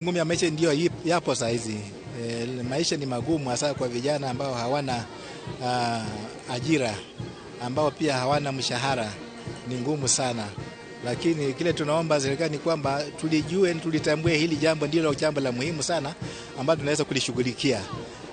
Ngumu ya maisha ndio yapo saa hizi. Maisha ni magumu hasa kwa vijana ambao hawana ajira, ambao pia hawana mshahara, ni ngumu sana. Lakini kile tunaomba serikali ni kwamba tulijue, tulitambue hili jambo ndilo jambo la muhimu sana ambalo tunaweza kulishughulikia.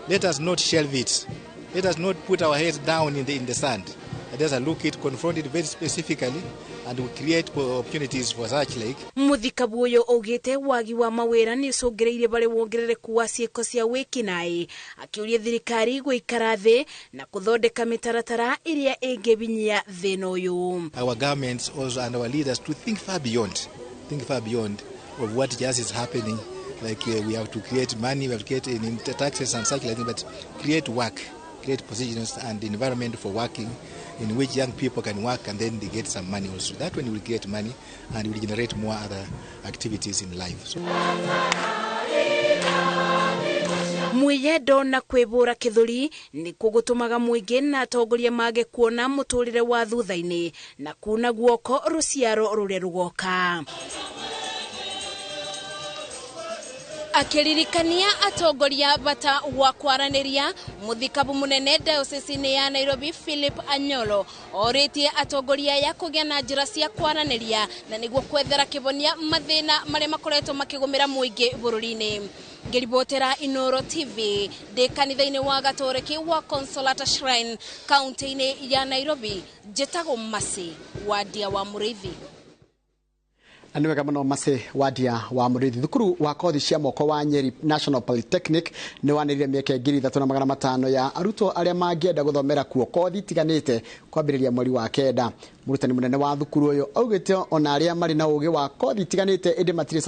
Let us not shelve it. Let us not put our heads down in the sand. Let us look it, confront it very specifically and we create opportunities for such like. Muthikabu uyu augite wagi wa mawira ni ucũngĩrĩirie barĩ wongerereku wa ciĩko cia wĩkinaĩ, akĩũria thirikari gũikara thĩ na kũthondeka mĩtaratara ĩrĩa ĩngĩbinyia thĩna ũyũ. Our governments also and our leaders to think far beyond of what just is happening. Like we have to create money, we have to create in taxes and such like that, but create work, create positions and environment for working in which young people can work and then they get some money also. That one will create money and will generate more other activities in life. So, Mwiyendo na kwĩbũra kĩthũri nĩkuo gũtũmaga mũingĩ na atongoria mage kuona mũtũrĩre wa thutha-inĩ na kuna guoko rũciaro rũrĩa rũgoka. Akĩririkania atongoria bata wa kwaranĩria, mũthikabu mũnene diocese-inĩ ya Nairobi Philip Anyolo orĩtie atongoria aya kũgĩa na njĩra cia kwaranĩria na nĩguo kwethera kĩhonia mathĩna marĩa makoretwo makĩgũmĩra mũingĩ bũrũri-inĩ. Ngĩribotera Inoro TV ndĩ kanitha-inĩ wa Gatoreki wa Consolata Shrine, kaunti-inĩ ya Nairobi, njĩtagwo Masi Wandia wa Mũrĩithi. Na nĩ wega mũno, Masi Wandia wa Mũrĩithi. Thukuru wa kothi cia moko wa Nyeri National Polytechnic nĩ wanĩrĩire mĩeke 3,500 ya arutwo arĩa mangĩenda gũthomera kuo kothi itiganĩte kwambĩrĩria mweri wa 9. Mũrutani mũnene wa thukuru ũyũ augĩte ona arĩa marĩ na ũgĩ wa kothi itiganĩte ĩndĩ matirĩ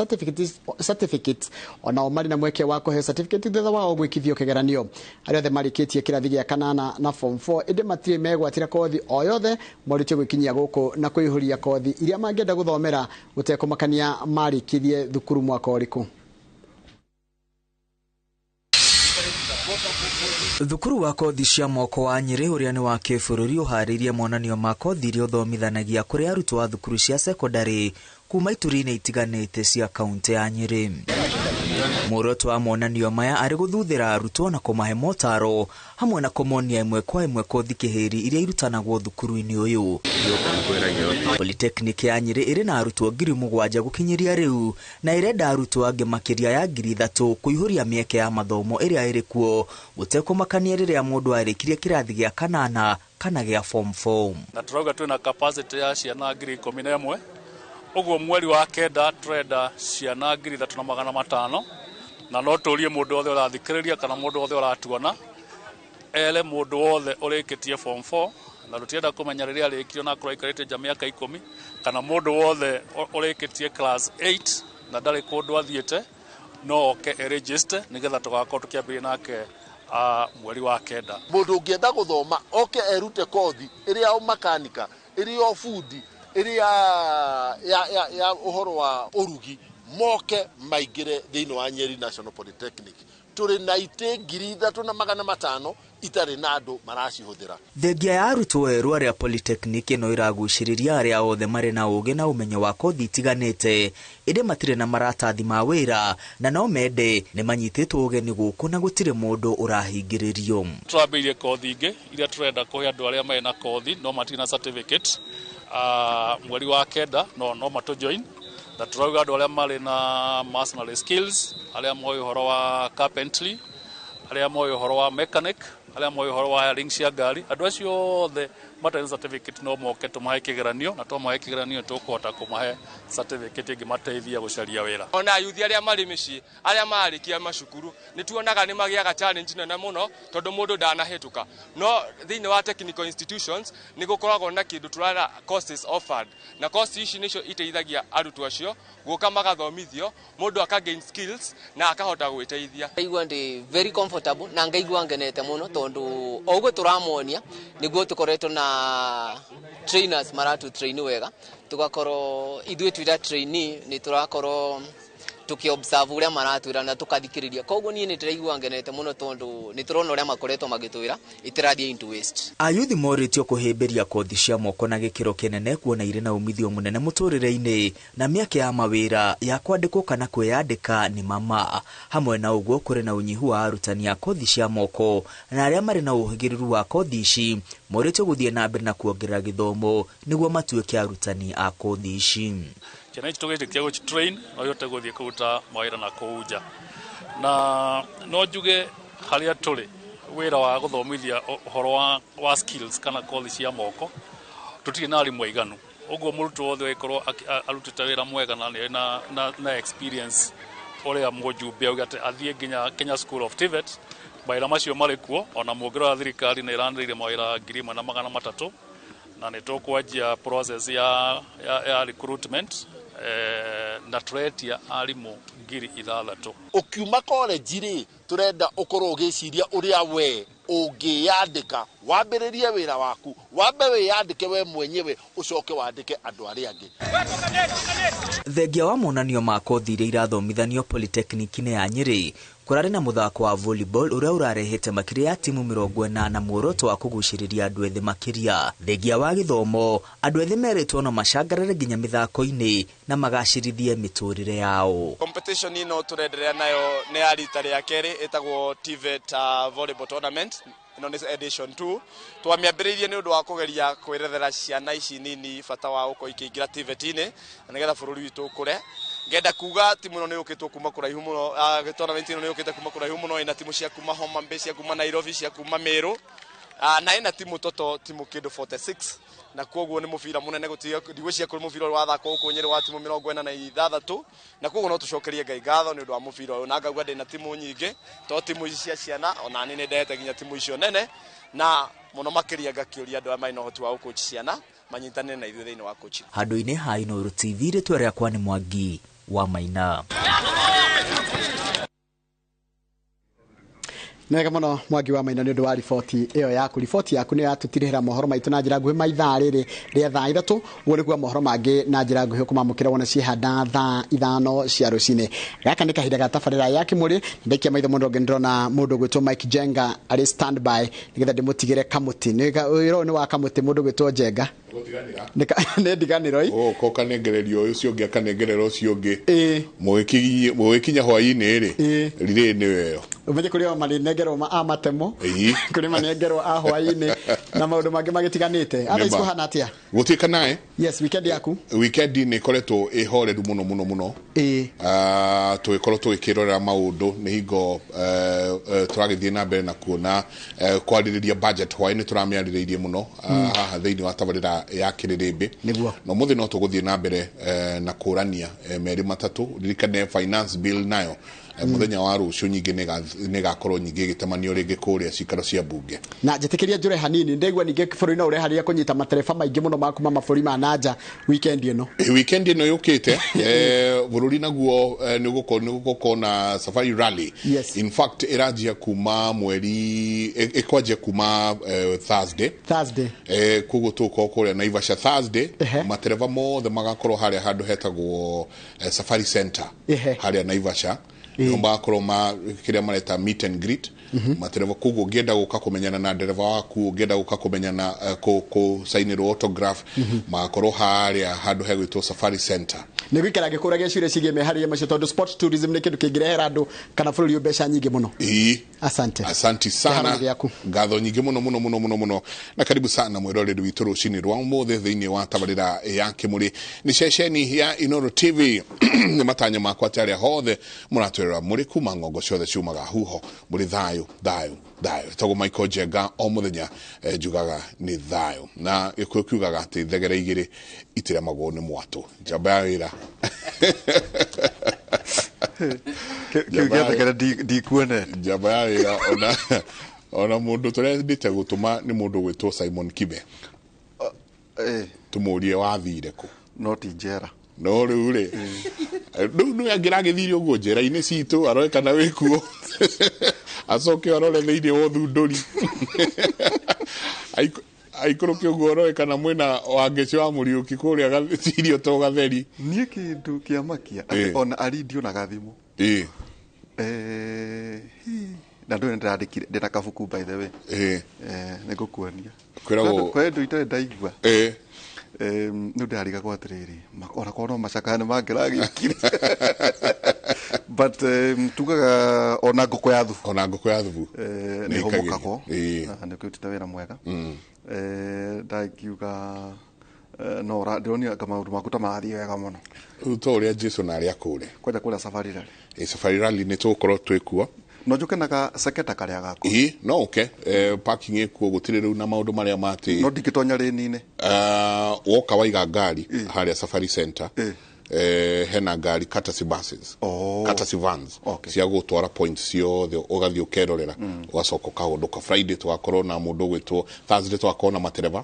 certificates onao marĩ na mweke wa kũheo certificate thutha wao gwĩkithio kĩgeranio. Arĩa othe marĩkĩtie kĩrathi gĩa kanana na form 4 ĩndĩ matirĩ megwatĩra kothi o yothe morĩtio gwĩkinyia gũkũ na kwĩihũria kothi iria mangĩenda gũthomera gũtekũmakania marĩkirie thukuru mwaka ũrĩkũ. Thukuru wa kothi cia moko wa Nyĩrĩ, ũrĩa nĩ wa kĩbũrũri, ũharĩirie monanio ma kothi iria ũthomithanagia kũrĩ arutwo a thukuru cia sekondarĩ kuma ituri-inĩ itiganĩte cia kaunti ya Nyĩrĩ. Muoroto wa monanio maya arĩ gũthuthĩra arutwo na kũmahe motaro hamwe na kũmonia ĩmwe kwa ĩmwe kothi kĩhĩri iria irutanagwo thukuru-inĩ ũyũ. Polytechnic ya Nyĩrĩ ĩrĩ na arutwo 7,000 gũkinyĩria rĩu na ĩrenda arutwo angĩ makĩria ya 3,000 kũihũria mĩeke ya mathomo ĩrĩa ĩrĩ kuo gũtekũmakania rĩrĩa mũndũ arĩkirie kĩrathi gĩa kanana kana gĩa form 4. Na turauga twina capacity ya ciana 11,000. Ũguo mweri wa 9 turenda ciana 3,500, na no tũrie mũndũ wothe ũrathikĩrĩria kana mũndũ wothe ũratuona ere mũndũ wothe ũrĩkĩtie form 4, na tũtienda kũmenya rĩrĩa arĩkirie na akorwo aikarĩte nja mĩaka 10, kana mũndũ wothe ũrĩkĩtie class 8 na ndarĩ kũndũ athiĩte, no oke e-register nĩgetha tũgakorwo tũkĩambĩrĩria nake mweri wa 9. Mũndũ ũngĩenda gũthoma oke erute kothi ĩrĩa ya makanika, ĩrĩa ya bundi, ĩrĩa ya ũhoro wa ũrugi, moke maingĩre thĩinĩ wa Nyeri National Polytechnic. Tũrĩ na itĩ 3,500 itarĩ na andũ maracihũthĩra. Thengia ya arutwo erũ arĩa polytechnic ĩno ĩragucĩrĩria arĩa othe marĩ na ũgĩ na ũmenyo wa kothi itiganĩte ĩndĩ matirĩ na maratathi ma wĩra na no mende, nĩ manyitĩtwo ũgeni gũkũ na gũtirĩ mũndũ ũrahingĩrĩrio. Tũrambĩrĩirie kothi ingĩ iria tũrenda kũhe andũ arĩa marĩ na kothi no matirĩ na certificate mweri wa 9 no matũ join, na tũrauga andũ arĩa marĩ na masonry skills, arĩa moĩ ũhoro wa carpentry, arĩa moĩ ũhoro wa mechanic, arĩa moĩ ũhoro wa wiring cia ngari, andũ acio othe matarĩ na certificate no moke tũmahe kĩgeranio, na twamahe kĩgeranio tũkũhota kũmahe certificate ĩngĩmateithia gũcaria wĩra. Ona ayuthi arĩa marĩ mĩciĩ, arĩa marĩkia macukuru, nĩ tuonaga nĩ magĩaga challenge nene mũno tondũ mũndũ ndanahĩtũka. No thĩinĩ wa technical institutions nĩ gũkoragwo na kĩndũ tũrara courses offered, na course ici nĩcio iteithagia arutwo acio gũka magathomithio, mũndũ aka gain skills na akahota gwĩteithia. Ngaigua ndĩ very comfortable na ngaigua ngenete mũno tondũ o ũguo tũramonia nĩguo tũkoretwo na trainers maratu train wega, tugakorwo ithuĩ twĩra trainee nĩ tũrakorwo Tuki observe uria maratwira na tukathikiriria. Koguo nie ni ndiraigua ngenete muno tondu ni turona uria makoretwo magitwira itirathie into waste. Ayuthi moritio kuhimbiria kothi cia moko na gikiro kinene kuona iri na umithio munene muturire-ini na miaka ya mawira ya kwandikwo kana kwiyandika ni mama. Hamwe na uguo kuri na unyihu wa arutani a kothi cia moko na aria mari na uhigiriru wa kothi ici moritio guthie na mbere na kuongerera githomo niguo matuike arutani a kothi ici. Ciana ici tũgĩtĩkia gũci-train no ihote gũthiĩ kũruta mawĩra na kũu nja. Na no njuge harĩa tũrĩ wĩra wa gũthomithia ũhoro wa skills kana kothi cia moko tũtirĩ na arimũ aiganu. Ũguo mũrutwo wothe ũgĩkorwo arutĩte wĩra mwega na nĩ na experience ũrĩa mũjumbe auga atĩ athiĩ nginya Kenya School of TVET, mawĩra macio marĩ kuo. Ona mũngĩrora thirikari nĩ ĩranĩrĩire mawĩra 1300 na nĩ tũkwanjia process ya recruitment na tũretia arimũ 6,000. Ũkiuma college rĩ, tũrenda ũkorwo ũgĩciria ũrĩa we ũngĩyandĩka, wambĩrĩrie wĩra waku, wambe wĩyandĩke we mwenyewe, ũcoke wandĩke andũ arĩa angĩ. Thengia wa monanio ma kothi iria irathomithanio polytechnic-inĩ ya Nyĩrĩ, kũrarĩ na mũthako wa volleyball ũrĩa ũrarehete makĩria ya timu 40 muoroto wa kũgucĩrĩria andũ ethĩ makĩria. Thengia wa gĩthomo, andũ ethĩ merĩtwo no macangarare nginya mĩthako-inĩ na magacĩrithie mĩtũrĩre yao. Competition ĩno tũrenderea nayo nĩ ya rita rĩa kerĩ, ĩtagwo TVET volleyball tournament. Ĩno nĩ edition 2. Twamĩambĩrĩirie nĩ ũndũ wa kũgeria kwĩrethera ciana ici nini bata wa gũkorwo ikĩingĩra TVET-inĩ na nĩgetha bũrũri witũ ũkũre. Ngenda kuga timu ĩno nĩ yũkĩtwo kuma kũraihu mũno, tournament ĩno nĩ yũkĩte kuma kũraihu mũno, ĩna timu cia kuma Homa Bay, cia kuma Nairobi, cia kuma Meru, na ĩna timu toto timu kĩndũ 46, na koguo nĩ mũbira mũnene ndigwĩciria kũrĩ mũbira ũrĩa wathakwo gũkũ Nyĩrĩ wa timu 46, na koguo no tũcokerie Ngai ngatho nĩ ũndũ wa mũbira ũyũ, na ngauga ndĩna timu nyingĩ to timu ici cia ciana, ona niĩ nĩ ndehete nginya timu icio nene, na mũno makĩria ngakĩũria andũ arĩa marĩ na ũhoti wa gũcoach ciana manyitanĩre na ithuĩ thĩinĩ wa coaching. Handũ-inĩ ha Inooro TV, rĩtwa rĩakwa nĩ Mwangi wa Maina. Nĩ wega mũno Mwangi wa Maina nĩ ũndũ wa riboti ĩyo yaku. Riboti yaku nĩ yatũtirĩhĩra mohoro maitũ na njĩra nguhĩ ma ithaa rĩrĩ rĩa thaa 3, ũguo nĩguo mohoro mangĩ na njĩra nguhĩ ũkũmamũkĩra wona ciehanda thaa 5 cia rũcinĩ. Gaka nĩ kahinda ga tabarĩra ya Kĩmũrĩ. Ndaikia maitho mũndũ ũngĩ ndĩrona mũndũ ũgwĩtwo Mike Jenga arĩ standby nĩgetha ndĩmũtigĩre kamũtĩ. Wĩra ũyũ nĩ wa kamũtĩ mũndũ ũgwĩtwo Jenga. Nĩ ndiganĩro ĩ. Ũgoka ũkanengereria ũyũ ũcio ũngĩ akanengerera ũcio ũngĩ. Mũgĩkinya hwaĩ-inĩ rĩ, rirĩ nĩyo ĩyo. Ũmenye kũrĩ o manengerwo a matemo, kũrĩ manengerwo a hwaĩ-inĩ na maũndũ mangĩ magĩtiganĩte. Otherwise kũhana atĩa? Gũtuĩka nae. Yes, weekend yaku. Weekend nĩ ĩkoretwo ĩhoreru mũno mũno mũno. Tũgĩkorwo tũgĩkĩrorera maũndũ nĩ hingo tũragĩthiĩ na mbere na kuona kwarĩrĩria budget hwaĩ-inĩ tũramĩarĩrĩirie mũno haha thĩinĩ wa tabarĩra ya Kĩrĩrĩmbĩ. Nĩguo. Na ũmũthĩ no tũgũthiĩ na mbere na kũrania merĩ matatũ. Ririkane finance bill nayo mũthenya wa rũciũ nyingĩ nĩgakorwo nyingĩ ĩgĩtemanio rĩngĩ kũrĩa cikaro cia mbunge. Na njĩtĩkĩria njũre hanini, ndaigua ningĩ bũrũri no ũreharĩria kũnyita matereba maingĩ mũno ma kuma mabũrũri ma nanja weekend ĩno. Weekend ĩno yũkĩte, bũrũri naguo nĩ gũkorwo na safari rally. Yes. In fact ĩranjia kuma mweri ĩkwanjia kuma Thursday. Thursday. Koguo tũgũkorwo kũrĩa Naivasha Thursday. Matereba mothe magakorwo harĩa handũ hetagwo Safari Center. Harĩa Naivasha. Nĩho magakorwo ma kĩrĩa mareta meet and greet. Matereba, koguo ũngĩenda gũka kũmenyana na ndereba waku, ũngĩenda gũka kũmenyana kũcainĩrwo autograph, magakorwo harĩa handũ hegwĩtwo Safari Center. Nĩ gũikara ngĩkũragia ciũria ciĩgiĩ meharĩria macio tondũ sport tourism nĩ kĩndũ kĩngĩrehera andũ kana bũrũri mbeca nyingĩ mũno. Asante. Asanti sana. Ngatho nyingĩ mũno mũno mũno mũno mũno. Na karibu sana mwĩroreri witũ rũcinĩ rwa ũmũthĩ thĩinĩ wa tabarĩra ya Kĩmũrĩ. Nĩ ceceni ya Inooro TV. Nĩ matanya makwa atĩ arĩa hothe mũratwĩrora mũrĩ kuma ng'ongo ciothe ciumaga huho mũrĩ thayũ thayũ thayũ. Etagwo Michael Njenga o mũthenya njugaga nĩ thayũ. Na gĩkũyũ kiugaga atĩ thegere igĩrĩ itiremagwo nĩ mwatũ. Njamba ya wĩra. Kĩu gĩa thegere ndikuonete. Njamba ya wĩra ona mũndũ tũrendete gũtũma nĩ mũndũ ũgwĩtwo Simon Kibe. Tũmũrie wathire kũ? No ti njera. No rĩu rĩ, rĩu nĩ angĩragĩthire ũguo njera-inĩ citũ arore kana wĩkuo. Acoke arore thĩinĩ wa ũthundũri. Aikũrũke ũguo roe kana mwĩna Wangeci wa Mũriũki kũrĩa irio to gatheri. Niĩ kĩndũ kĩa makia atĩ ona ari ndionaga thimũ. Na ndũĩ ndĩrandĩkire ndĩna kabuku by the way. Nĩngũkuonia. Kwĩragwo Kwĩ ndũ itarĩ ndaigua. Nĩ ndĩrarigagwo atĩrĩrĩ, ona korwo no macakaya nĩ mangĩragĩũkire. But tugaga ona ngũkũ ya thubu. Ona ngũkũ ya thubu. Nĩ hũmũkagwo. Na nĩ ũkĩrutĩte wĩra mwega. Ndangiuga no ndĩronire anga maũndũ maku ta marathiĩ wega mũno. Rĩu to ũrĩa Jason arĩa kũrĩa. Kwanja kũrĩa Safari Rally. Safari Rally nĩ tũgũkorwo twĩ kuo. No njuke na ga seketa karĩa gakwa. No ũke. Parking ĩkuo gũtirĩ rĩu na maũndũ marĩa matĩ. No ndingĩtonya rĩni-inĩ. Woka waiga ngari harĩa Safari Center. Hena ngari courtesy buses. Courtesy vans. Cia gũtwara points ciothe ũgathiĩ ũkerorera. Ũgacoka ũkahũndũka. Friday tũgakorwo na mũndũ ũgwĩtwo Thursday tũgakorwo na matereba.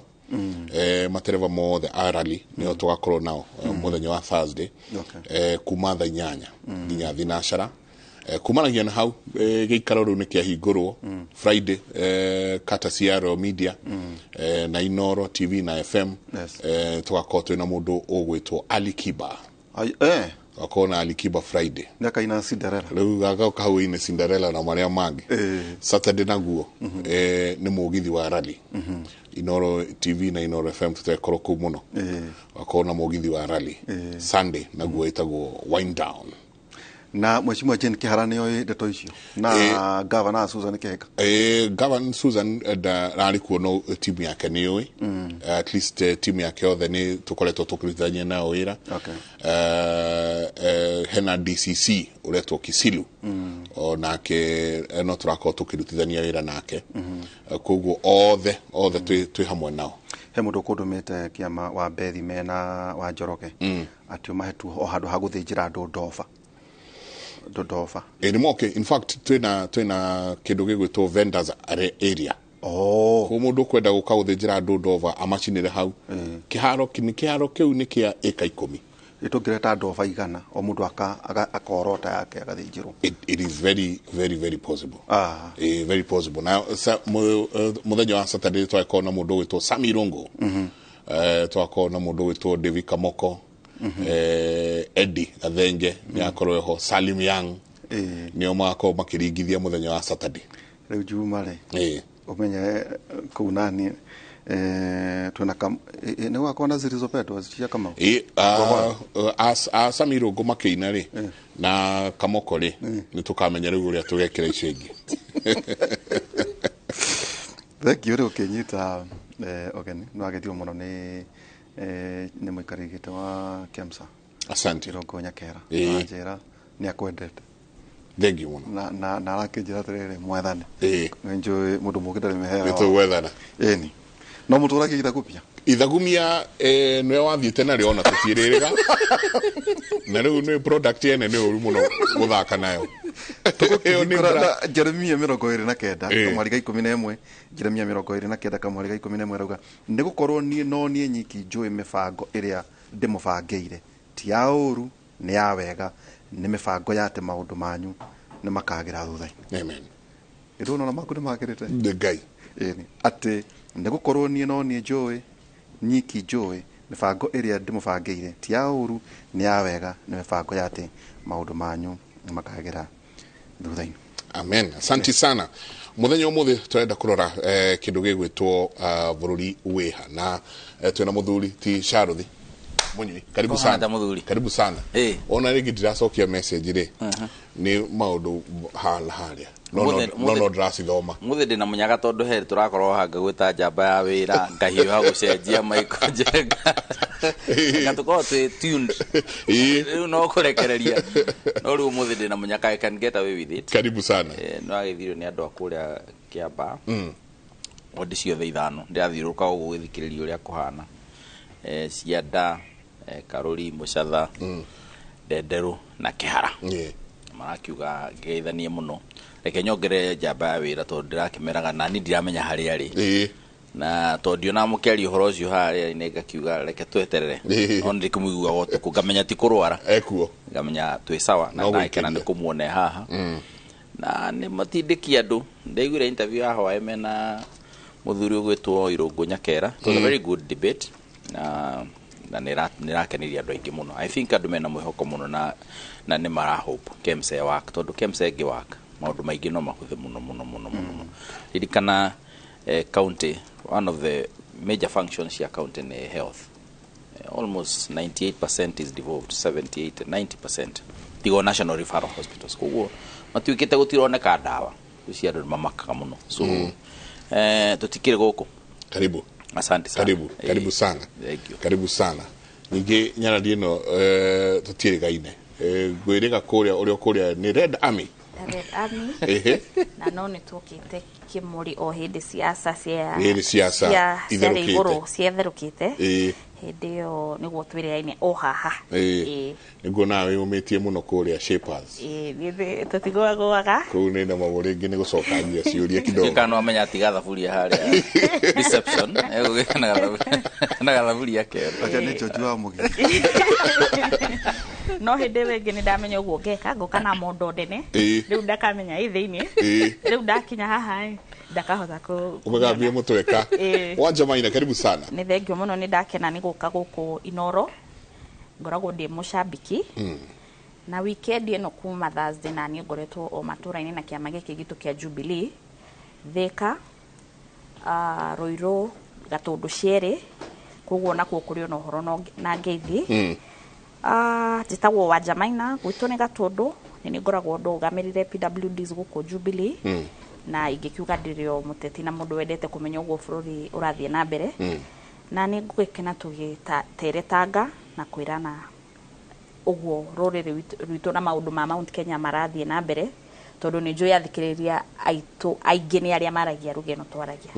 Matereba mothe a rally nĩo tũgakorwo nao mũthenya wa Thursday. Kuma thaa 8 nginya thinacara. Kumanagia na hau gĩikaro rĩu nĩ kĩahingũrwo Friday courtesy ya Royal Media na Inoro TV na FM. Tũgakorwo twĩna mũndũ ũgwĩtwo Ali Kiba. Tũgakorwo na Ali Kiba Friday. Nĩ akaina Cinderella. Rĩu agoka hau ine Cinderella na marĩa mangĩ. Saturday naguo nĩ mũgithi wa rally. Inoro TV na Inoro FM tũtekorwo kũu mũno. Tũgakorwo na mũgithi wa rally. Sunday naguo ĩtagwo wind down. Na Mheshimiwa Jane Kihara nĩ oĩ ndeto icio na Governor Susan Kihika. Governor Susan ndarĩ kuo no timu yake nĩ yũĩ. At least timu yake yothe nĩ tũkoretwo tũkĩrutithania nayo wĩra. Hena DCC ũretwo Kisilu. Onake no tũrakorwo tũkĩrutithania wĩra nake. Koguo othe twĩ hamwe nao. He mũndũ ũkũndũmĩte kĩama wa Bethi mena wa Njoroge atĩ ũmahe tu o handũ ha gũthĩnjĩra andũ ndoba. Ndoba. Nĩ moke. In fact twĩna kĩndũ gĩgwĩtwo vendors area. Ko mũndũ ũkwenda gũka gũthĩnjĩra andũ ndoba amacinĩre hau. Kĩharo kĩu nĩ kĩa ĩka 10. Tũngĩreta ndoba 100 o mũndũ akorota yake agathĩnjĩrwo. It is very very very possible. Very possible. Na mũthenya wa Saturday twakorwo na mũndũ ũgwĩtwo Sami Rongo. Twakorwo na mũndũ ũgwĩtwo David Kamoko. Eddie Gathenge nĩ akorwo ho, Salim Young nĩo magakorwo makĩringithia mũthenya wa Saturday. Rĩu Juma rĩ ũmenye kũu nani twĩna nĩ gũgakorwo na zilizopendwa cia Kamau. Sami Rongo makĩina rĩ na Kamoko rĩ nĩ tũkamenya rĩu ũrĩa tũgekĩra icio ingĩ. Thank you rĩu ũkĩnyita ũgeni nĩ wagethio mũno nĩ mũikarĩri gĩtĩ wa KEMSA. Asante. Irongo Nyakera. Anjĩra nĩ akwendete. Thank you mũno. Na arakĩnjĩra atĩrĩrĩ mwethane. Nĩ njũĩ mũndũ mũngĩ ndarĩ mĩhera. Nĩ tũgwethana. Ĩni. No mũtũragia ithagumia. Ithagumia nĩwe wathiĩte narĩo ona tũtiĩrĩrĩga. Na rĩu nĩ product ene nĩ ũru mũno gũthaka nayo. Tũgũkĩhingũra Jeremia 29 kamwari ga 11 Jeremia 29 kamwari ga 11 rauga nĩ gũkorwo niĩ no niĩ nyiki njũĩ mĩbango ĩrĩa ndĩmũbangĩire ti ya ũru nĩ ya wega nĩ mĩbango ya atĩ maũndũ manyu nĩ makagĩra thutha-inĩ. Amen. Ĩndũ ona maku nĩ magĩrĩte. Nĩ Ngai. Ĩni atĩ nĩ gũkorwo niĩ no niĩ njũĩ nyiki njũĩ mĩbango ĩrĩa ndĩmũbangĩire ti ya ũru nĩ ya wega nĩ mĩbango ya atĩ maũndũ manyu nĩ makagĩra thutha-inĩ. Amen. Asante sana. Mũthenya ũmũthĩ tũrenda kũrora kĩndũ gĩgwĩtwo bũrũri wĩha na twĩna mũthuri ti Charũthi Mũnyui. Karibu sana. Karibu sana. Ona rĩngĩ ndĩracokia message rĩ nĩ maũndũ harĩa no ndĩracithoma. Mũthĩ ndĩna mũnyaga tondũ he tũrakorwo hanga gwĩta njamba ya wĩra ngahiũha gũcenjia Michael Njenga. Nga tũkorwo twĩ tuned. Rĩu no kũrekereria. No rĩu ũmũthĩ ndĩna mũnyaka, I can get away with it. Karibu sana. No agĩthirio nĩ andũ a kũrĩa Kĩambaa. Wodi ciothe 5 ndĩrathiũrũrũka ũguo gũthikĩrĩria ũrĩa kũhana. Cianda, Karũri, Mũcatha, Ndenderũ na Kĩhara. Marakiuga ngeithanie mũno. Reke nyongerere njamba ya wĩra tondũ ndĩrakĩmeraga nani ndiramenya harĩa arĩ. Na tondũ ndionaga mũkĩaria ũhoro ũcio harĩa nĩ ngakiuga reke tweterere. No nĩndĩkĩmũiguaga ũtukũ ngamenya ti kũrwara. Ekuo. Ngamenya twĩ sawa na ndagĩkena nĩ kũmuona haha. Na nĩ matindĩki andũ. Ndaiguire interview ya hwaĩ mena Muthuri ugwitwo Irungu Nyakera. It was a very good debate na nä rakenirie andå aingä må no. I think andå mena mwĩhoko mũno na nĩ mara hope KEMSA work, tondũ KEMSA ĩngĩ work maũndũ maingĩ no mahũthe mũno mũno mũno mũno. Ririkana county, one of the major functions cia county nĩ health. Almost 98% is devolved, 78 90% tigo national referral hospitals, koguo matuĩkĩte gũtironeka ndawa ici andũ nĩ mamakaga mũno. So tutikire gũkũ. Karibu. Asante sana. Karibu, karibu sana. Thank you. Karibu sana. Ningĩ nyarari ĩno tũtiĩrĩgaine. Ngwĩrĩga kũrĩa ũrĩa kũrĩa nĩ Red Army. Red Army. Na no nĩ tuokĩte Kĩmũrĩ o hĩndĩ siasa cia hĩndĩ siasa itherũkĩte. Ciatherũkĩte. Hĩndĩ ĩyo nĩguo twĩrĩgaine o haha. Nĩguo nawe ũmĩtie mũno kũrĩa Shapers. Tũtigũagũaga. Kũu nĩ na maũndũ rĩngĩ nĩ gũcokangia ciũria kidogo. Kana wamenya tiga thaburia harĩa reception egũgĩka na gathaburia kerũ. Acha nĩ George wa Mũgĩ. No hĩndĩ ĩyo ĩngĩ nĩ ndamenya ũguo ngeka ngũka na mondo ndene. Rĩu ndakamenya ĩ thĩinĩ. Rĩu ndakinya haha ĩ ndakahota ku ũmegambie mũtweka. Wanja Maina, karibu sana. Nĩ thengio mũno, nĩ ndakena nĩ gũka gũkũ Inoro. Ngoragwo ndĩ mũcambiki. Na weekend ĩno kuma Thursday na niĩ ngoretwo o matũra-inĩ na kĩama gĩkĩ gitũ kĩa Jubilee, Thika, Ruiru, Gatũndũ cierĩ, koguo nakuo kũrĩ ona ũhoro na ngeithi. Njĩtagwo Wanja Maina, gwitũ nĩ Gatũndũ, nĩ ngoragwo ndũgamĩrĩire PWDs gũkũ Jubilee. Na ingĩkiuga ndĩrĩ o mũteti na mũndũ wendete kũmenya ũguo bũrũri ũrathiĩ na mbere. Na nĩ ngũgĩkena tũgĩteretanga na kwĩrana ũguo rũrĩrĩ rwitũ na maũndũ ma Mount Kenya marathiĩ na mbere, tondũ nĩ njũĩ athikĩrĩria aitũ aingĩ nĩ arĩa maragia rũgeno ĩno twaragia.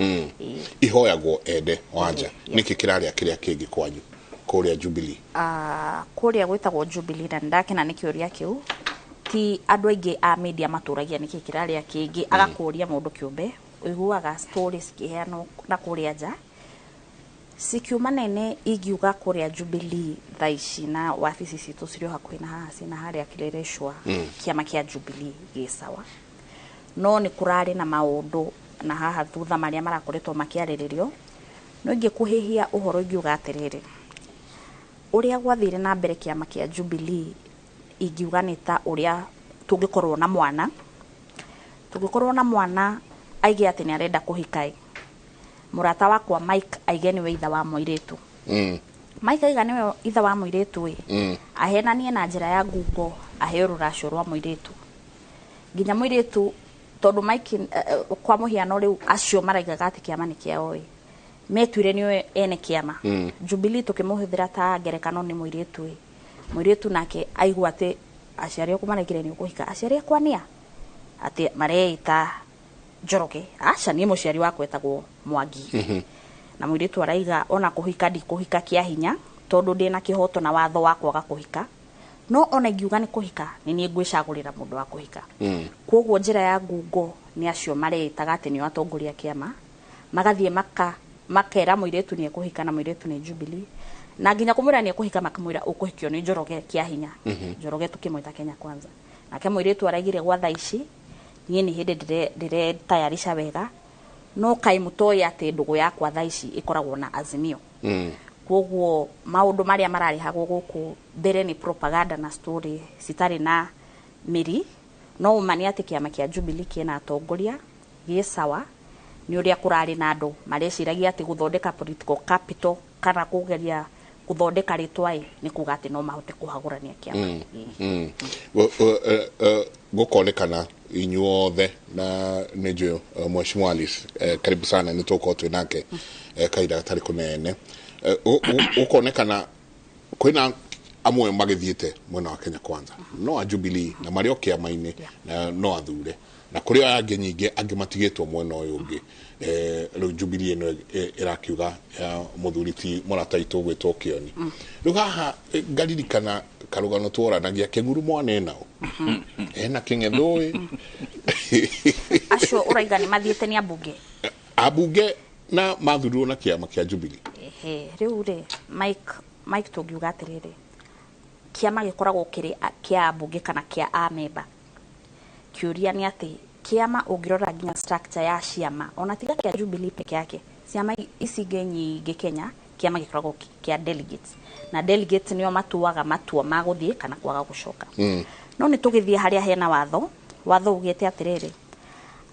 Ihoyagwo ende Wanja, nĩkĩ kĩrarĩa kĩrĩa kĩngĩ kwanyu kũrĩa Jubilee? Kũrĩa gwĩtagwo Jubilee, na ndakena nĩ kĩũria kĩu. Ti andũ aingĩ a media matũragia nĩkĩ kĩrarĩa kĩngĩ, agakũria mũndũ kĩũmbe, ũiguaga stories cikĩheanwo na kũrĩa nja cikiuma nene. Ingiuga kũrĩa Jubilee thaa ici na wabici citũ cirĩ o hakuhĩ na haha cina harĩa Kileleshwa, kĩama kĩa Jubilee gĩ sawa, no nĩ kũrarĩ na maũndũ na haha thutha marĩa marakoretwo makĩarĩrĩrio. No ingĩkuhĩhia ũhoro ingiuga atĩrĩrĩ, ũrĩa gwathire na mbere kĩama kĩa Jubilee ingiuga nĩ ta ũrĩa tũngĩkorwo na mwana, aige atĩ nĩ arenda kũhika, mũrata wakwa Mike aige nĩwe ithe wa mũirĩtu. Mike aiga nĩwe ithe wa mũirĩtu ĩ, ahenanie na njĩra ya ngungo aheo rũracio rwa mũirĩtu nginya mũirĩtu, tondũ Mike kwa mũhiano rĩu acio maraigaga atĩ kĩama nĩ kĩao ĩ, metuire nĩo ene kĩama. Jubilee tũkĩmũhũthĩra ta ngerekano nĩ mũirĩtu ĩ, mũirĩtu nake aigua atĩ aciari aku maraigire nĩ ũkũhika, aciari akwa nĩa atĩ mareita Njoroge, aca niĩ mũciari wakwa etagwo Mwangi. Na mũirĩtu araiga ona kũhika ndikũhika kĩa hinya tondũ ndĩna kĩhoto na watho wa kwaga kũhika, no ona ingiuga nĩ kũhika nĩ niĩ ngwĩcagũrĩra mũndũ wa kũhika. Koguo njĩra ya ngungo nĩ acio mareitaga atĩ nĩo atongoria kĩama, magathiĩ makera mũirĩtu nĩ ekũhika na mũirĩtu nĩ Jubilee, na nginya kũmwĩra nĩ ekũhika makamwĩra ũkũhikio nĩ Njoroge kĩa hinya. Njoroge tũkĩmwĩta Kenya Kwanza. Nake mũirĩtu araigire gwa thaa ici niĩ nĩ hĩndĩ ndĩretayarisha wega, no kaĩ mũtoĩ atĩ ndũgũ yakwa thaa ici ĩkoragwo na Azimio. Koguo maũndũ marĩa mararehagwo gũkũ mbere nĩ propaganda na story citarĩ na mĩri, no ũma nĩ atĩ kĩama kĩa Jubilee kĩna atongoria gĩ sawa, nĩ ũrĩa kũrarĩ na andũ mareciragia atĩ gũthondeka political capital kana kũgeria gũthondeka rĩtwa ĩ nĩ kuga atĩ no mahote kũhagũrania kĩama. Gũkonekana inyuothe na nĩ njũĩ Mheshimiwa Alice, karibu sana, nĩ tũgũkorwo twĩ nake kahinda gatarĩ kũnene. Gũkonekana kwĩna amwe magĩthiĩte mwena wa Kenya Kwanza, no a Jubilee na marĩ o kĩama-inĩ na no athure, na kũrĩ aya angĩ nyingĩ angĩ matigĩtwo mwena ũyũ ũngĩ. Rĩu Jubilee ĩno ĩrakiuga mũthuri ti mũrata witũ ũgwĩtwo Kĩoni. Rĩu haha ngaririkana karũgano tworanagia Kĩng'uru mwana enao ena kĩng'ethũ acio ũraiga nĩ mathiĩte nĩ ambunge, ambunge na mathurirwo na kĩama kĩa Jubilee. Rĩu rĩ Mike tũngiuga atĩrĩrĩ, kĩama gĩkoragwo kĩrĩ kĩa ambunge kana kĩa amemba. Kĩũria nĩ atĩ Kĩama ũngĩrora nginya structure ya ciama, ona tiga kĩa Jubilee peke yake, ciama ici ingĩ nyingĩ Kenya, kĩama gĩkoragwo kĩa delegates, na delegates nĩo matuaga matua ma gũthiĩ kana kwaga gũcoka. No nĩ tũgĩthiĩ harĩa hena watho, watho ugĩte atĩrĩrĩ,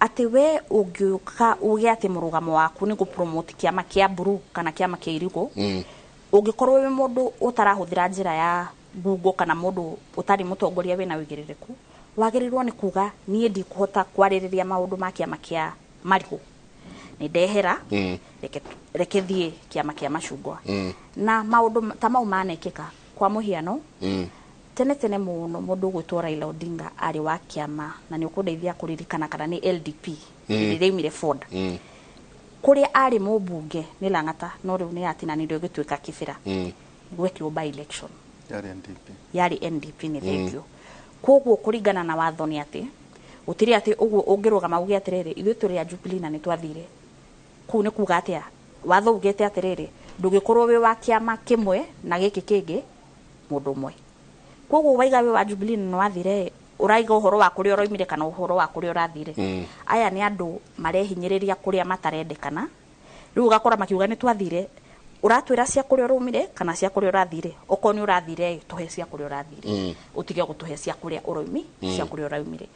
atĩ we ũngĩũka uge atĩ mũrũgamo waku nĩ gũpromote kĩama kĩa blue kana kĩama kĩa irigũ, ũngĩkorwo wĩ mũndũ ũtarahũthĩra njĩra ya Google kana mũndũ ũtarĩ mũtongoria wĩna wĩigĩrĩrĩku, wagĩrĩirwo nĩ kuga niĩ ndikũhota kwarĩrĩria maũndũ ma kĩama kĩa marigũ, nĩ ndehera, reke thiĩ kĩama kĩa macungwa. Na maũndũ ta mau manekĩka. Kwa mũhiano, tene tene mũno mũndũ ũgwĩtwo Raila Odinga arĩ wa kĩama, na nĩ ũkũndeithia kũririkana kana nĩ LDP, rĩrĩa aumire Ford, kũrĩa arĩ mũmbunge nĩ Lang'ata, no rĩu nĩ yatinanirio ĩgĩtuĩka Kibera, gwekirwo by election. Yarĩ NDP. Yarĩ NDP, nĩ thengio. Koguo kũringana na watho nĩ atĩ gũtirĩ atĩ ũguo ũngĩrũgama uge atĩrĩrĩ, ithuĩ tũrĩ a Jubilee na nĩ twathire kũu. Nĩ kuga atĩa? Watho ugĩte atĩrĩrĩ, ndũngĩkorwo wĩ wa kĩama kĩmwe na gĩkĩ kĩngĩ mũndũ ũmwe. Koguo waiga wĩ wa Jubilee na nĩ wathire, ũraiga ũhoro wa kũrĩa ũroimire kana ũhoro wa kũrĩa ũrathire. Aya nĩ andũ marehinyĩrĩria kũrĩa matarendekana. Rĩu ũgakora makiuga nĩ twathire, ũratwĩra cia kũrĩa ũraumire kana cia kũrĩa ũrathire? Okorwo nĩ ũrathire, tũhe cia kũrĩa ũrathire, ũtige gũtũhe cia kũrĩa ũroimi, cia kũrĩa ũraumire.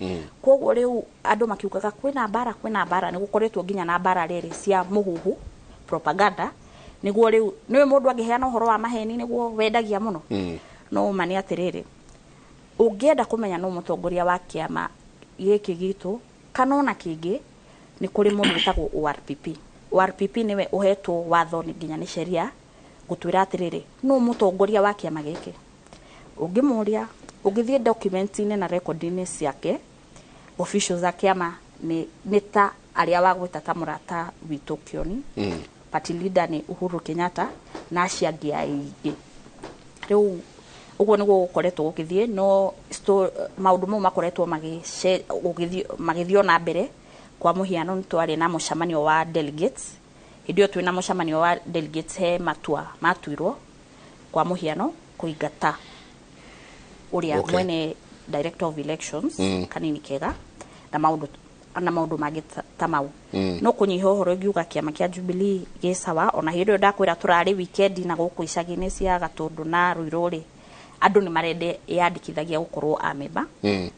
Koguo rĩu andũ makiugaga kwĩna mbara, kwĩna mbara, nĩ gũkoretwo nginya na mbara rĩrĩ cia mũhuhu, propaganda, nĩguo rĩu nĩwe mũndũ angĩheana ũhoro wa maheni nĩguo wendagia mũno. No ma nĩ atĩrĩrĩ, ũngĩenda kũmenya no mũtongoria wa kĩama gĩkĩ gitũ kana ona kĩngĩ, nĩ kũrĩ mũndũ wĩtagwo ORPP. ORPP nĩwe ũhetwo watho nĩ nginya nĩ sheria gũtwĩra atĩrĩrĩ, no mũtongoria wa kĩama gĩkĩ. Ũngĩmũria, ũngĩthiĩ document-inĩ na record-inĩ ciake, officials a kĩama nĩ ta arĩa wagwĩta ta mũrata witũ Kĩoni, party leader nĩ Uhuru Kenyatta na acio angĩ aingĩ. Rĩu ũguo nĩguo gũkoretwo gũgĩthiĩ, no maũndũ mau makoretwo magĩthiĩ na mbere. Kwa mũhiano, nĩ twarĩ na mũcemanio wa delegates. Hĩndĩ ĩyo twĩna mũcemanio wa delegates, he matua matuirwo, kwa mũhiano kũingata ũrĩa mwene director of elections, kanini kega, na maũndũ mangĩ ta mau. No kũnyiha ũhoro, ingiuga kĩama kĩa Jubilee gĩ sawa. Ona hĩndĩ ĩyo ndakwĩra tũrarĩ weekend na gũkũ icagi-inĩ cia Gatũndũ na Ruiru rĩ, andũ nĩ marende yandĩkithagia gũkorwo a member,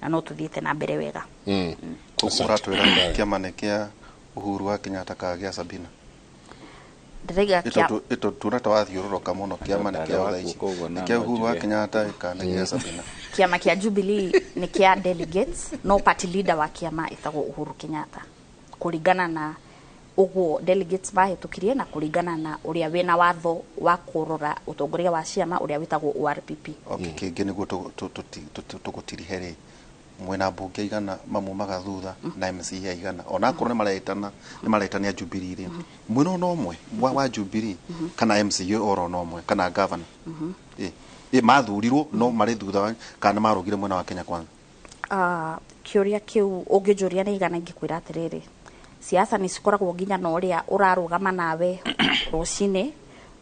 na no tũthiĩte na mbere wega. Ũratwĩra kĩama nĩ kĩa Uhuru wa Kenyatta kana gĩa Sabina? Ndĩraiga kĩa Ĩto tuona ta wathiũrũrũka mũno, kĩama nĩ kĩa thaa ici nĩ kĩa Uhuru wa Kenyatta kana nĩ gĩa Sabina? Kĩama kĩa Jubilee nĩ kĩa delegates, no party leader wa kĩama ĩtagwo Uhuru Kenyatta, kũringana na ũguo delegates mahĩtũkirie na kũringana na ũrĩa wĩna watho wa kũrora ũtongoria wa ciama ũrĩa wĩtagwo ORPP. Okay, kĩngĩ nĩguo tũgũtirihe rĩ, mwena mbunge igana mamumaga thutha na MCA igana, onakorwo nĩ maretania Jubilee rĩ, mwena ona ũmwe wa Jubilee kana MCA oro na ũmwe kana governor ĩ mathurirwo no marĩ thutha kana marũgire mwena wa Kenya Kwanza? Kĩũria kĩu ũngĩnjũria nĩ igana, ingĩkwĩra atĩrĩrĩ, siasa nĩ cikoragwo nginya na ũrĩa ũrarũgama nawe rũcinĩ,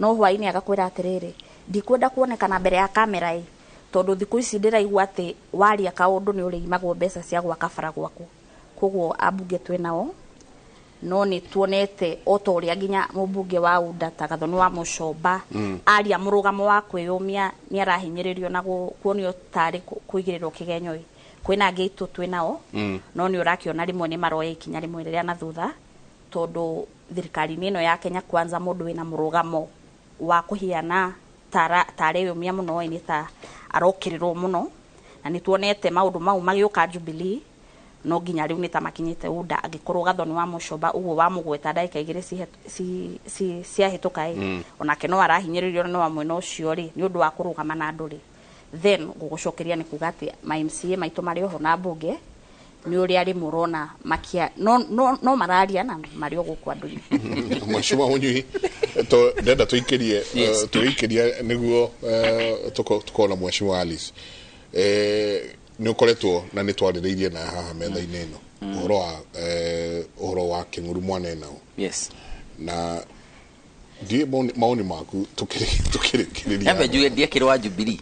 no hwainĩ agakwĩra atĩrĩrĩ, ndikwenda kuonekana mbere ya kamera ĩ, tondũ thikũ ici ndĩraigua atĩ waria kaũndũ nĩ ũrĩimagwo mbeca cia gwaka bara gwaku. Koguo ambunge twĩ nao, no nĩ tuonete o ta ũrĩa nginya mũmbunge wa UNDA ta Gathoni wa Mũcomba aria mũrũgamo wa kwĩyũmia nĩ arahinyĩrĩrio na kuonio tarĩ kũigĩrĩrwo kĩgenyo ĩ. Kwĩna angĩ aitũ twĩ nao, no nĩ ũrakĩona rĩmwe nĩ maroya ikinya rĩmwe rĩrĩa na thutha, tondũ thirikari-inĩ ĩno ya Kenya Kwanza mũndũ wĩna mũrũgamo wa kũhiana tareyũmia mũno ĩ, nĩ ta arokĩrĩrwo mũno, na nĩ tuonete maũndũ mau magĩũka Jubilee, no nginya rĩu nĩ ta makinyĩte UNDA. Angĩkorwo Gathoni wa Mũcomba ũguo wamũgweta ndagĩka 2 ciahĩtũka ĩ, onake no arahinyĩrĩrio nĩ wa mwena ũcio rĩ, nĩ ũndũ wa kũrũgama na andũ rĩ, then gũgũcokeria nĩ kuga atĩ ma MCA maitũ marĩ oho na mbunge nĩ ũrĩa rĩmwe ũrona makia no mararia na marĩ o gũkũ andũ-inĩ. Mheshimiwa Munyui, to ndenda tuikirie tuikirie niguo tukona Mheshimiwa Alice nĩ ũkoretwo na nĩ twarĩrĩirie na haha metha-inĩ ĩno ũhoro wa kĩng'ũru mwanenao. Na ndiĩ maoni maku tukĩrĩkĩrĩria. Nyambe njuge ndiekĩrwo wa Jubilee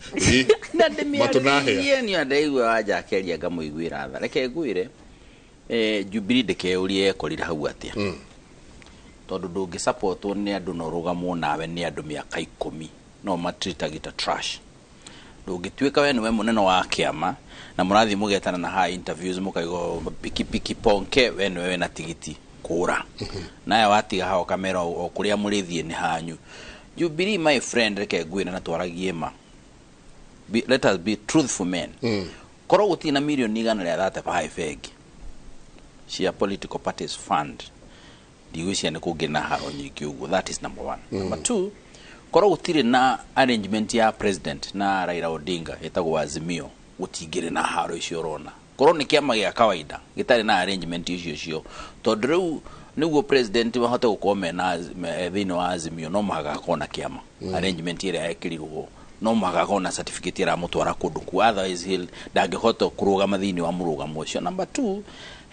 na Matũnahĩa. ndĩmĩarĩrĩrie nĩ ndaigua wanja akĩaria ngamũiguĩra tha. Reke ngwĩre, Jubilee ndĩkeyũrie yekorire hau atĩa, tondũ ndũngĩsupportwo nĩ andũ na ũrũgamwo nawe nĩ andũ mĩaka 10 no matreatagĩta trash. Ndũngĩtuĩka we nĩwe mũnene wa kĩama na mũrathiĩ mũgetana na high interviews mũkaigua pikipiki ponke, we nĩwe wĩna tigiti kũra naye watiga hao kamera o kũrĩa mũrĩthiĩ nĩ hanyu. Jubilee, my friend, reke ngwĩre na twaragie ma. Let us be truthful men. Korwo gũtirĩ na mirioni 135 bengi cia political parties fund, ndigwĩciria nĩ kũngĩ na haro nyingĩ ũguo. That is number one. Number two, korwo gũtirĩ na arrangement ya president na Raila Odinga ĩtagwo Azimio, gũtingĩrĩ na haro icio ũrona. Korwo nĩ kĩama gĩa kawaida gĩtarĩ na arrangement icio cio, tondũ rĩu nĩguo president mahote gũkorwo mena thĩinĩ wa Azimio, no mũhaka akorwo na kĩama arrangement ĩrĩa yekĩrirwo, no mũhaka akorwo na certificate ĩramũtwara kũndũ ku, otherwise ndangĩhota kũrũgama thĩinĩ wa mũrũgamo ũcio. Number two,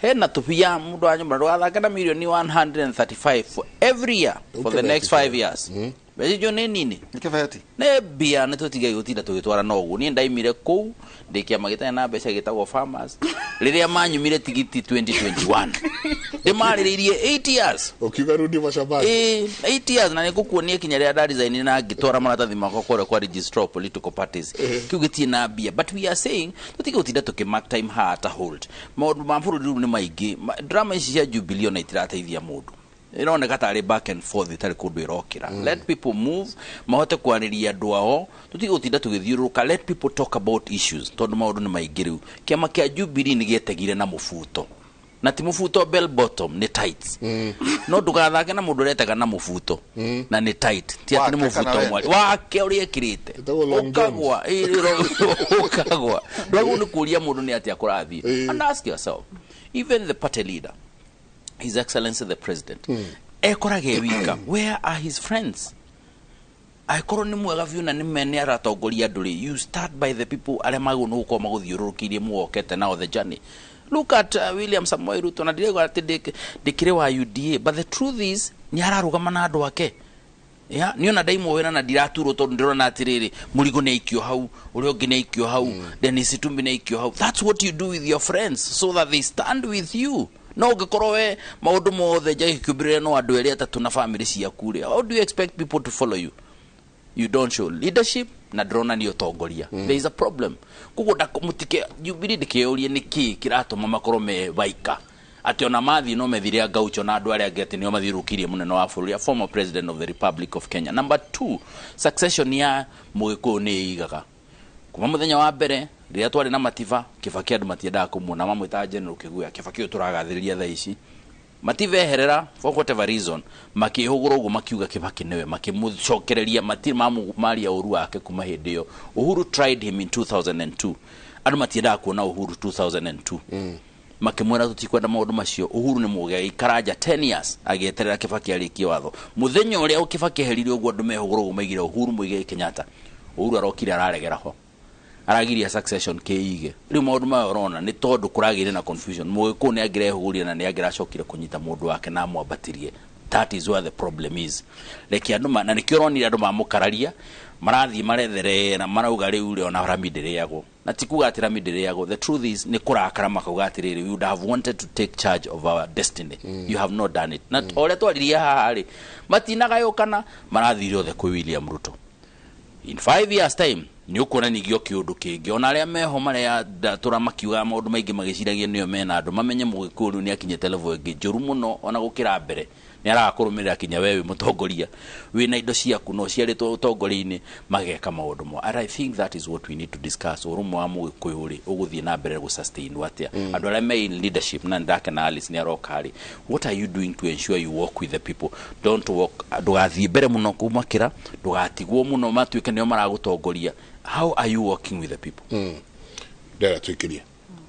hena tũbia mũndũ wa nyũmba ndũgathake na mirioni 135 for every year for the next 5 years. Mbeca icio nĩ nini. Nĩ kĩbeti. Nĩ mbia nĩ tũtige gũtinda tũgĩtwara na ũguo. Niĩ ndaimire kũu ndĩ kĩama gĩtarĩ na mbeca gĩtagwo Farmers rĩrĩa manyumire tigiti 2021, ndĩmarĩrĩirie 8 years. Ũkiuga rudi mashambani. Ĩĩ, 8 years, na nĩngũkuonia kinya rĩrĩa ndaresign na ngĩtwara maratathi makwa kũrĩa kwa registrar of political parties. Kĩu gĩtirĩ na mbia, but we are saying tũtige gũtinda tũkĩ mark time haha ta hold. Maũndũ ma bũrũri rĩu nĩ maingĩ. Drama ici cia Jubilee ona itirateithia mũndũ, ĩroneka tarĩ back and forth ĩtarĩ kũndũ ĩrokĩra. Let people move, mahote kwarĩria andũ ao, tũtige gũtinda tũgĩthiũrũrũka. Let people talk about issues, tondũ maũndũ nĩ maingĩ. Rĩu kĩama kĩa Jubilee nĩ gĩetegire na mũbuto, na ti mũbuto bell bottom, nĩ tights. No ndũgathake na mũndũ ũretega na mũbuto na nĩ tight, ti atĩ nĩ Wake kana mũbuto we? Mwari wake ũrĩa ekĩrĩte. Ĩtagwo long johns. Ũkagwa, ĩĩ, ũkagwa. Ndwagĩrĩirwo nĩ kũria mũndũ nĩ atĩa kũrathiĩ. And ask yourself, even the party leader, His Excellency the President, ekoraga e wika. Where are his friends? Angĩkorwo nĩ mwega biũ na nĩ mene aratongoria andũ rĩ, you start by the people arĩa magĩrĩirwo nĩ gũkorwo magũthiũrũrũkĩirie, muokete nao the journey. Look at William Samoei Ruto, na ndirauga atĩ ndĩkĩrĩ wa UDA, but the truth is nĩ ararũgama na andũ ake. Ya niĩ ona ndaimwo wĩra na ndiraturwo, tondũ ndĩrona atĩrĩrĩ, mũrigo nĩ aikio hau, ũrĩa ũngĩ nĩ aikio hau, Dennis Itumbi nĩ aikio hau. That's what you do with your friends so that they stand with you. No ũngĩkorwo we maũndũ mothe njagĩkĩũmbĩrĩre no andũ erĩ atatũ na family ciaku rĩ, how do you expect people to follow you? You don't show leadership na ndĩronania ũtongoria. There is a problem. Koguo mũtike Jubilee ndĩkeyũrie nĩ kĩĩ kĩratũma makorwo me baika atĩ ona mathiĩ no methire gaucho na andũ arĩa angĩ atĩ nĩo mathiũrũrũkĩirie mũnene wa bũrũri, a former president of the Republic of Kenya. Number two, succession ya Mũgĩkũyũ nĩ ĩigaga kuma mũthenya wa mbere rĩrĩa twarĩ na Matiba. Kibaki andũ matiendaga kũmuona, mamwĩtaga General Kĩguya. Kibaki ũyũ tũragathĩrĩria thaa ici, Matiba eherera for whatever reason, makĩhũgũra ũguo makiuga Kibaki nĩwe, makĩmũcokereria, matirĩ maria ũru wake kuma hĩndĩ ĩyo. Uhuru tried him in 2002. Andũ matiendaga kuona Uhuru 2002, makĩmwĩra tũtikwenda maũndũ macio. Uhuru nĩ mũgĩ, agĩikara nja 10 years agĩeterera Kibaki arĩkie watho. Mũthenya ũrĩa Kibaki eheririe ũguo, andũ mehũgũra ũguo maigire Uhuru Muigai Kenyatta. Uhuru arokire araregera ho, aragiria succession kĩige. Rĩu maũndũ maya ũrona nĩ tondũ kũragĩire na confusion. Mũgĩkũyũ nĩ angĩrehũgũrire na nĩ angĩracokire kũnyita mũndũ wake na amwambatirie. That is where the problem is. Reke andũ na nĩkĩo ũronire andũ mamũkararia marathiĩ maretherera, marauga rĩu rĩ ona rami ndĩrĩagwo, na ti kuga atĩ rami ndĩrĩagwo. The truth is nĩ kũrakara, makauga atĩrĩrĩ, we would have wanted to take charge of our destiny, you have not done it. Na o ũrĩa twaririe haha rĩ, matinagayũkana, marathire othe kwĩ William Ruto. In 5 years time nĩ ũkuona ningĩ o kĩũndũ kĩngĩ, ona arĩa meho marĩa tũra makiugaga maũndũ maingĩ magĩciragia nĩo mena andũ, mamenye Mũgĩkũyũ rĩu nĩ akinyĩte level ĩngĩ njũru mũno ona gũkĩra mbere. Nĩ araga kũrũmĩrĩra kinya we wĩ mũtongoria wĩna indo ciaku no ciarĩtwo ũtongoria-inĩ, mageka maũndũ mo. And I think that is what we need to discuss. Ũrũmwe wa Mũgĩkũyũ rĩ, ũgũthiĩ na mbere gũsustain atĩa? Andũ arĩa me in leadership, na ndakena Alice nĩ aroka rĩ, what are you doing to ensure you walk with the people? Don't walk, ndũgathiĩ mbere mũno kũmakĩra, ndũgatigwo mũno matuĩke nĩo maragũtongoria. How are you working with the people? Ndera twĩkĩrie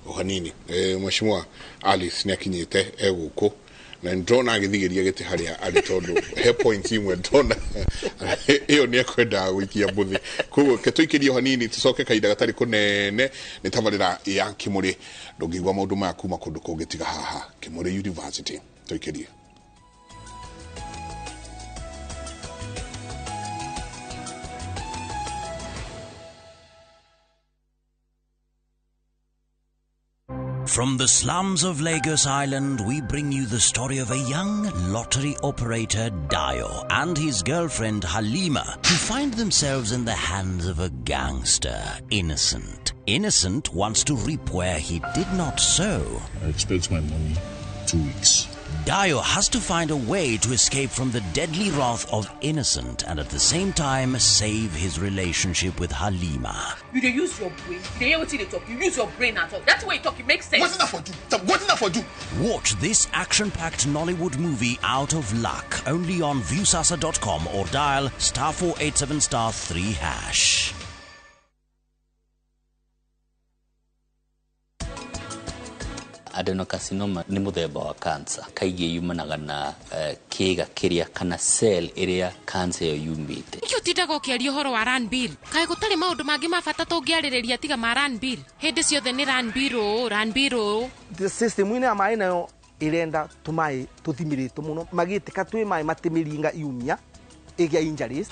o hanini. Mheshimiwa Alice nĩ akinyĩte e gũkũ na ndĩrona agĩthigĩria gĩtĩ harĩa arĩ, tondũ he point imwe ndona ĩyo nĩ ekwendaga gũikia mbũthi. Koguo ke tũikĩrie o hanini, tũcoke kahinda gatarĩ kũnene. Nĩ tabarĩra ya Kĩmũrĩ, ndũngĩigua maũndũ maya kuma kũndũ kũngĩ tiga haha Kĩmũrĩ University. Tũikĩrie. From the slums of Lagos Island, we bring you the story of a young lottery operator, Dayo, and his girlfriend, Halima, who find themselves in the hands of a gangster, Innocent. Innocent wants to reap where he did not sow. I expect my money 2 weeks. Dayo has to find a way to escape from the deadly wrath of Innocent and at the same time save his relationship with Halima. You dey use your brain. You dey hear wetin they talk. You use your brain at all. That's way you talk. It makes sense. What's that for do? What's that for do? Watch this action-packed Nollywood movie Out of Luck only on Viusasa.com or dial *487*3#. Adenocarcinoma nĩ mũthemba wa cancer kaingĩ yumanaga na kĩga kĩrĩa kana cell ĩrĩa cancer ĩyo yumĩte. Nĩkĩ ũtindaga ũkĩaria ũhoro wa Ranbir? Kaĩ gũtarĩ maũndũ mangĩ ma bata tũngĩarĩrĩria tiga ma Ranbir? Hĩndĩ ciothe nĩ Ranbir ũũ, Ranbir ũũ. System ĩno ya maĩ nayo ĩrenda tũmaĩ tũthimĩrĩtwo mũno magĩtĩka twĩ maĩ matĩmĩringa iumia ĩgĩa injuries.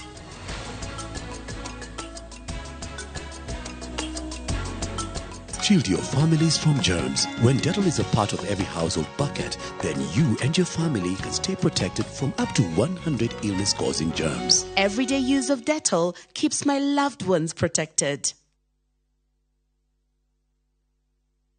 Shield your families from germs. When Dettol is a part of every household bucket, then you and your family can stay protected from up to 100 illness-causing germs. Everyday use of Dettol keeps my loved ones protected.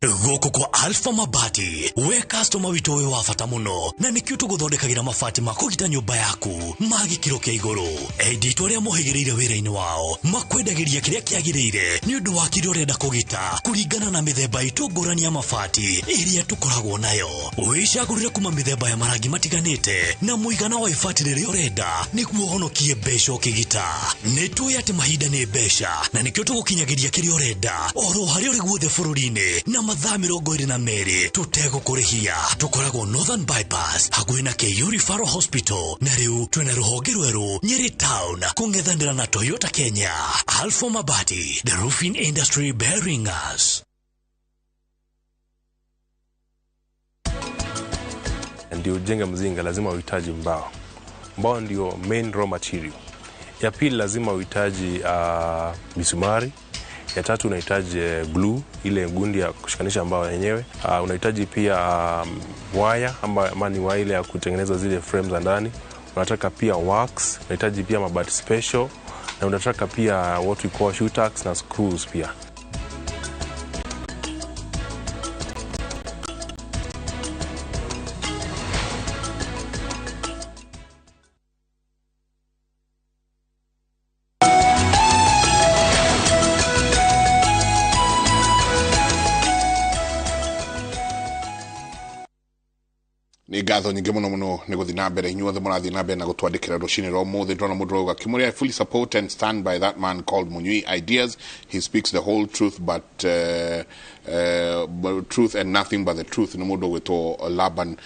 Gũkũ kwa Alpha Mabati we customer witũ wĩ wa bata mũno na nĩkĩo tũgũthondekagĩra mabati ma kũgita nyũmba yaku ma gĩkĩro kĩa igũrũ. Enditũ arĩa mohĩgĩrĩire wĩra-inĩ wao makwendagĩria kĩrĩa kĩagĩrĩire nĩ ũndũ wa kĩrĩa ũrenda kũgita kũringana na mĩthemba itũ ngũrani ya mabati ĩrĩa tũkoragwo nayo. Wĩcagũrĩre kuma mĩthemba ya marangi matiganĩte na mũigana wa ibati rĩrĩa ũrenda nĩguo ũhonokie mbeca ũkĩgita. Nĩ tũĩ atĩ mahinda nĩ mbeca na nĩkĩo tũgũkinyagĩria kĩrĩa ũrenda oro harĩa ũrĩ guothe bũrũri-inĩ na mathaa 22 tũtegũkũrĩhia. Tũkoragwo Northern Bypass hakuhĩ na KU Referral Hospital na rĩu twĩna rũhonge rwerũ Nyeri Town kũng'ethanĩra na Toyota Kenya. Alpha Mabati, the roofing industry bearing us. Ndio ujenge mzinga lazima uhitaji mbao. Mbao ndio main raw material. Ya pili lazima uhitaji misumari. Ya tatu unahitaji glue, ile gundi ya kushikanisha mbao yenyewe. Unahitaji pia waya ama ni waya ile ya kutengeneza zile frames za ndani. Unataka pia wax, unahitaji pia mabati special na unataka pia what we call shoe tacks na screws pia. Ngatho nyingĩ mũno mũno nĩ gũthiĩ na mbere inyuothe mũrathiĩ na mbere na gũtwandĩkĩra rũcinĩ rwa ũmũthĩ. Ndĩrona mũndũ ũrauga Kimuria, I fully support and stand by that man called Munyui ideas. He speaks the whole truth but truth and nothing but the truth. Nĩ mũndũ ũgwĩtwo Laban.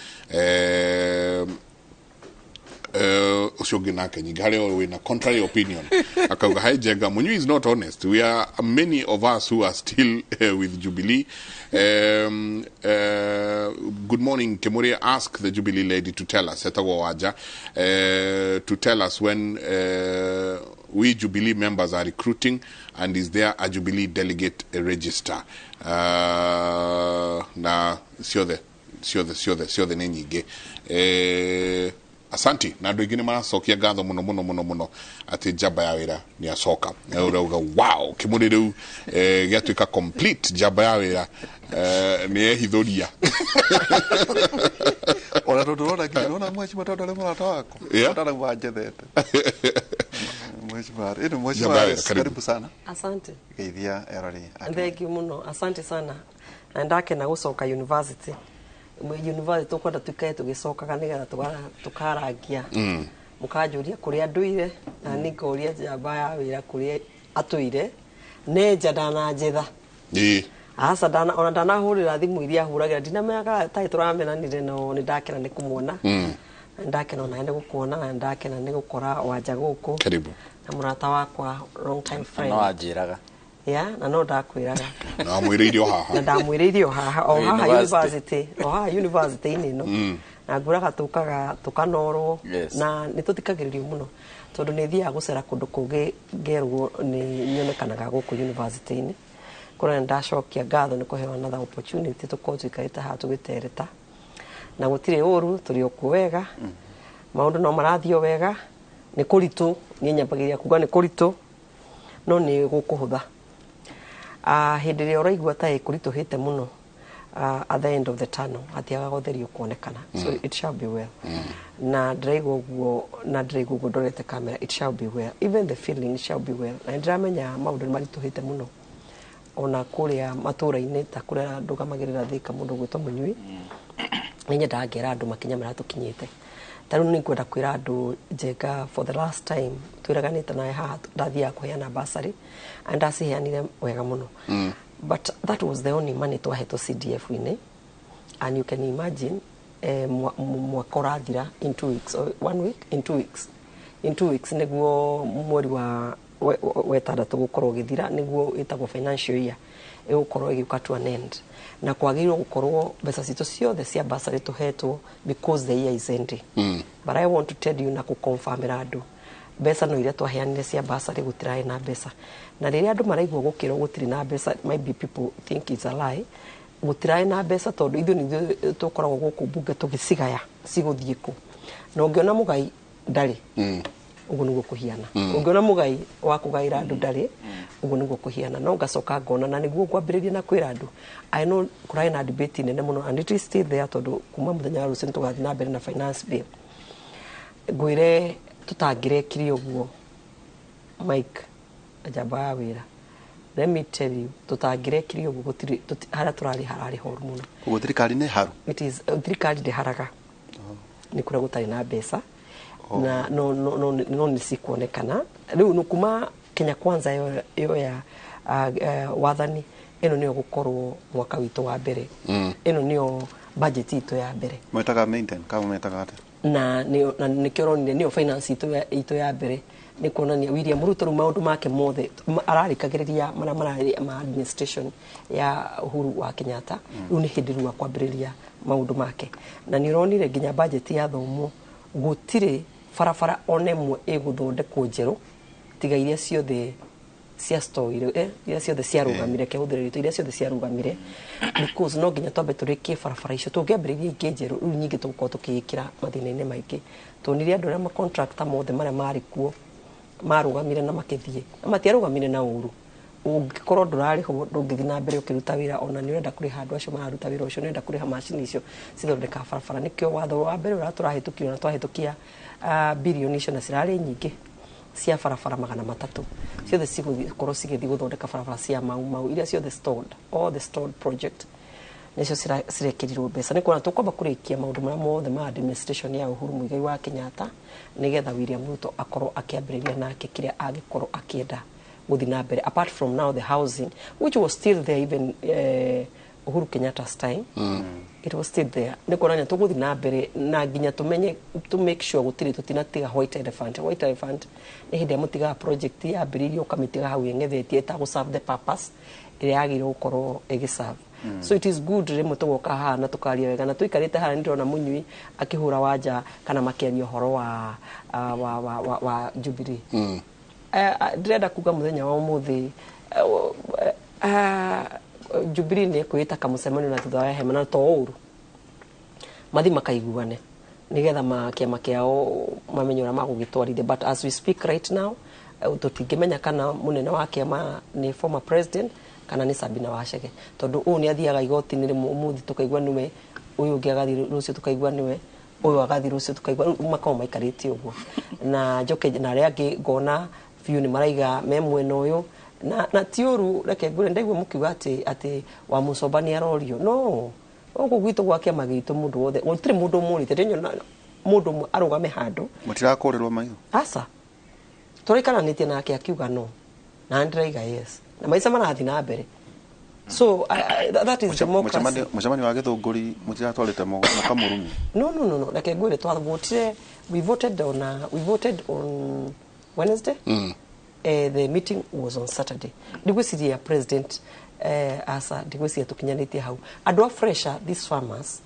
Ũcio ũngĩ nake nyingĩ harĩa wĩna contrary opinion akauga hi Jenga, Munyui is not honest. We are many of us who are still with Jubilee. Good morning Kimuria, ask the Jubilee lady to tell us, etagwo Waja, to tell us when we Jubilee members are recruiting and is there a Jubilee delegate register. Na ciothe ciothe ciothe ciothe nĩ nyingĩ. Asanti na andũ aingĩ nĩ maracokia ngatho mũno mũno mũno mũno atĩ njamba ya wĩra nĩ acoka. Ũrauga wow, Kĩmũrĩ rĩu gĩatuĩka complete, njamba ya wĩra nĩ ehithũria. Ona tondũ ũrona nginya ũrona mheshimiwa tondũ arĩ mũrata wakwa. Ndarauma njethete. Mheshimiwa, ĩno mheshimiwa, karibu sana. Asante. Geithia erori. Thank you mũno. Asante sana. Na ndakena gũcoka university. University tukwenda tuikae tugicokaga nigetha tukarangia mukanjuria kuria nduire na ni ngoria njamba ya wira kuria atuire ne nja ndananjetha aca ndana ona ndanahurira thimu iria huragira ndinamenyaga tai turamenanire no ni ndakena ni kumuona na ndakena ona ni gukuona na ndakena ni gukora wanja guku karibu na murata wakwa long time friend no anjiraga. Ya, na no ndakwiraga. Na mwĩrĩire o haha. Na ndamwĩrĩire o haha, o haha university, o haha university-inĩ ĩno. Na nguraga tũkaga tũkanorwo na nĩ tũthikagĩrĩrio mũno tondũ nĩ thiaga gũcera kũndũ kũngĩ ngerwo nĩ nyonekanaga gũkũ university-inĩ. Kũrĩa ndacokia ngatho nĩ kũheo another opportunity tũkorwo tũikarĩte haha tũgĩtereta na gũtirĩ ũru, tũrĩ o kuo wega, maũndũ no marathiĩ o wega. Nĩ kũritũ, niĩ nyambagĩrĩria kuga nĩ kũritũ, no nĩ gũkũhũtha. Hĩndĩ ĩrĩa ũraigua ta ĩkũritũhĩte mũno, at the end of the tunnel hatiagaga ũtheri ũkuonekana. So it shall be well. Na ndĩraigua ũguo, na ndĩraigua ũguo ndorete camera, it shall be well, even the feeling shall be well. Na nĩndĩramenya maũndũ nĩ maritũhĩte mũno ona kũrĩa matũra-inĩ, ta kũrĩa ndũgamagĩrĩra Thĩka, mũndũ gwĩtwo Mũnyui. Nĩ nyendaga ngera andũ makinya marĩa tũkinyĩte. Ta rĩu nĩ ngwenda kwĩra andũ, Njenga, for the last time twĩraganĩte nawe haha, ndathiaga kũheana bursary and ndaciheanire wega mũno, but that was the only money twahetwo CDF-inĩ, and you can imagine, mwaka ũrathira in 2 weeks or one week, in 2 weeks, in 2 weeks nĩguo mweri wa wetandatũ gũkorwo ũgĩthira, nĩguo ĩtagwo financial year ĩgũkorwo ĩgĩũka to an end, na kwagĩrĩirwo gũkorwo mbeca citũ ciothe cia bursary tũhetwo because the year is ending. But I want to tell you na kũconfirmĩra andũ, mbeca no iria twaheanire cia bursary, gũtirarĩ na mbeca. Na rĩrĩa andũ maraigua gũkĩrwo gũtirĩ na mbeca, maybe people think it's a lie. Gũtirarĩ na mbeca tondũ ithuĩ nithuĩ tũkoragwo gũkũ mbunge tũgĩcigaya cigũthiĩ kũ, na ũngĩona mũgai ndarĩ, ũguo nĩguo kũhiana. Ũngĩona mũgai wa kũgaĩra andũ ndarĩ, ũguo nĩguo kũhiana. No ngacoka ngona na nĩguo ngwambĩrĩria na kwĩra andũ, I know kũrarĩ na debate nene mũno and it is still there, tondũ kuma mũthenya wa rũciũ nĩtũgathiĩ na mbere na finance bill. Ngwĩre tũtangĩrekire ũguo, Mike njamba ya wĩra, let me tell you, tũtangĩrekire ũguo gũtirĩ harĩa tũrarĩ hararĩ horu mũno. Koguo thirikari nĩ haru? It is, thirikari ndĩharaga, nĩ kũrĩa gũtarĩ na mbeca na no nĩ cikuonekana rĩu no kuma Kenya Kwanza yoya wathani. Ĩno nĩyo gũkorwo mwaka witũ wa mbere, ĩno nĩyo budget itũ ya mbere. Mwetaga maintain kama mwetaga atĩa? Na nĩkĩo ũronire nĩyo finance itũ ya mbere, nĩ kuonania William Ruto rĩu maũndũ make mothe ararĩkagĩrĩria marĩa mararĩ ma administration ya Uhuru wa Kenyatta. Rĩu nĩ hĩndĩ rĩu akwambĩrĩria maũndũ make, na nĩ ũronire nginya budget yathomwo, gũtirĩ barabara ona ĩmwe ĩgũthondekwo njerũ tiga iria ciothe cia stoire, iria ciothe ciarũgamire, kĩhũthĩro rĩtũ, iria ciothe ciarũgamire, because no nginya twambe tũrĩkie barabara icio. Tũngĩambĩrĩria ingĩ njerũ rĩu nyingĩ, tũgũkorwo tũkĩĩkĩra mathĩna-inĩ maingĩ. Tuonire andũ arĩa macontractor mothe marĩa marĩ kuo marũgamire na makĩthiĩ, na matiarũgamire na ũru. Ũngĩkorwo ndũrarĩhwo, ndũngĩthiĩ na mbere ũkĩruta wĩra, ona nĩ ũrenda kũrĩha andũ acio mararuta wĩra ũcio, nĩ ũrenda kũrĩha macini icio cithondekaga barabara. Nĩkĩo watho wa mbere ũrĩa tũrahĩtũkirio na twahĩtũkia birioni icio, na cirarĩ nyingĩ, cia barabara 300 ciothe cigũkorwo cigĩthiĩ gũthondeka barabara cia Mau Mau, iria ciothe stalled, all the stalled project nĩcio cirekĩrirwo mbeca. Nĩ kuona tũkwamba kũrĩkia maũndũ marĩa mothe ma administration ya Uhuru Muigai wa Kenyatta, nĩgetha William Ruto akorwo akĩambĩrĩria nake kĩrĩa angĩkorwo akĩenda gũthiĩ na mbere, apart from now the housing, which was still there even Uhuru Kenyatta's time. It was still there. Nĩ kuonania tũgũthiĩ na mbere na nginya tũmenye to make sure gũtirĩ tũtinatiga white elephant. White elephant nĩ hĩndĩ ĩrĩa mũtigaga project yambĩrĩirio, ũkamĩtiga hau ĩng'ethetie, ĩtagũ serve the purpose ĩrĩa yagĩrĩirwo gũkorwo ĩgĩserve. So it is good rĩmwe tũgoka haha na tũkaria wega na tũikarĩte haha. Nĩ ndĩrona Mũnyui akĩhũra wanja kana makĩaria ũhoro wa Jubilee. Ndĩrenda kuga mũthenya wa ũmũthĩ, Jubilee nĩ ĩkwĩta kamũcemanio na thutha wa hema, na to ũru mathi makaiguane nigetha ma kĩama kĩao mamenye ũrĩa magũgĩtwarithia. But as we speak right now, tũtingĩmenya kana mũnene wa kĩama nĩ former president kana nĩ Sabina Wachege, tondũ ũyũ nĩ athiaga igoti-inĩ rĩmwe, ũmũthĩ tũkaigua nĩwe ũyũ, ũngĩ agathiĩ rũciũ tũkaigua nĩwe ũyũ, agathiĩ rũciũ tũkaigua. Rĩu makoragwo maikarĩte ũguo na njoke na arĩa angĩ ngona biũ nĩ maraiga me mwena ũyũ, na ti ũru. Reke ngwĩre, ndaigua mũkiuga atĩ wa Mũcomba nĩ arorio no gũkũ gwitũ gwa kĩama gitũ, mũndũ wothe, gũtirĩ mũndũ ũmũrĩte. Ndĩnyona mũndũ ũmwe arũgame handũ. Mũtirakũrĩrwo maitho? Aca, tũraikaranĩtie nake akiuga no, na ndĩraiga yes, na maica marathiĩ na mbere. So that is democracy. Mũcemanio wa Gĩthũngũri mũtiratwarĩte mũkamũrumia? No, reke ngwĩre, twavotire, we voted on Wednesday. The meeting was on Saturday. Ndigwĩciria president, asa ndigwĩciria tũkinyanĩtie hau. Andũ a fresher, these farmers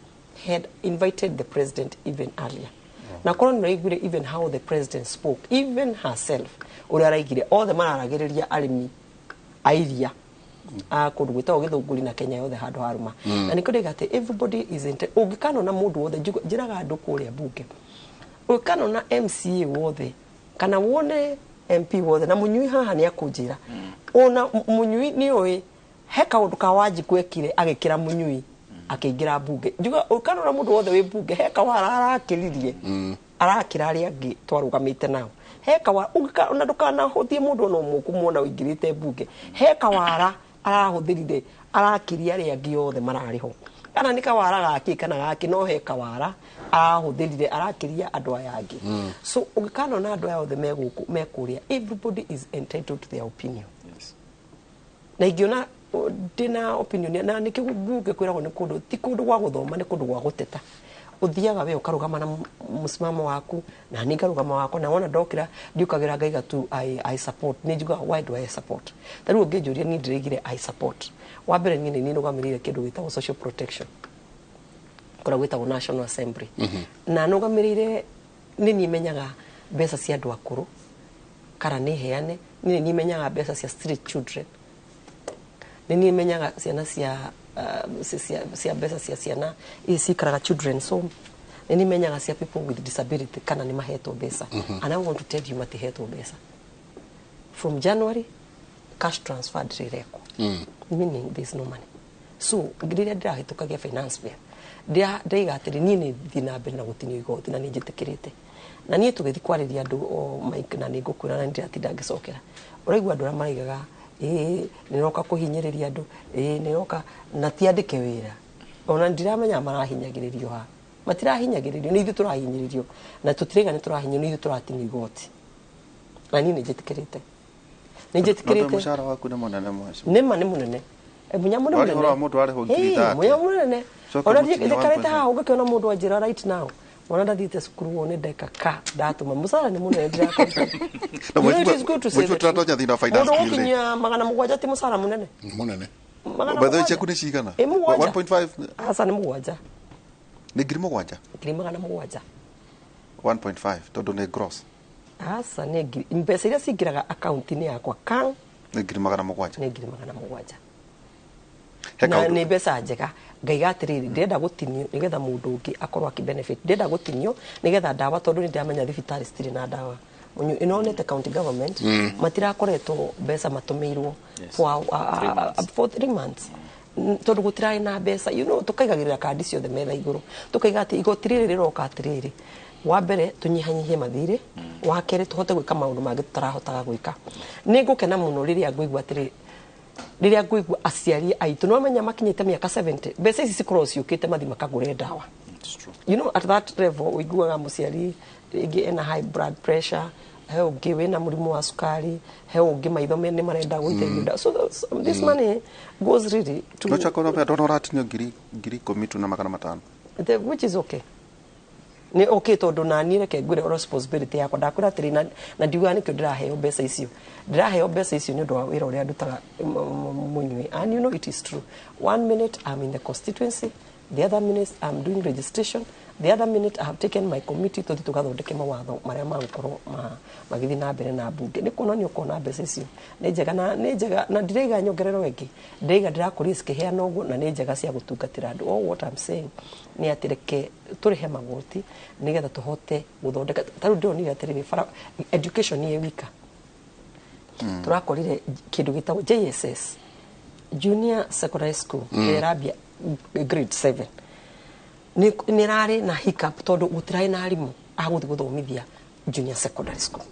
had invited the president even earlier, na korwo nĩraiguire even how the president spoke, even herself ũrĩa araigire othe mararagĩrĩria arĩmi a iria. A kũndũ gwĩtagwo Gĩthũngũri na Kenya yothe handũ harũma. Na nĩkĩo ndĩga atĩ everybody is ũngĩkanona mũndũ wothe, njĩraga andũ kũrĩa mbunge, ũngĩkanona MCA wothe kana wone MP wothe na mũnyui haha nĩ akũnjĩra, ona mũnyui nĩ ũĩ he kaũndũ ka Wanjikũ ekire agĩkĩra mũnyui akĩingĩra mbunge. Njuga ũkanona mũndũ wothe wĩ mbunge he kawara arakĩririe, arakĩra arĩa angĩ twarũgamĩte nao, he kawara ona ndũkanahũthie mũndũ ona ũmwe kũmuona ũingĩrĩte mbunge, he kawara arahũthĩrire arakĩria arĩa angĩ othe mararĩ ho, kana nĩ kawara gakĩ kana gakĩ, no he kawara arahũthĩrire arakĩria andũ aya angĩ. So ũngĩkanona andũ aya othe me gũkũ me kũrĩa, everybody is entitled to their opinion. Na ingĩona ndĩna opinion, na nĩkĩo mbunge kwĩragwo nĩ kũndũ ti kũndũ gwa gũthoma, nĩ kũndũ gwa gũteta. Ũthiaga we ũkarũgama na mũsimamo waku, na niĩ ngarũgama wakwa, na wona ndokĩra ndiũkagĩra ngaiga tu I support. Nĩ njugaga why do I support? Ta rĩu ũngĩnjũria niĩ ndĩraigire I support. Wa mbere niĩ nĩ nũgamĩrĩire kĩndũ gĩtagwo social protection kũrĩa gwĩtagwo National Assembly. Na nũgamĩrĩire nĩ niĩ menyaga mbeca cia andũ akũrũ kana nĩ heane, nĩ niĩ menyaga mbeca cia street children, nĩ niĩ menyaga ciana cia cia mbeca cia ciana ici cikaraga children's home, nĩ niĩ menyaga cia people with disability kana nĩ mahetwo mbeca. And I want to tell you matihetwo mbeca. From January cash transfer ndĩrekwo, meaning there is no money. So rĩrĩa ndĩrahĩtũkagia finance bill ndĩraiga atĩrĩ niĩ nĩ thiĩ na mbere na gũtinio igoti na nĩ njĩtĩkĩrĩte, na niĩ tũgĩthiĩ kwarĩria andũ o Mike, na nĩ ngũkwĩra na nĩndĩratinda ngĩcokera, ũraigua andũ arĩa maraigaga ĩĩ nĩroka kũhinyĩrĩria andũ, ĩĩ nĩroka na ti andĩke wĩra, ona ndiramenya marahinyagĩrĩrio ha, matirahinyagĩrĩrio, nĩ ithuĩ tũrahinyĩrĩrio, na tũtiraiga nĩ tũrahinyĩrĩrio, nĩ ithuĩ tũratinio igoti, na niĩ nĩ njĩtĩkĩrĩte, nĩ njĩtĩkĩrĩte. Mũcara waku nĩ mũnene mwacio? Nĩ ma nĩ mũnene. Mũnyamũ nĩ mũnene. Warĩ mũndũ arĩhwo ngiri 30. Mũnyamũ mũnene. Ona ndikarĩte haha ũngĩkĩona mũndũ anjĩra right now, mwana ndathiĩte cukuru wone ndeka ka ndatũma mũcara nĩ mũnene ndĩrakora. Mũcio tũratonya thĩinĩ wa finance bill. Mũndũ ũgũkinyia 700 ti mũcara mũnene. Mũnene. By the way, ciaku nĩ cigana? 1.5. Aca nĩ 7. Nĩ ngiri 7? Ngiri 700. 1.5 tondũ nĩ gross. Aca nĩ ngiri mbeca iria cingĩraga akaunti-inĩ yakwa kan nĩ ngiri 700. Nĩ ngiri 700. Na nĩ mbeca njega. Ngaiga atĩrĩrĩ ndĩrenda gũtinio nĩgetha mũndũ ũngĩ akorwo akĩ-benefit, ndĩrenda gũtinio nĩgetha ndawa, tondũ nĩ ndĩramenya thibitarĩ citirĩ na ndawa. Ĩnonete county government matirakoretwo mbeca matũmĩirwo for 3 months tondũ gũtirarĩ na mbeca. You know, tũkaigagĩrĩra kandi ciothe metha igũrũ, tũkaiga atĩ igoti rĩrĩ rĩroka atĩrĩrĩ, wa mbere tũnyihanyihie mathirĩ, wa kerĩ tũhote gwĩka maũndũ mangĩ tũtarahotaga gwĩka. Nĩ ngũkena mũno rĩrĩa ngũigua atĩrĩ, rĩrĩa ngũigua aciari aitũ no menya makinyĩte mĩaka 70, mbeca ici cikorwo ciũkĩte mathi makagũre ndawa. You know, at that level ũiguaga mũciari rĩngĩ ena high blood pressure, he ũngĩ wĩna mũrimũ wa cukari, he ũngĩ maitho nĩ marenda gũitĩrĩrio ndawa. So this money goes really to no chakora pe ndona ũratinio ngiri 10 tu na 500, which is okay. Nĩ okay tondũ nani reke ngwĩre responsibility yakwa, ndakwĩra atĩrĩ na ndiugaga nĩkĩo ndĩraheo mbeca icio, ndĩraheo mbeca icio nĩ ũndũ wa wĩra ũrĩa ndutaga mũnyui. And you know it is true, one minute I'm in the constituency, the other minute I'm doing registration, the other minute I have taken my committee tũthiĩ tũgathondeke mawatho marĩa magũkorwo magĩthiĩ na mbere na mbunge. Nĩ kuonania ũkona mbeca icio nĩ njega, na nĩ njega, na ndiraiga nyongererwo ĩngĩ, ndĩraiga ndĩrakũria cikĩheana ũguo, na nĩ njega cia gũtungatĩra andũ. All what I'm saying nĩ atĩ reke tũrĩhe magoti nĩgetha tũhote gũthondeka. Ta rĩu ndĩronire atĩrĩrĩ, bara education ĩ wika, tũrakorire kĩndũ gĩtagwo JSS, Junior Secondary School, ĩrĩa ĩrambia grade 7, nĩ ĩrarĩ na hiccup tondũ gũtirarĩ na arimũ a gũthiĩ gũthomithia junior secondary school.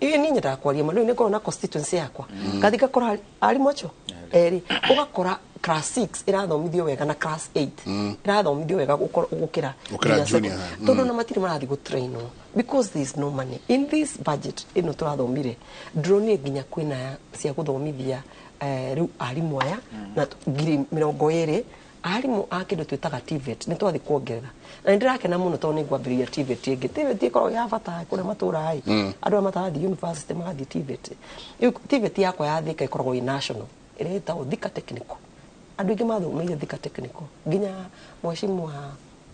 Ĩĩ niĩ nyendaga kwaria ma, rĩu nĩ ngorwo na constituency yakwa, ngathiĩ ngakora arimũ acio erĩ, ũgakora class 6 ĩrathomithio wega na class 8 ĩrathomithio wega gũkĩra junior, tondũ na matirĩ marathiĩ gũtrainwo because there is no money in this budget ĩno tũrathomire. Ndĩronire nginya kwĩna cia gũthomithia rĩu arimũ aya na ngiri 20 arimũ a kĩndũ twĩtaga TVET nĩ twathiĩ kuongerera, na nĩ ndĩrakena mũno tondũ nĩ ngwambĩrĩria TVET ĩngĩ. TVET ĩkoragwo ya bata kũrĩa matũũra ĩ, andũ arĩa matarathiĩ university magathiĩ TVET. Rĩu TVET yakwa ya Thika ĩkoragwo ĩ national, ĩrĩa ĩtagwo Thika Technical. Andũ aingĩ mathomeire Thika Technical, nginya mheshimiwa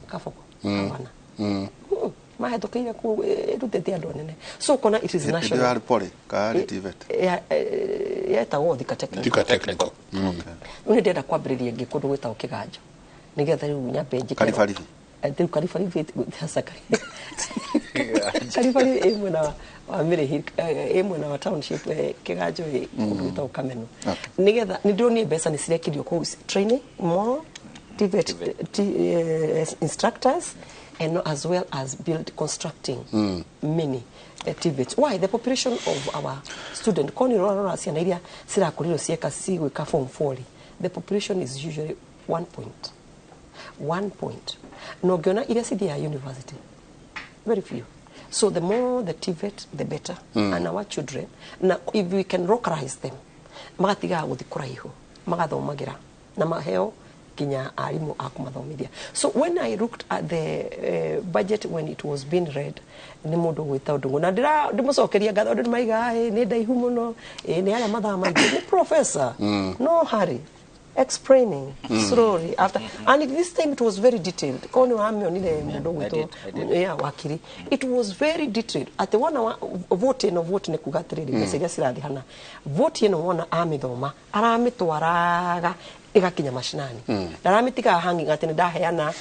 Kaboko gavana mahĩtũkĩire kũu, ĩrutĩte andũ anene. So ũkona it is national. Ĩrĩ poly kana TVET? Yetagwo Thika Technical. Thika Technical. Rĩu nĩ ndĩrenda kwambĩrĩria ĩngĩ kũndũ gwĩtagwo Kĩganjo nĩgetha rĩu nyambe njĩke Karibaribi. Rĩu Karibaribi, aca, Karibaribi ĩ mwena wa Mĩrĩhi, ĩ mwena wa township, Kĩganjo ĩ kũndũ gwĩtagwo Kameno, nĩgetha nĩ ndĩronire mbeca nĩ cirekirio kũu, training more TVET instructors and as well as build constructing many TVETs. Why? The population of our student, koni rora ciana iria cirakũrirwo cieka cigwĩka form 4, the population is usually 1 point. 1 point. Na ũngĩona iria cithiaga university, very few. So the more the TVET, the better. And our children, na if we can localize them, magatigaga gũthiĩ kũraihu, magathomagĩra na maheo nginya arimũ a kũmathomithia. So when I looked at the budget when it was being read nĩ mũndũ gwĩta Ndung'u, na ndĩmũcokeria ngatho, andũ nĩmaiga nĩ ndaihu mũno, nĩ arĩa mathaa maingĩ, nĩ professor, no hurry, explaining slowly after, and this time it was very detailed. Ko nĩ wamĩonire mũndũ gwĩtwo yeah, wakiri, it was very detailed atĩ wona vote ĩno, vote nĩ kuga atĩrĩrĩ, mbeca iria cirathiĩ hana, vote ĩno wona amĩthoma aramĩtwaraga ĩgakinya macinani, ndaramĩtigaga hanging atĩ nĩ ndaheana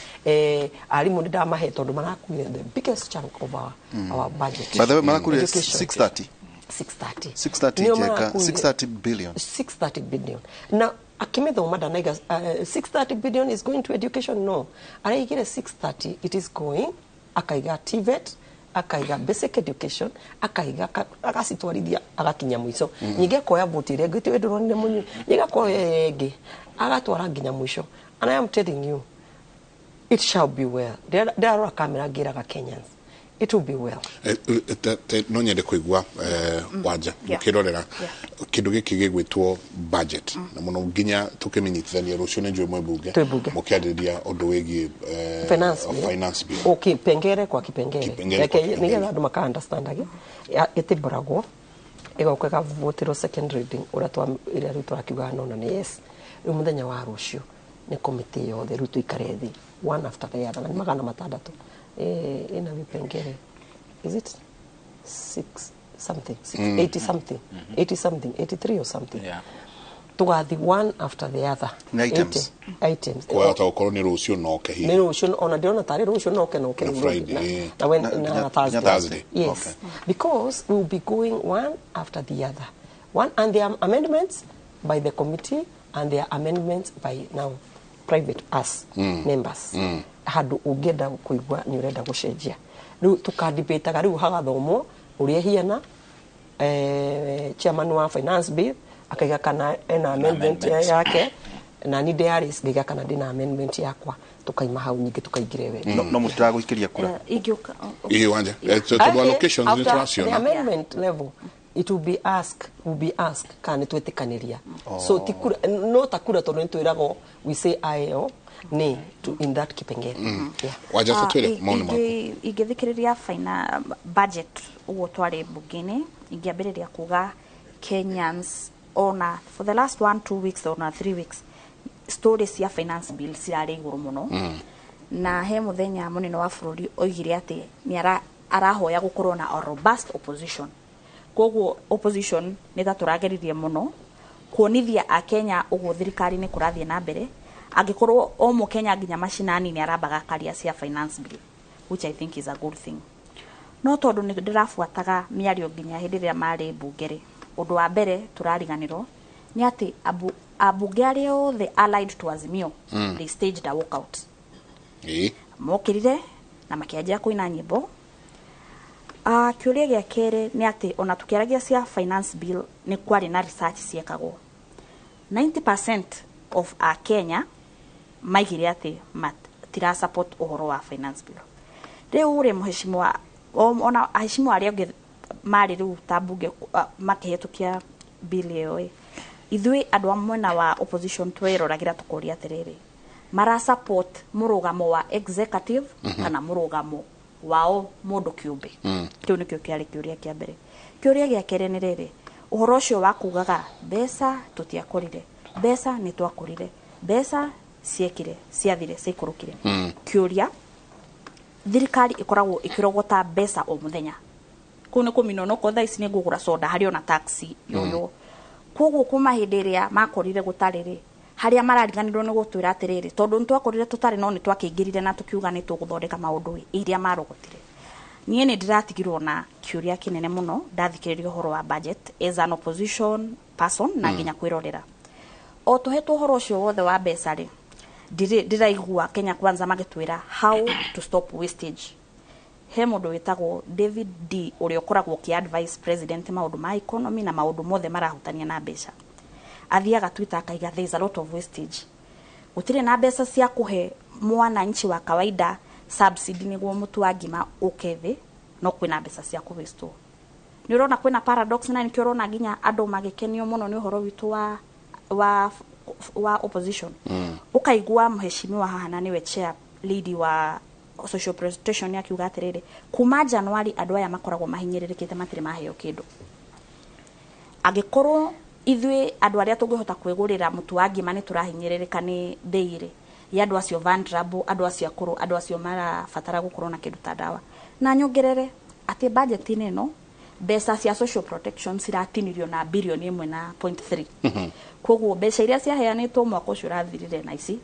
arimũ, nĩ ndamahe, tondũ marakuire the biggest chunk of our budget. By the way, marakuire Education. 630. 630. 630. Nĩo Jeka marakuire. 630 billion. 630 billion, na akimithoma ndanaiga 630 billion is going to education, no, araigire 630 it is going, akaiga TVET, akaiga basic education, akaiga agacitwarithia agakinya mũico. Ningĩ akoya vote ĩrĩa ĩngĩ ndũronire mũnyui, ningĩ akoya ĩrĩa ĩngĩ agatwara nginya mũico. And I am telling you, it shall be well. Ndĩrarora kamera ngĩraga Kenyans, it will be well. No nyende kũigua wanja mũkĩrorera kĩndũ gĩkĩ gĩgwĩtwo budget, na mũno nginya tũkĩmenyithania rũciũ nĩ njũĩ mwĩ bunge. Twĩ bunge. Mũkĩarĩrĩria ũndũ wĩgiĩ finance bill. Finance bill. O kipengere kwa kipengere. Kipengere kwa Reke kipengere. Nigetha andũ maka understandage, ĩtĩmboragwo ĩgoka ĩgavotĩrwo second reading, ũrĩa twa ĩrĩa rĩu tũrakiugaga nona nĩ yes. Rĩu mũthenya wa rũciũ nĩ komĩtĩ yothe rĩu tũikare thĩ one after the other, na nĩ 600, ĩna vipengere, is it six something, six, 80 something, 80 something, 83 or something. Tũgathi one after the other. Nĩ items. 80 items. Kwahota gũkorwo nĩ rũciũ noke hihi. Nĩ rũciũ, ona ndĩrona tarĩ rũciũ noke noke. Na Rĩu Friday, na, when, Na- na, nginya Thursday. Thursday. Yes. Okay. Because we will be going one after the other. One, and there are amendments by the committee and there are amendments by now private us members. Handũ ũngĩenda kũigua nĩ ũrenda gũcenjia, rĩu tũkadibĩtaga, rĩu hagathomwo ũrĩa hiana, chairman wa finance bill akaiga kana ena amendment amendment. Yake, na ni ndĩarĩ ngaiga kana ndĩna amendment yakwa, tukaima hau nyingĩ tukaingĩra wega. No mũtiragũikĩria kura. Ingĩũka. Ĩĩ, wanja. Tondũ allocations nĩ After the tũraciona. amendment level, it will be ask will be ask kana nĩ twĩtĩkanĩria. So ti kura, no ta kura, tondũ nĩ twĩragwo we say aye or nay to in that kipengele, yeah. Wanja, Ah, tũtwĩre maoni maku. Ingĩthikĩrĩria fina budget ũguo twarĩ mbunge-inĩ, ingĩambĩrĩria kuga Kenyans, ona for the last 1, 2 weeks, ona 3 weeks, story cia finance bill cirarĩ igũrũ mũno. Na he mũthenya mũnene wa bũrũri oigire atĩ nĩ arahoya gũkorwo na a robust opposition. Koguo opposition nĩ ta tũrageririe mũno kuonithia akenya ũguo thirikari nĩ kũrathiĩ na mbere, angĩkorwo o mũkenya nginya macinani nĩ arambaga akaria cia finance bill, which I think is a good thing. No tondũ nĩ ndĩrabuataga mĩario nginya hĩndĩ ĩrĩa marĩ mbunge rĩ, ũndũ wa mbere tũrariganĩrwo nĩ atĩ ambunge arĩa othe allied to Azimio, they staged a walkout. Mokĩrire na makĩanjia kũina nyĩmbo. Kĩũria gĩa kerĩ nĩ atĩ ona tũkĩaragia cia finance bill, nĩ kwarĩ na research ciekagwo, 90% of Akenya maigire atĩ matira support ũhoro wa finance bill. Rĩu rĩ, mũheshimiwa, ona aheshimiwa arĩa angĩ marĩ rĩu ta mbunge, makĩhĩtũkia bill ĩyo ĩ, ithuĩ andũ a mwena wa opposition twĩroragĩra tũkoria atĩrĩrĩ, mara support mũrũgamo wa executive kana mũrũgamo wao mũndũ kĩũmbe? Kĩu nĩkĩo kĩarĩ kĩũria kĩa mbere. Kĩũria gĩa kerĩ nĩ rĩrĩ, ũhoro ũcio wa kugaga mbeca tũtiakorire, mbeca nĩ twakorire, mbeca ciekire, ciathire, ciaikũrũkire. Kĩũria, thirikari ĩkoragwo ĩkĩrogota mbeca o mũthenya, kũu nĩ kũmina, onokorwo thaa ici nĩ ngũgũra soda harĩ ona taxi yoyo. Koguo kuma hĩndĩ ĩrĩa makorire gũtarĩ rĩ, harĩa marariganĩrwo nĩ gũtwĩra atĩrĩrĩ, tondũ nĩ twakorire tũtarĩ no nĩ twakĩingĩrire na tũkiuga nĩ tũgũthondeka maũndũ iria marogotire. Niĩ nĩ ndĩratigirwo na kĩũria kĩnene mũno ndathikĩrĩria ũhoro wa budget as an opposition person na nginya kwĩrorera. O tũhetwo ũhoro ũcio wothe wa mbeca rĩ, ndĩraigua Kenya Kwanza magĩtwĩra how to stop wastage. He mũndũ wĩtagwo David D ũrĩa ũkoragwo ũkĩ advise president maũndũ ma economy na maũndũ mothe marahutania na mbeca. Athiaga Twitter akaiga there is a lot of wastage. Gũtirĩ na mbeca cia kũhe mwananchi wa kawaida subsidy nĩguo mũtu wa ngima ũke thĩ, no kwĩna mbeca cia kũwastwo. Nĩ ũrona kwĩna paradox, na nĩkĩo ũrona nginya andũ magĩkenio mũno nĩ ũhoro witũ wa opposition. Ũkaigua mheshimiwa haha na nĩwe chair lady wa social presentation akiuga atĩrĩrĩ, kuma January andũ aya makoragwo mahinyĩrĩrĩkĩte matirĩ maheo kĩndũ. Angĩkorwo ithuĩ andũ arĩa tũngĩhota kwĩgũrĩra mũtu wa ngima nĩ tũrahinyĩrĩrĩka nĩ mbei rĩ, ya andũ acio vulnerable, andũ acio akũrũ, andũ acio marabatara gũkorwo na kĩndũ ta ndawa. Na nyongerere atĩ budget-inĩ ĩno mbeca cia social protection ciratinirio na bilioni 1.3. Koguo mbeca iria ciaheanĩtwo mwaka ũcio ũrathirire na ici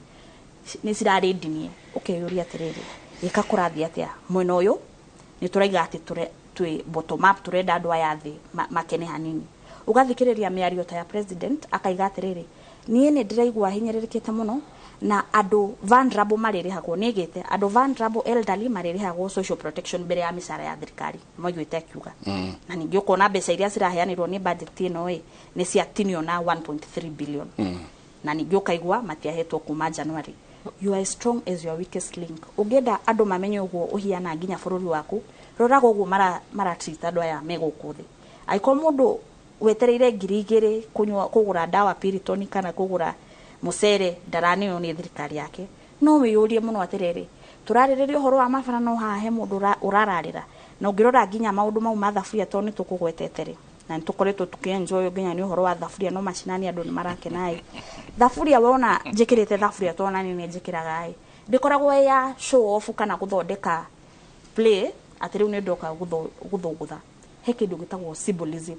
nĩ cirarĩ ndinie. Ũkeyũria atĩrĩrĩ, gĩka kũrathiĩ atĩa mwena ũyũ? Nĩ tũraiga atĩ twĩ bottom up, tũrenda andũ aya thĩ makene hanini. Ũgathikĩrĩria mĩario ta ya president akaiga atĩrĩrĩ, niĩ nĩ ndĩraigua hinyĩrĩrĩkĩte mũno na andũ vulnerable marĩrĩhagwo, nĩgĩte andũ vulnerable elderly marĩrĩhagwo social protection mbere ya mĩcara ya thirikari, maiguĩte akiuga. Na ningĩ ũkona mbeca iria ciraheanĩrwo nĩ budget ĩno ĩ nĩ ciatinio na 1.3 billion. Na ningĩ ũkaigua matiahetwo kuma January. You are as strong as your weakest link. Ũngĩenda andũ mamenye ũguo ũhiana nginya bũrũri waku, roraga ũguo maratreat andũ aya me gũkũ thĩ. Angĩkorwo mũndũ wetereire 2,000 kũnyua kũgũra ndawa Piriton kana kũgũra mũcere ndaraneo nĩ thirikari yake, no wĩyũrie mũno atĩrĩrĩ, tũrarĩrĩria ũhoro wa mabara no haha he mũndũ ũrararĩra. Na ũngĩrora nginya maũndũ mau ma thaburia tondũ nĩ tũkũgwetete rĩ, na nĩ tũkoretwo tũkĩenjoy nginya nĩ ũhoro wa thaburia, no macinani andũ nĩ marakena ĩ. Thaburia wona njĩkĩrĩte thaburia tondũ nani nĩ njĩkĩraga ĩ, ndĩkoragwo ĩ ya show off kana gũthondeka play atĩ rĩu nĩ ndoka gũthũngũtha. He kĩndũ gĩtagwo symbolism.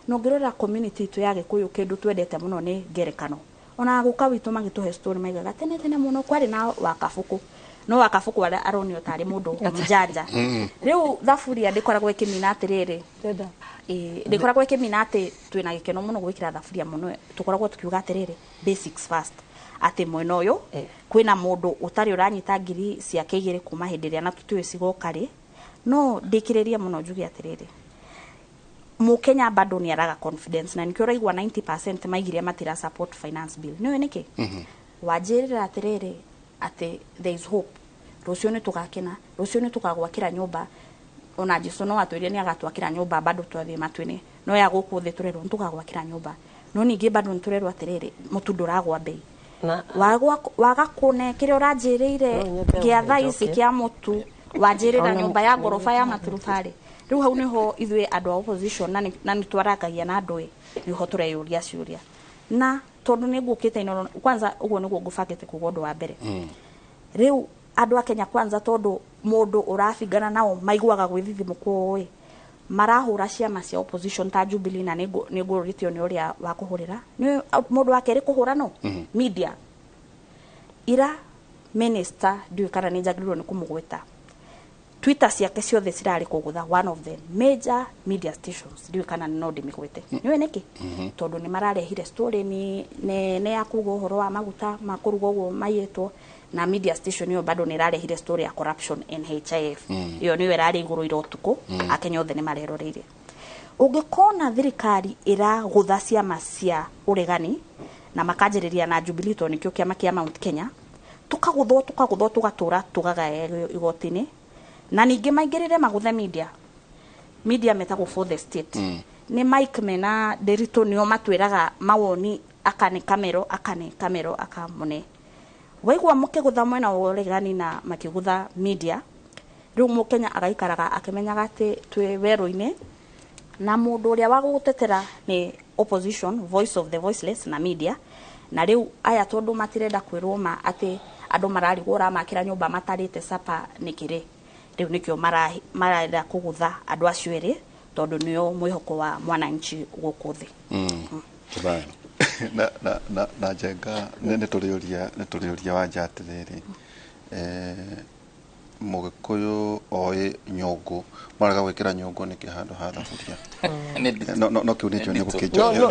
Na ũngĩrora community itũ ya Gĩkũyũ kĩndũ twendete mũno nĩ ngerekano. Ona guka witũ magĩtũhe story maigaga tene tene mũno kwarĩ na wakabuku, no wakabuku aronio tarĩ mũndũ mũjanja. Rĩu thaburia ndĩkoragwo ĩkĩmina atĩrĩrĩ, ndĩkoragwo ĩkĩmina atĩ twĩna gĩkeno mũno gwĩkĩra thaburia mũno, tũkoragwo tũkiuga atĩrĩrĩ basics first, atĩ mwena ũyũ kwĩna mũndũ ũtarĩ ũranyita ngiri ciake 2 kuma hĩndĩ ĩrĩa na tũtiũĩ cigoka rĩ. No ndĩkĩrĩrie mũno njuge atĩrĩrĩ, Mũkenya bado nĩ araga confidence, na nĩkĩo ũraigua 90% maigire matira support finance bill. Nĩũĩ nĩkĩ? Wanjĩrĩra atĩrĩrĩ atĩ there is hope, rũciũ nĩ tũgakena, rũciũ nĩ tũkagwakĩra nyũmba. Ona Jesu no atwĩrire nĩ agatwakĩra nyũmba bado twathiĩ matu-inĩ, no ya gũkũ thĩ tũrerwo nĩ tũkagwakĩra nyũmba. No ningĩ bado nĩ tũrerwo atĩrĩrĩ, mũtu ndũragwa mbei, waga kũne kĩrĩa ũranjĩrĩire gĩa thaa ici kĩa mũtu, wanjĩrĩra nyũmba ya ngoroba ya maturubarĩ. Rĩu hau nĩho ithuĩ andũ a opposition na nĩ twarakagia na andũ ĩ, nĩho tũreyũria ciũria. Na tondũ nĩ ngũkĩte Inooro kwanza, ũguo nĩguo ngũbangĩte kuga ũndũ wa mbere. Rĩu andũ a Kenya Kwanza, tondũ mũndũ ũrabingana nao maiguaga gwĩthithimũkwo ĩ, marahũra ciama cia opposition ta Jubilee, na nĩ ngũrĩtio nĩ ũrĩa wa kũhũrĩra nĩ mũndũ wa kerĩ kũhũra no media. Ira minister ndiũĩ kana nĩ njagĩrĩirwo nĩ kũmũgweta, Twitter ciake ciothe cirarĩ kũgũtha one of the major media stations, ndiũĩ kana no ndĩmĩgwete. Nĩũĩ nĩkĩ? Tondũ nĩ mararehire story nene ya kuga ũhoro wa maguta ma kũruga ũguo maiyĩtwo, na media station ĩyo bado nĩ ĩrarehire story ya corruption NHIF. Ĩyo nĩyo ĩrarĩ igũrũ ira ũtukũ, Akenya othe nĩ mareroreire. Ũngĩkona thirikari ĩragũtha ciama cia ũregani na makanjĩrĩria na Jubilee tondũ nĩkĩo kĩama kĩa Mount Kenya, tũkagũthwo tũgatũra tũgagaya igoti-inĩ, na ningĩ maingĩrĩre magũthe media metagwo for the state. Nĩ Mike mena Nderitu nĩo matwĩraga mawoni, aka nĩ kamero, aka nĩ kamero, aka mũne. Waigua mũkĩgũtha mwena wa ũregani na makĩgũtha media, rĩu mũkenya agaikaraga akĩmenyaga atĩ twĩ werũ-inĩ, na mũndũ ũrĩa wa gũgũtetera nĩ opposition, voice of the voiceless na media. Na rĩu aya tondũ matirenda kwĩrwo ma atĩ andũ mararigwo ũramakĩra nyũmba matarĩte sapa nĩkĩrĩ, rĩu nĩkĩo marenda kũgũtha andũ acio erĩ, tondũ nĩo mwĩhoko wa mwananchi gũkũ thĩ. Brian. Na Njenga nĩ tũrĩũria Wanja atĩrĩrĩ, Mũgĩkũyũ oĩ nyũngũ, marega gwĩkĩra nyũngũ nĩkĩ handũ ha thaburia? No kĩu nĩkĩo nĩ gũkĩnjoria.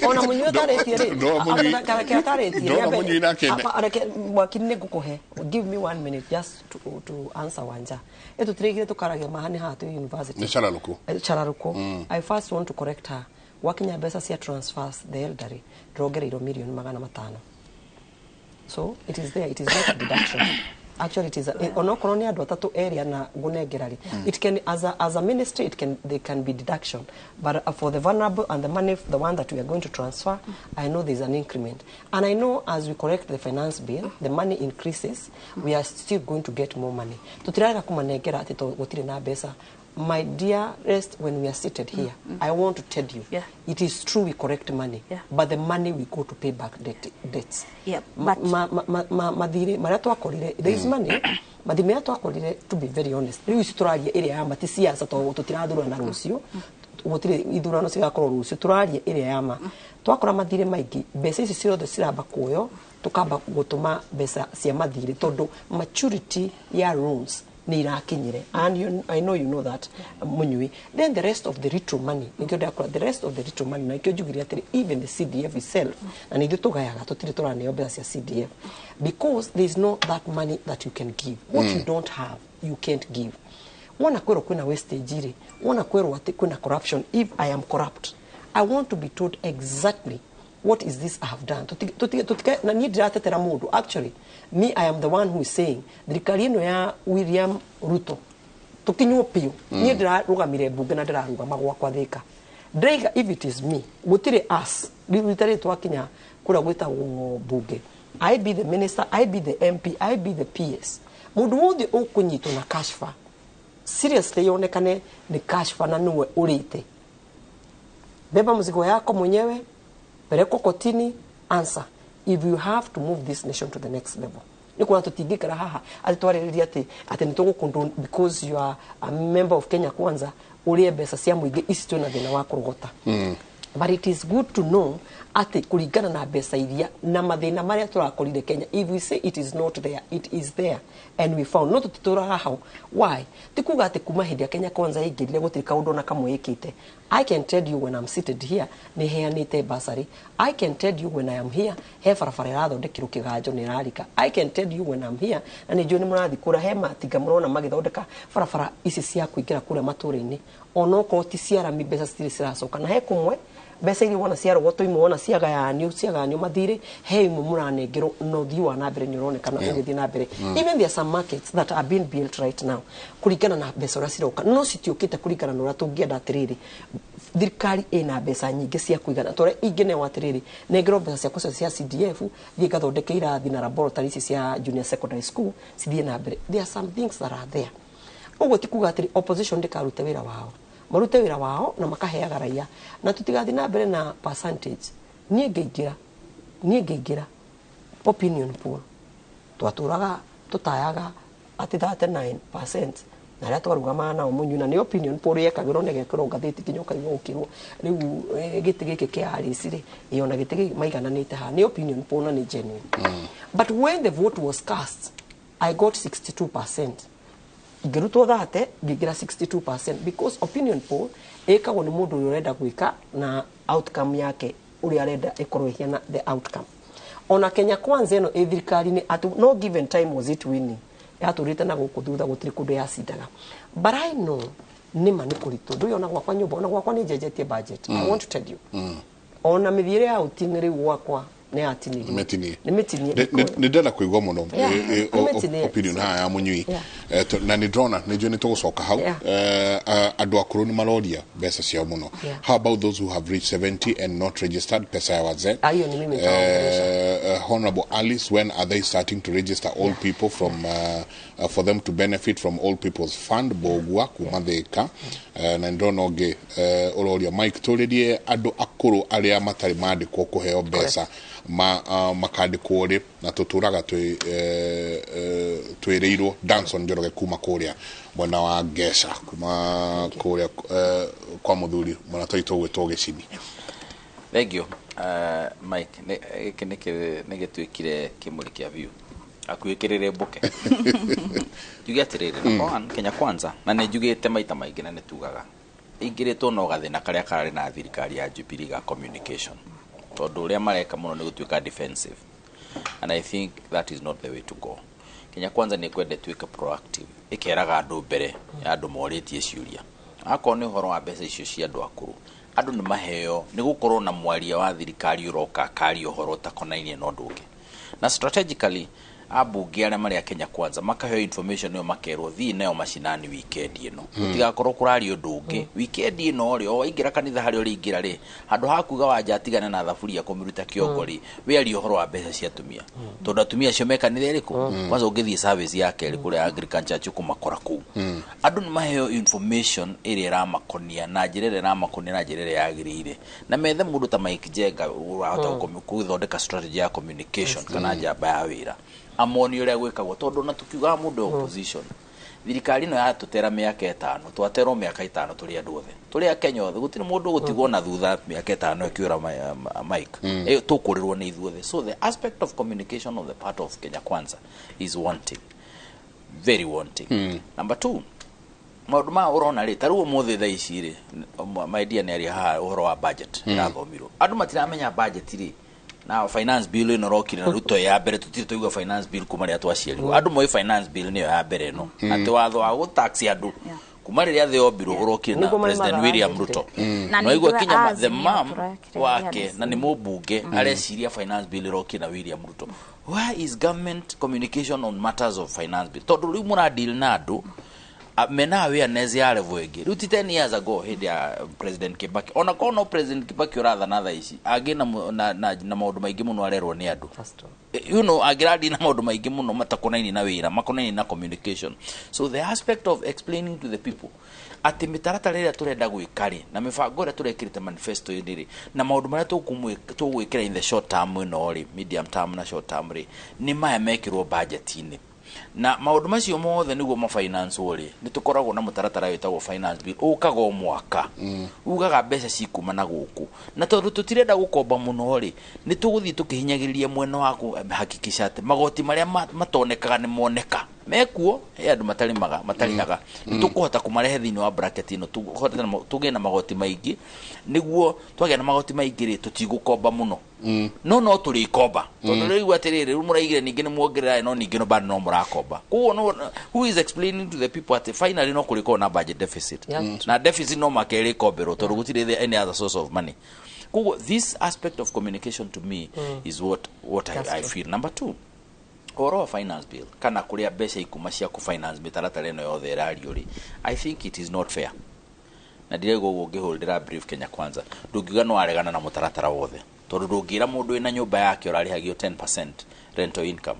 Ona mũnyui ũtarĩtie rĩ, atarĩtie reke mwakini nĩ ngũkũhe, give me 1 minute just to answer Wanja. Tũtirĩgire tũkaragia mahani haha twĩ university. Nĩ Chararuku. Chararuku. I first want to correct her. Wakinya mbeca cia transfers the elderly ndĩrongereirwo mirioni 500. So it is there, it is not a deduction. Actually it is onokorwo nĩ andũ atatũ area na ngũnengera rĩ, it can as a ministry it can, they can be deduction, but for the vulnerable and the money, the one that we are going to transfer, I know there is an increment, and I know as we correct the finance bill, the money increases, we are still going to get more money. Tutirarega kũmanengera atĩ gũtirĩ na mbeca. My dearest, when we are seated here, I want to tell you, it is true we correct money, but the money we go to pay back debts. Yeah, but mathirĩ marĩa twakorire, there is money, mathirĩ marĩa twakorire, to be very honest, rĩu ici tũraria ĩrĩa ya ma ti siasa, tondũ tũtirathurana rũciũ, gũtirĩ ithurano cigakorwo rũciũ, tũraria ĩrĩa ya ma. Twakora mathirĩ maingĩ, mbeca ici ciothe ciramba kuoywo, tukamba gũtũma mbeca cia mathirĩ, tondũ maturity ya loans nĩ irakinyire, and you, I know you know that, Munyui. Then the rest of the retro money, nikio ndakora the rest of the retro money, na nikio njugire atĩrĩ, even the CDF itself, na nĩ ithuĩ tũgayaga, tũtirĩ tũraneo mbeca cia CDF, because there is not that money that you can give. What you don't have, you can't give. Wona kwĩrwo kwĩna wastage rĩ, wona kwĩrwo atĩ kwĩna corruption, if I am corrupt, I want to be told exactly what is this I have done. Na niĩ ndĩratetera mũndũ. Actually, me, I am the one who is saying, thirikari ĩno ya William Ruto, tũkinywo piũ. Niĩ ndĩrarũgamire mbunge na ndĩrarũgama gwakwa Thika. Ndĩraiga if it is me, gũtirĩ us, rĩu rita rĩrĩ twakinya kũrĩa gwĩtagwo mbunge, I be the minister, I be the MP, I be the PS. Mũndũ wothe ũkũnyitwo na kashfa, seriously yonekane nĩ kashfa na nĩwe ũrĩte. Beba mzigo yako mwenyewe, pelekwa kotini, answer. If you have to move this nation to the next level. Nĩ kuona tũtingĩikara haha atĩ twarĩrĩria atĩ nĩ tũgũkondone because you are a member of Kenya Kwanza, ũrĩe mbeca cia mũingĩ ici twĩna thĩna wa kũrogota. But it is good to know atĩ kũringana na mbeca iria na mathĩna marĩa tũrakorire Kenya, if we say it is not there, it is there, and we found. No tũtitũraga hau. Why? Ti kuga atĩ kuma hĩndĩ ya Kenya Kwanza ĩingĩrire gũtirĩ kaũndũ ona kamwe ĩkĩte. I can tell you when I'm seated here, nĩ heanĩte bursary. I can tell you when I am here, he barabara ĩrathondekirwo kĩganjo nĩ ĩrarika. I can tell you when I'm here, na nĩ njũĩ nĩ mũrathiĩ kũrĩa, he matinga mũrona magĩthondeka barabara ici cia kũingĩra kũrĩa matũũra-inĩ. Onokorwo ti cia rami, mbeca citirĩ ciracoka. Na he kũmwe mbeca iria wona ciarogotwo imwe wona ciagayanio mathirĩ, he imwe mũranengerwo na ũthii wa na mbere nĩ ũronekana ũgĩthiĩ na mbere. Even there are some markets that are being built right now kũringana na mbeca ũrĩa ciroka, no citiũkĩte kũringana na ũrĩa tũngĩenda. Atĩrĩrĩ, thirikari ĩna mbeca nyingĩ cia kũigana, tondũ ingĩnewa atĩrĩrĩ, nengerwo mbeca ciakwa cia CDF thiĩ ngathondeke irathi na laboratory ici cia junior secondary school cithiĩ na mbere. There are some things that are there. Ũguo ti kuga atĩrĩ opposition ndĩkarute wĩra wao, marute wĩra wao na makaheaga raia, na tũtigathiĩ na mbere na percentage. Niĩ ngĩingĩra opinion poll, twatũraga tũtayaga atĩ 39% na arĩa twarugamaga nao Mũnyui, na nĩ opinion poll yekagĩrwo na ĩgekĩrwo ngathĩti nginya ũkaigua ũkĩrwo rĩu gĩtĩ gĩkĩ kĩa Alice rĩ, ĩ ona gĩtĩ gĩkĩ maigananĩte haha, nĩ opinion poll na nĩ genuine. But when the vote was cast, I got 62%. Ngĩrutwo 30 ngĩingĩra 62%, because opinion poll ĩkagwo nĩ mũndũ ũrĩa ũrenda gwĩka na outcome yake ũrĩa arenda ĩkorwo ĩhiana the outcome. Ona Kenya Kwanza ĩno ĩ thirikari-inĩ, at no given time was it winning, yatũrĩte na gũkũ thutha gũtirĩ kũndũ yacindaga. But I know nĩma nĩ kũritũ, ndũĩ ona gwakwa nyũmba, ona gwakwa nĩ njenjetie budget. I want to tell you, ona mĩthiĩre ya outing rĩu gwakwa nĩ yatinirio. Nĩ mĩtinie. Nĩ ndĩrenda kũigua mũno opinion haha ya Mũnyui, na nĩ ndĩrona nĩ njũĩ nĩ tũgũcoka hau. Andũ akũrũ nĩ maroria mbeca ciao mũno. How about those who have reached 70 and not registered, pesa ya wazee? Hiyo ni mimi nitaongelesha. Honorable Alice, when are they starting to register old people from for them to benefit from Old People's Fund? Bogua kuma Thika. Na ndĩrona ũngĩ ũroria Mike, tũrĩrie andũ akũrũ arĩa matarĩ mandĩkwo kũheo mbeca makandĩkwo rĩ, na tũtũraga Twĩrĩirwo Danson Njoroge kuma kũrĩa mwena wa Ngeca, kuma kũrĩa kwa mũthuri mũrata witũ ũgwĩtwo Gĩcini. Thank you. Mike, gĩkĩ nĩ gĩtuĩkire kĩmũrĩ kĩa biũ akuĩkĩrĩre mbuke. Njuge atĩrĩrĩ, number one, Kenya Kwanza, na nĩ njugĩte maita maingĩ na nĩ tugaga ingĩrĩtwo no gathĩna karĩa kararĩ na thirikari ya Jubilee ga communication, tondũ ũrĩa mareka mũno nĩ gũtuĩka defensive, and I think that is not the way to go. Kenya Kwanza nĩ kwenda ĩtuĩke proactive, ĩkeraga andũ mbere ya andũ morĩtie ciũria. Akorwo nĩ ũhoro wa mbeca icio cia andũ akũrũ, andũ nĩ maheo nĩ gũkorwo na mwaria wa thirikari ũroka akaria ũhoro ũtakonainie na ũndũ ũngĩ. Na strategically ambunge arĩa marĩ a Kenya Kwanza makaheo information ĩyo, makerwo thiĩ nayo macinani weekend ĩno, gũtigakorwo kũraria ũndũ ũngĩ weekend ĩno rĩ, o waingĩra kanitha harĩa ũrĩingĩra rĩ, handũ ha kuga wanja atigane na thaburia kũmĩruta kĩongo rĩ, wĩarie ũhoro wa mbeca cia atumia, tondũ atumia acio me kanitha ĩrĩkũ? Kwanza ũngĩthiĩ service ya kerĩ kũrĩa Anglican Church ũkũmakora kũu. Andũ nĩ maheo information ĩrĩa ĩramakonia na njĩra ĩrĩa ĩramakonia na njĩra ĩrĩa yagĩrĩire, na methe mũndũ ta Mike Njenga ũrahota gũthondeka strategy ya communication kana njamba ya wĩra, amoni ũrĩa gwĩkagwo, tondũ ona tũkiugaga mũndũ wa opposition, thirikari ĩno yatũtera mĩaka 5, twaterwo mĩaka 5 tũrĩ andũ othe, tũrĩ a Kenya othe, gũtirĩ mũndũ ũgũtigwo na thutha mĩaka 5 ĩkĩũra Mike, tũkũrĩrwo nĩ ithuothe. So the aspect of communication on the part of Kenya Kwanza is wanting, very wanting. Number two, maũndũ maya ũrona rĩ, ta rĩu ũmũthĩ thaa ici rĩ, my dear nĩ aria haha ũhoro wa budget ĩrathomirwo, andũ matiramenya budget rĩ na finance bill ĩno rokire na Ruto ya mbere, tũtirĩ twaigua finance bill kuma rĩrĩa twaciarirwo. Andũ moĩ finance bill nĩyo ya mbere ĩno, atĩ watho wa gũtax andũ kuma rĩrĩa thĩ yombirwo ũrokire na Nĩguo President maimaga William budget. Ruto. Na no igua ningĩ kinya the Azimio mom tũrekire wake na nĩ mũmbunge Mm. areciria finance bill ĩrokire na William Ruto. Where is government communication on matters of finance bill? Tondũ rĩu mũradeal na andũ mena awareness ya level ĩngĩ. Rĩu ti 10 years ago hĩndĩ ya President Kibaki, ona korwo no President Kibaki ũrathana thaa ici, angĩ na maũndũ maingĩ mũno arerwo nĩ andũ, angĩrathi na maũndũ maingĩ mũno matakonainie na wĩra, makonainie na communication. So the aspect of explaining to the people atĩ mĩtaratara ĩrĩa tũrenda gwĩka rĩ, na mĩbango ĩrĩa tũrekĩrĩte manifesto-inĩ rĩ, na maũndũ marĩa tũgwĩkĩra in the short term ĩno rĩ, medium term na short term rĩ, nĩ maya mekĩrwo budget-inĩ, na maũndũ macio mothe nĩguo mafinance rĩ, nĩ tũkoragwo na mũtaratara wĩtagwo finance bill ũkaga o mwaka, ugaga mbeca cikuma na gũkũ, na tondũ tũtirenda gũkomba mũno rĩ, nĩ tũgũthiĩ tũkĩhinyagĩrĩria mwena wa hakikisha atĩ magoti marĩa matonekaga nĩ moneka mekuo, he andũ matarĩmaga matarĩhaga, nĩ tũkũhota kũmarehe thĩinĩ wa bracket ĩno, tũhote tũgĩe na magoti maingĩ, nĩguo twagĩa na magoti maingĩ rĩ, tũtigũkomba mũno, no tũrĩkomba, tondũ rĩu atĩrĩrĩ, rĩu mũraigire ningĩ nĩ muongerera, no ningĩ no bado no mũrakomba. Koguo no, who is explaining to the people atĩ finally no kũrĩkorwo na budget deficit? Na deficit no maka ĩrĩkomberwo, tondũ gũtirĩ any other source of money. Koguo this aspect of communication to me is what That's I true. feel. Number two, ũhoro wa finance bill kana kũrĩa mbeca ikuma cia kũfinance mĩtaratara ĩno yothe ĩrario rĩ, I think it is not fair, na ndiraigua ũguo ngĩhũrĩra brief Kenya Kwanza. Ndũngiuga no aregana na mũtaratara wothe, tondũ ndũngĩra mũndũ wĩna nyũmba yake ũrarĩhagio 10% rental income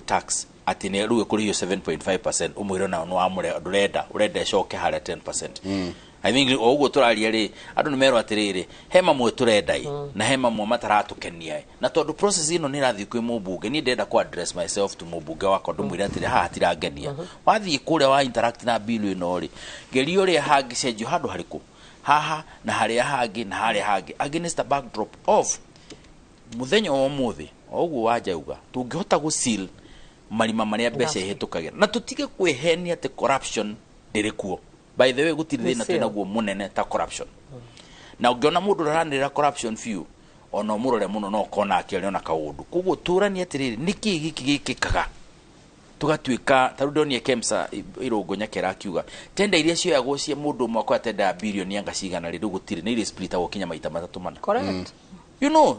tax atĩ nĩ rĩu ĩkũrĩhio 7.5%, ũmwĩre nao nĩ wamũre, ndũrenda, ũrenda ĩcoke harĩa 10%. I think o ũguo tũraria rĩ, andũ nĩ merwo atĩrĩrĩ, he mamwe tũrenda ĩ, na he mamwe mataratũkenia ĩ, na tondũ process ĩno nĩ ĩrathiĩ kwĩ mũmbunge, niĩ ndĩrenda kũ address myself to mũmbunge wakwa, ndũmwĩre atĩrĩ, haha hatirangenia. Wathiĩ kũrĩa wa interact na bill ĩno rĩ, geria ũrĩa hangĩcenjio handũ harĩkũ, haha na harĩa hangĩ na harĩa hangĩ, against the backdrop of mũthenya wa ũmũthĩ. O ũguo wanjauga, tũngĩhota gũ seal marima marĩa mbeca ihĩtũkagĩra na tũtige kwĩhenia atĩ corruption ndĩrĩ kuo. By the way, gũtirĩ thĩna Nĩ twĩnaguo mũnene ta corruption, na ũngĩona mũndũ ũraranĩrĩra corruption biũ, ona ũmũrore mũno no ũkona akĩaria na kaũndũ. Koguo tũranie atĩrĩrĩ, nĩkĩ gĩkĩ gĩkĩkaga tũgatuĩka ta rĩu ndonire Kemsa Irũngũ Nyakera akiuga tenda iria cioyagwo cia mũndũ ũmwe akoya tenda ya birioni anga cigana rĩ, rĩu gũtirĩ, nĩ irĩ splitagwo kinya maita matatũ mana. Correct.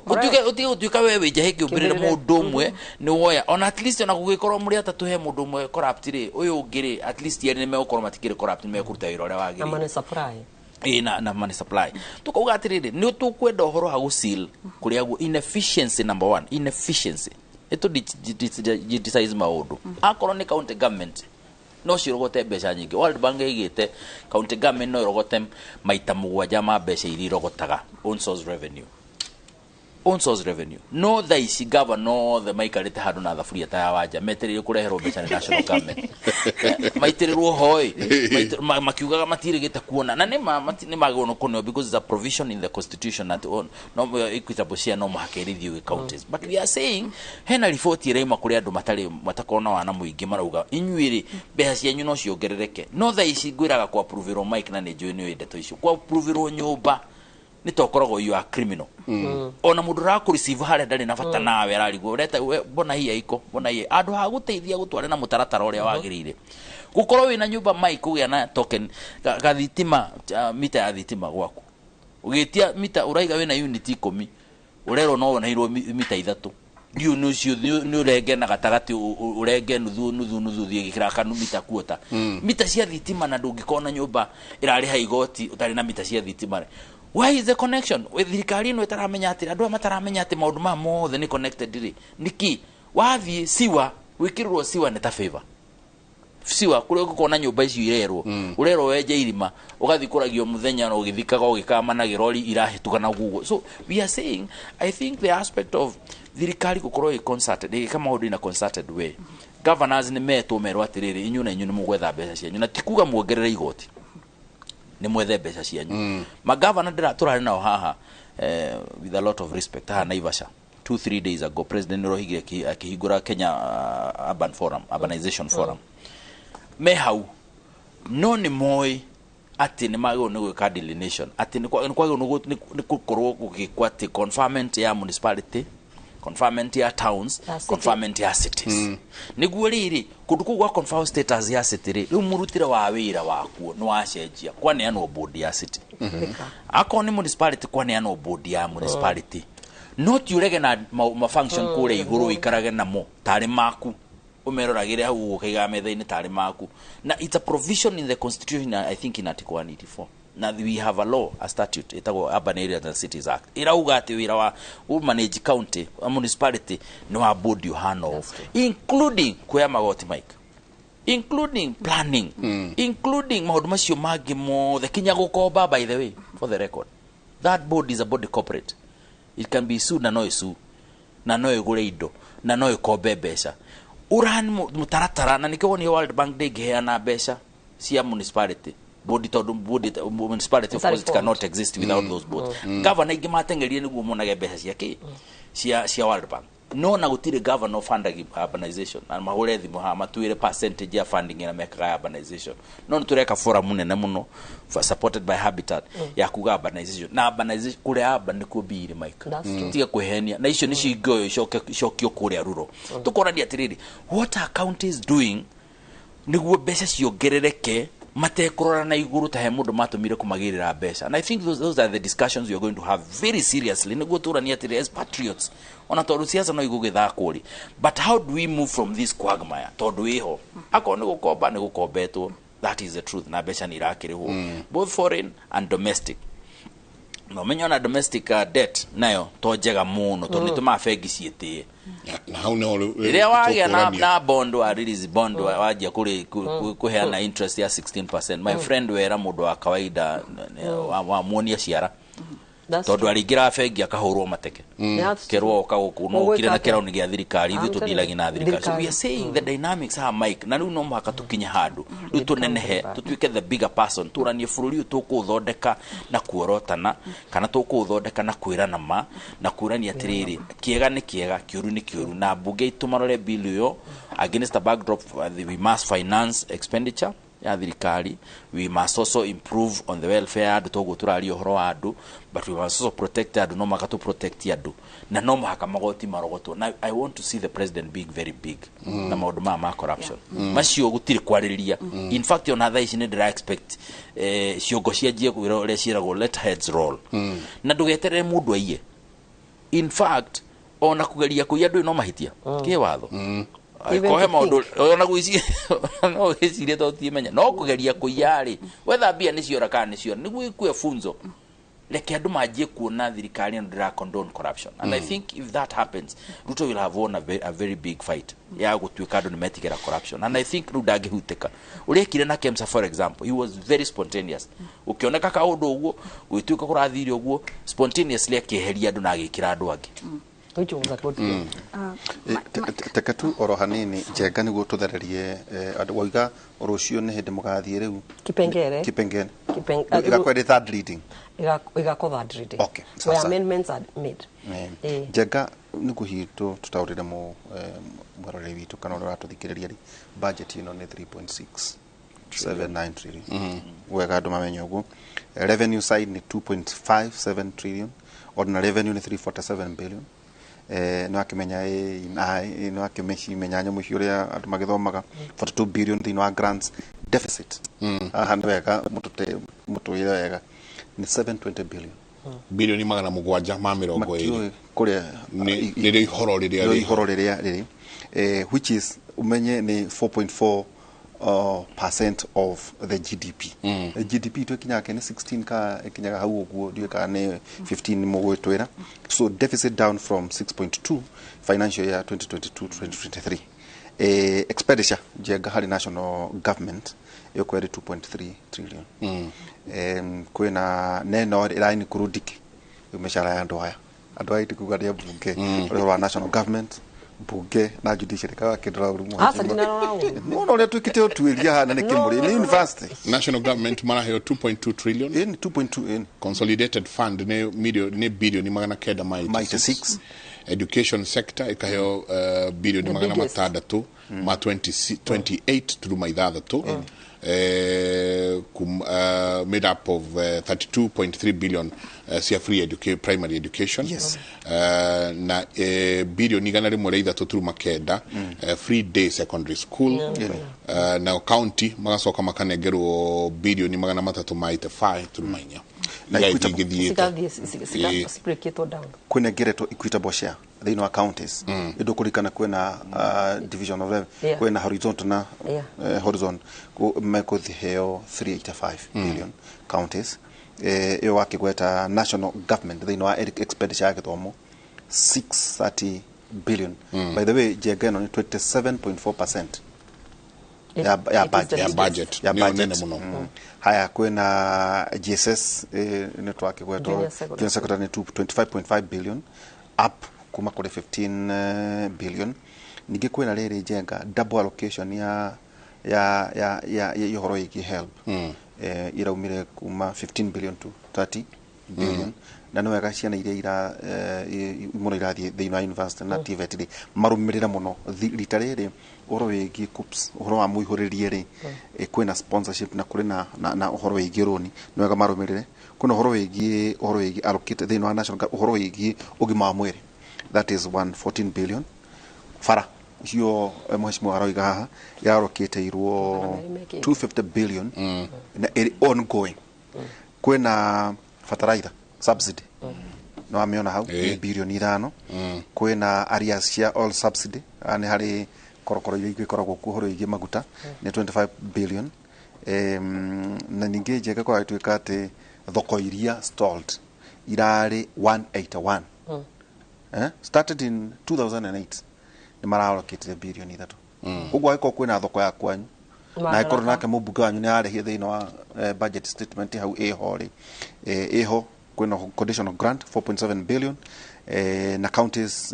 Utuike utige gutuika we wĩ njahĩ kĩũmbĩrĩre Kĩũmbĩrĩre. Mũndũ ũmwe nĩ woya, ona at least ona gũgĩkorwo mũrĩ atatũ, he mũndũ ũmwe corrupt rĩ, ũyũ ũngĩ rĩ, at least erĩ nĩ megũkorwo matikĩrĩ corrupt, nĩ mekũruta wĩra ũrĩa Na wagĩrĩire. Money supply. Ĩ na money supply, tukauga atiriri, nĩ tũkwenda ũhoro wa gũseal kũrĩa guo inefficiency. Number one, inefficiency, nĩ tũ digitize maũndũ. Akorwo nĩ county government no cirogote mbeca nyingĩ, World Bank ĩigĩte county government no ĩrogote maita 7 ma mbeca iria irogotaga own source revenue. Own source revenue. No thaa ici gavana othe maikarĩte handũ na thaburia ta ya wanja metereire kũreherwo mbeca nĩ national government. Maitĩrĩrwo hoi makiugaga matirĩgĩte kuona na nĩ nĩ magĩrĩirwo nĩ kũneo, because it's a provision in the constitution that on, no equitable share no mũhaka ĩrĩthio gwĩ counties. But we are saying hena riboti ĩraima kũrĩ andũ matarĩ matakorwo na wana mũingĩ, marauga inyuĩ rĩ, mbeca cianyu no ciongerereke. No thaa ici ngwĩraga kwa approverwo Mike, na nĩ njũĩ nĩ ũĩ ndeto icio, kwa approverwo nyũmba nĩ tokoragwo you are criminal. Ona mũndũ ũrakũ harĩa ndarĩ na bata nawe, ararigwo ũreta we, mbona hii haiko, mbona hii, andũ ha gũteithia gũtware na mũtaratara ũrĩa wagĩrĩire. Gũkorwo wĩna nyũmba Mike, kũgĩa na token gathitima, mita ya thitima gwaku, ũgĩtia mita ũraiga wĩna unit 10, ũrerwo no woneirwo mita 3. Ndiũ nĩ ũcio nĩ ũrenge na gatagatĩ, ũrenge nuthu nuthu nuthu, thiĩ gĩkĩra kanu mita kuota mita cia thitima, na ndũngĩkorwo na nyũmba ĩrarĩha igoti ũtarĩ na mita cia thitima rĩ. Why is the connection? We thirikari ĩno ĩtaramenya atĩ andũ aya mataramenya atĩ maũndũ maya mothe nĩ connected rĩ, nĩkĩ wathiĩ siwa gwĩkĩrĩrwo siwa nĩ ta favor siwa kũrĩa ũgũkorwo na nyũmba icio irerwo, ũrerwo wenje irima, ũgathiĩ kũragio mũthenya na ũgĩthikaga ũgĩkama na gĩrori irahĩtũka na guo. So we are saying, I think the aspect of thirikari gũkorwo ĩ concerted, ĩgĩka maũndũ in a concerted way. Governors nĩ metwo merwo atĩrĩrĩ, inyuĩ na inyuĩ nĩ mũgwetha mbeca cianyu, na ti kuga muongerere igoti, nĩ mwethe mbeca cianyu. Magavana ndĩra tũrarĩ nao haha, with a lot of respect, haha Naivasha 2-3 days ago, president nĩrohigire akĩhingũra Kenya Urban Forum, Urbanization Forum. Me hau no nĩ moĩ atĩ nĩ magĩrĩirwo nĩ gwĩka delineation, atĩ nĩ kwagĩrĩirwo nĩ gũkorwo gũgĩkwo atĩ conferment ya municipality, conferment ya towns, Ya city. Conferment ya cities. Nĩguo rĩrĩ kũndũ kũu gwa confirm status ya city rĩ, rĩu mũrutĩre wa wĩra wakuo nĩ wacenjia, kwaneanwo board ya city, akorwo nĩ municipality kwaneanwo board ya municipality. No ti ũrege na ma function kũrĩa igũrũ ũikarage namo tarĩ maku, ũmeroragĩre hau ũkaigaga metha-inĩ tarĩ maku. Na it's a provision in the constitution, I think in article 184, na we have a law, a statute ĩtagwo Urban Areas and Cities Act, ĩrauga atĩ wĩra wa manage county, a municipality, nĩ wa board ũhana ũũ, including kuoya magoti Mike, including planning, including maũndũ macio mangĩ mothe, kinya gũkomba. By the way, for the record, that board is a body corporate. It can be sued, na no ĩsue, na no ĩgũre indo, na no ĩkombe mbeca. Ũran mũtaratara na nĩkĩo wonire World Bank ndĩngĩheana mbeca cia municipality board, tondũ board municipality, of course, it cannot exist without those boards. Governor aingĩ mateng'erire nĩguo monage mbeca cia kĩ cia World Bank, no na gũtirĩ governor funding urbanization, na mahũre thimũ haha matwĩre percentage ya funding ĩrĩa mekaga ya urbanization. No nĩ tũreka forum nene mũno supported by Habitat ya kuga urbanization na urbanization kũrĩa urban nĩkuo mbiri Mike. That's true. Tiga kwĩhenia na icio nĩcio ingĩoyo icoke icokio kũrĩa ruro, tũkonania atĩrĩrĩ, what are counties doing nĩguo mbeca ciongerereke matekũrora na igũrũ ta he mũndũ matũmire kũmagĩrĩra mbeca? And I think those are the discussions we are going to have very seriously, nĩguo tũranie atĩrĩ as patriots, ona tondũ siasa no igũgĩthakwo rĩ, but how do we move from this quagmire? Tondũ ĩho akorwo nĩ gũkomba nĩ gũkombetwo, that is the truth, na mbeca nĩ irakĩrĩhwo, both foreign and domestic. Na ũmenye ona domestic debt nayo to njega mũno, tondũ nĩ tũmaga bengi ciĩtĩe. Na hau nĩho Rĩrĩa wagĩa na, tũkũrania. na bond wa release bond, wanjia kũheana interest ya 16%, my friend, wera mũndũ wa kawaida wamuonia ciara, That's tondũ arĩingĩraga bengi akahũrwo mateke. That's kerwo oka gũkũ no ũkire na Ũgwĩka atĩa? kĩrauni gĩa thirikari, ithuĩ I'm telling tũndilagi na thirikari. So we are Thirikari. saying the dynamics haha Mike, na rĩu no mũhaka tũkinye handũ rĩu tũnenehe, tũtuĩke the bigger person, tũranie bũrũri ũyũ tũkũũthondeka na kuorotana kana tũkũũthondeka na kwĩrana ma na kwĩrania atĩrĩrĩ, kĩega nĩ kĩega, kĩũru nĩ kĩũru. Na mbunge itũ marore bill ĩyo against the backdrop, we must finance expenditure ya thirikari, we must also improve on the welfare ya andũ, toguo tũraria ũhoro wa andũ, but we must also protect andũ. No mũhaka tũ protect andũ na no mũhaka magoti marogotwo. Na I want to see the president being very big na maũndũ maya ma corruption. Macio gũtirĩ kwarĩrĩria. In fact, ona thaa ici nĩ ndĩra expect ciongo cianjie kwĩra ũrĩa ciĩragwo, let heads roll, na ndũgeterere mũndũ aiye. In fact, ona kũgeria kũiya ndũĩ no mahĩtia kĩ watho. Even Kohe to maũndũ ona gwĩciria no gwĩciria to timenya no kũgeria kũiya rĩ, wetha mbia nĩ ciora kana nĩ ciora, nĩguo ikue funzo. Reke andũ manjie kuona thirikari ĩno ndĩra condone corruption, and I think if that happens, Ruto will have won a very big fight ya gũtuĩka andũ nĩ metigĩra corruption. And I think rĩu ndangĩhutĩka ũrĩa ekire na KEMSA. For example, he was very spontaneous. Ũkĩoneka kaũndũ ũguo gũgĩtuĩka kũrathire ũguo, spontaneously akĩeheria andũ na agĩkĩra andũ angĩ. Which was a good thing. Teke tu oro hanini, Njenga, nĩguo tũthererie andũ. Wauga rũciũ nĩ hĩndĩ mũgathiĩ rĩu Kipengere. Kipengere. Ĩgakorwo ĩrĩ third reading. Igako third reading. Okay, where sasa. Amendments are made. Njenga, nĩguo hihi tũtaũrĩre mweroreri witũ kana ũrĩa ũratũthikĩrĩria rĩ, budget ĩno nĩ 3.679 trillion, wega andũ mamenye ũguo. Revenue side nĩ 2.57 trillion, ordinary revenue nĩ 347 billion. Nĩ wakĩmenya nĩ wakĩmenya nyamũ icio ũrĩa andũ magĩthomaga, 42 billion thĩinĩ wa grants. Deficit haha nĩ wega mũtwĩre wega nĩ 720 billion. Bilioni 720. Matiũĩ kũrĩa nĩrĩo ihoro rĩrĩa nĩrĩo rĩ ihoro rĩrĩa rĩrĩ, which is umenye nĩ 4.4 percent of the GDP. GDP itu ĩkinyaga ke nĩ 16 ka ĩkinyaga hau ũguo, ndiũĩ kana nĩ 15 mũgwĩtwĩra. So deficit down from 6.2 financial year 2022-2023. Expenditure, Njenga, harĩ national government ĩyo ĩrĩ 2.3 trillion. Kwĩna neno ĩra include kĩ? Rĩu mĩcara ya andũ aya itikuga nĩ mbunge, ũrĩa wa national government, bunge na judiciary kaga kĩndũra ũru. Aca, ndinarora ũru. Nona ũrĩa twĩkĩte ũtuĩria hana nĩ kĩmũrĩ nĩ university. National government maraheo 2.2 trillion. 2.2 ĩni. Consolidated fund nĩ milioni, nĩ bilioni 986. Education sector ikaheo bilioni The magana biggest. matandatũ ma 20 28 turuma ithathatũ, made up of 32.3 billion cia free primary education. Na bilioni 103.9 free day secondary school. Na county magacoka makanengerwo bilioni 385.4. Na Igaithiĩ igĩthiĩte. Cigathiĩ cibreakĩtwo down. Kwĩna ĩngeretwo equitable share thĩinĩ wa counties, ĩndũ kũrikana kwĩna division of revenue, kwĩna horizontal na horizon mekũheo 385 billion counties. Ĩyo wakĩgweta national government thĩinĩ wa expenditure ya gĩthomo 630 billion. By the way, Njenga, ĩno nĩ 27.4% ya It is the budget. Ya biggest. budget. Ya Nĩyo budget. nene mũno. Haya, kwĩna GSS, nĩ twakĩgwetwo. Junior secondary. Junior secondary nĩ 25.5 billion, up kuma kũrĩ 15 billion. Ningĩ kwĩna rĩrĩ, Njenga, double allocation ya ũhoro wĩgiĩ HELB, iraumire kuma 15 billion to 30 billion. Na nĩ wega ciana iria ira mũno irathiĩ thĩinĩ wa university na TVET rĩ marũmĩrĩre mũno. Rita rĩrĩ ũhoro wĩgiĩ KUCCPS, ũhoro wa mũihũrĩrie rĩ, kwĩna sponsorship na kũrĩ na ũhoro wĩgiĩ rũni, nĩ wega marũmĩrĩre. Kwĩna ũhoro wĩgiĩ allocate thĩinĩ wa national ũhoro wĩgiĩ ũgima wa mwĩrĩ, that is 114 billion. Bara icio, mheshimiwa aroiga haha yarokĩtĩirwo 250 billion na ĩrĩ ongoing. Kwĩna fertilizer subsidy, nĩ wamĩona hau, nĩ bilioni 5. Kwĩna arrears cia oil subsidy, nĩ harĩ korokoro iria igĩkoragwo kuo ũhoro wĩgiĩ maguta, nĩ 25 billion. Na ningĩ, Njega, kũragĩtuĩka atĩ thoko iria stalled irarĩ 181, started in 2008, nĩ maralokĩtire bilioni 3. Koguo angĩkorwo kwĩna thoko ya kwanyu na angĩkorwo nake mũmbunge wanyu nĩ ararĩhia thĩinĩ wa budget statement hau ĩho rĩ, ĩho. Kwĩna conditional grant 4.7 billion, na counties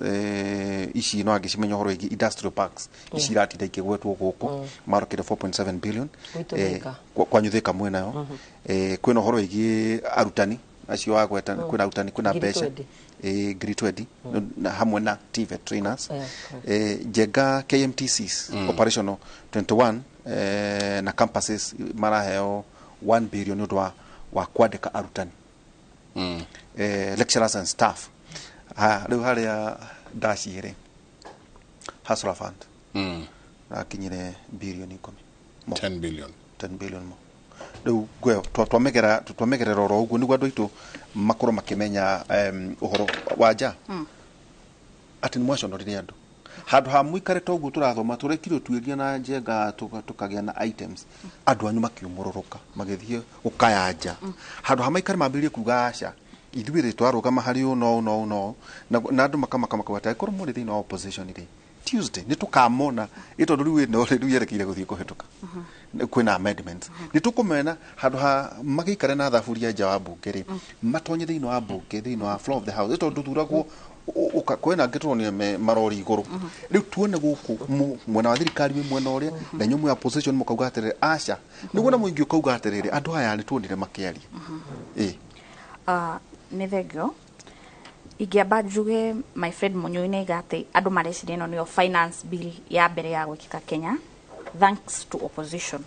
ici no angĩcimenya ũhoro wĩgiĩ industrial parks ici iratinda ikĩgwetwo gũkũ, marokire 4.7 billion. Gwitũ Thika. Kwanyu Thika mwĩnayo. Kwĩna ũhoro wĩgiĩ arutani acio wagweta, kwĩna arutani, kwĩna Ngiri mbeca 20. 20,000 na hamwe na TVET trainers. Yeah, Njenga, KMTCs operational 21 na campuses maraheo 1 billion nĩ ũndũ wa kwandĩka arutani, lecturers and staff. Ha rĩu harĩa ndaciĩrĩ Hustler Fund rakinyire bilioni 10 mo. 10 billion. 10 billion mo. Rĩu ngweo twamegerera oro ũguo nĩguo andũ aitũ makorwo makĩmenya ũhoro wa nja atĩ nĩ mwaconorire andũ handũ ha mũikare ta ũguo tũrathoma tũrekire ũtuĩria na Njenga tũkagĩa na items, andũ anyu makiumũrũrũka magĩthiĩ gũkaya nja handũ ha maikare mambĩrĩrie kuga aca. Ithuĩ rĩ twarũgama harĩ ũũ no no no na andũ makamaka makauga atĩ angĩkorwo mũrĩ thĩinĩ wa opposition rĩ, Tuesday nĩ tũkamona ĩ tondũ rĩu ĩno rĩ rĩu yerekeire gũthiĩ kũhĩtũka, kwĩna amendments, nĩ tũkũmena handũ ha magĩikare na thaburia nja wa mbunge rĩ, matonye thĩinĩ wa mbunge, thĩinĩ wa floor of the house, ĩ tondũ tũthuragwo kwĩna angĩ tũronire me marori igũrũ. Rĩu tuone gũkũ mwena wa thirikari wĩ mwena ũrĩa na inyuĩ mwĩ opposition mũkauga atĩrĩrĩ, aca nĩguo, na mũingĩ ũkauga atĩrĩrĩ, andũ aya nĩ tuonire makĩaria ĩ. Nĩ thengio. Ingĩamba njuge, my friend Mũnyui nĩ aiga atĩ andũ mareciria ĩno nĩyo finance bill ya mbere ya gwĩkĩka Kenya thanks to opposition.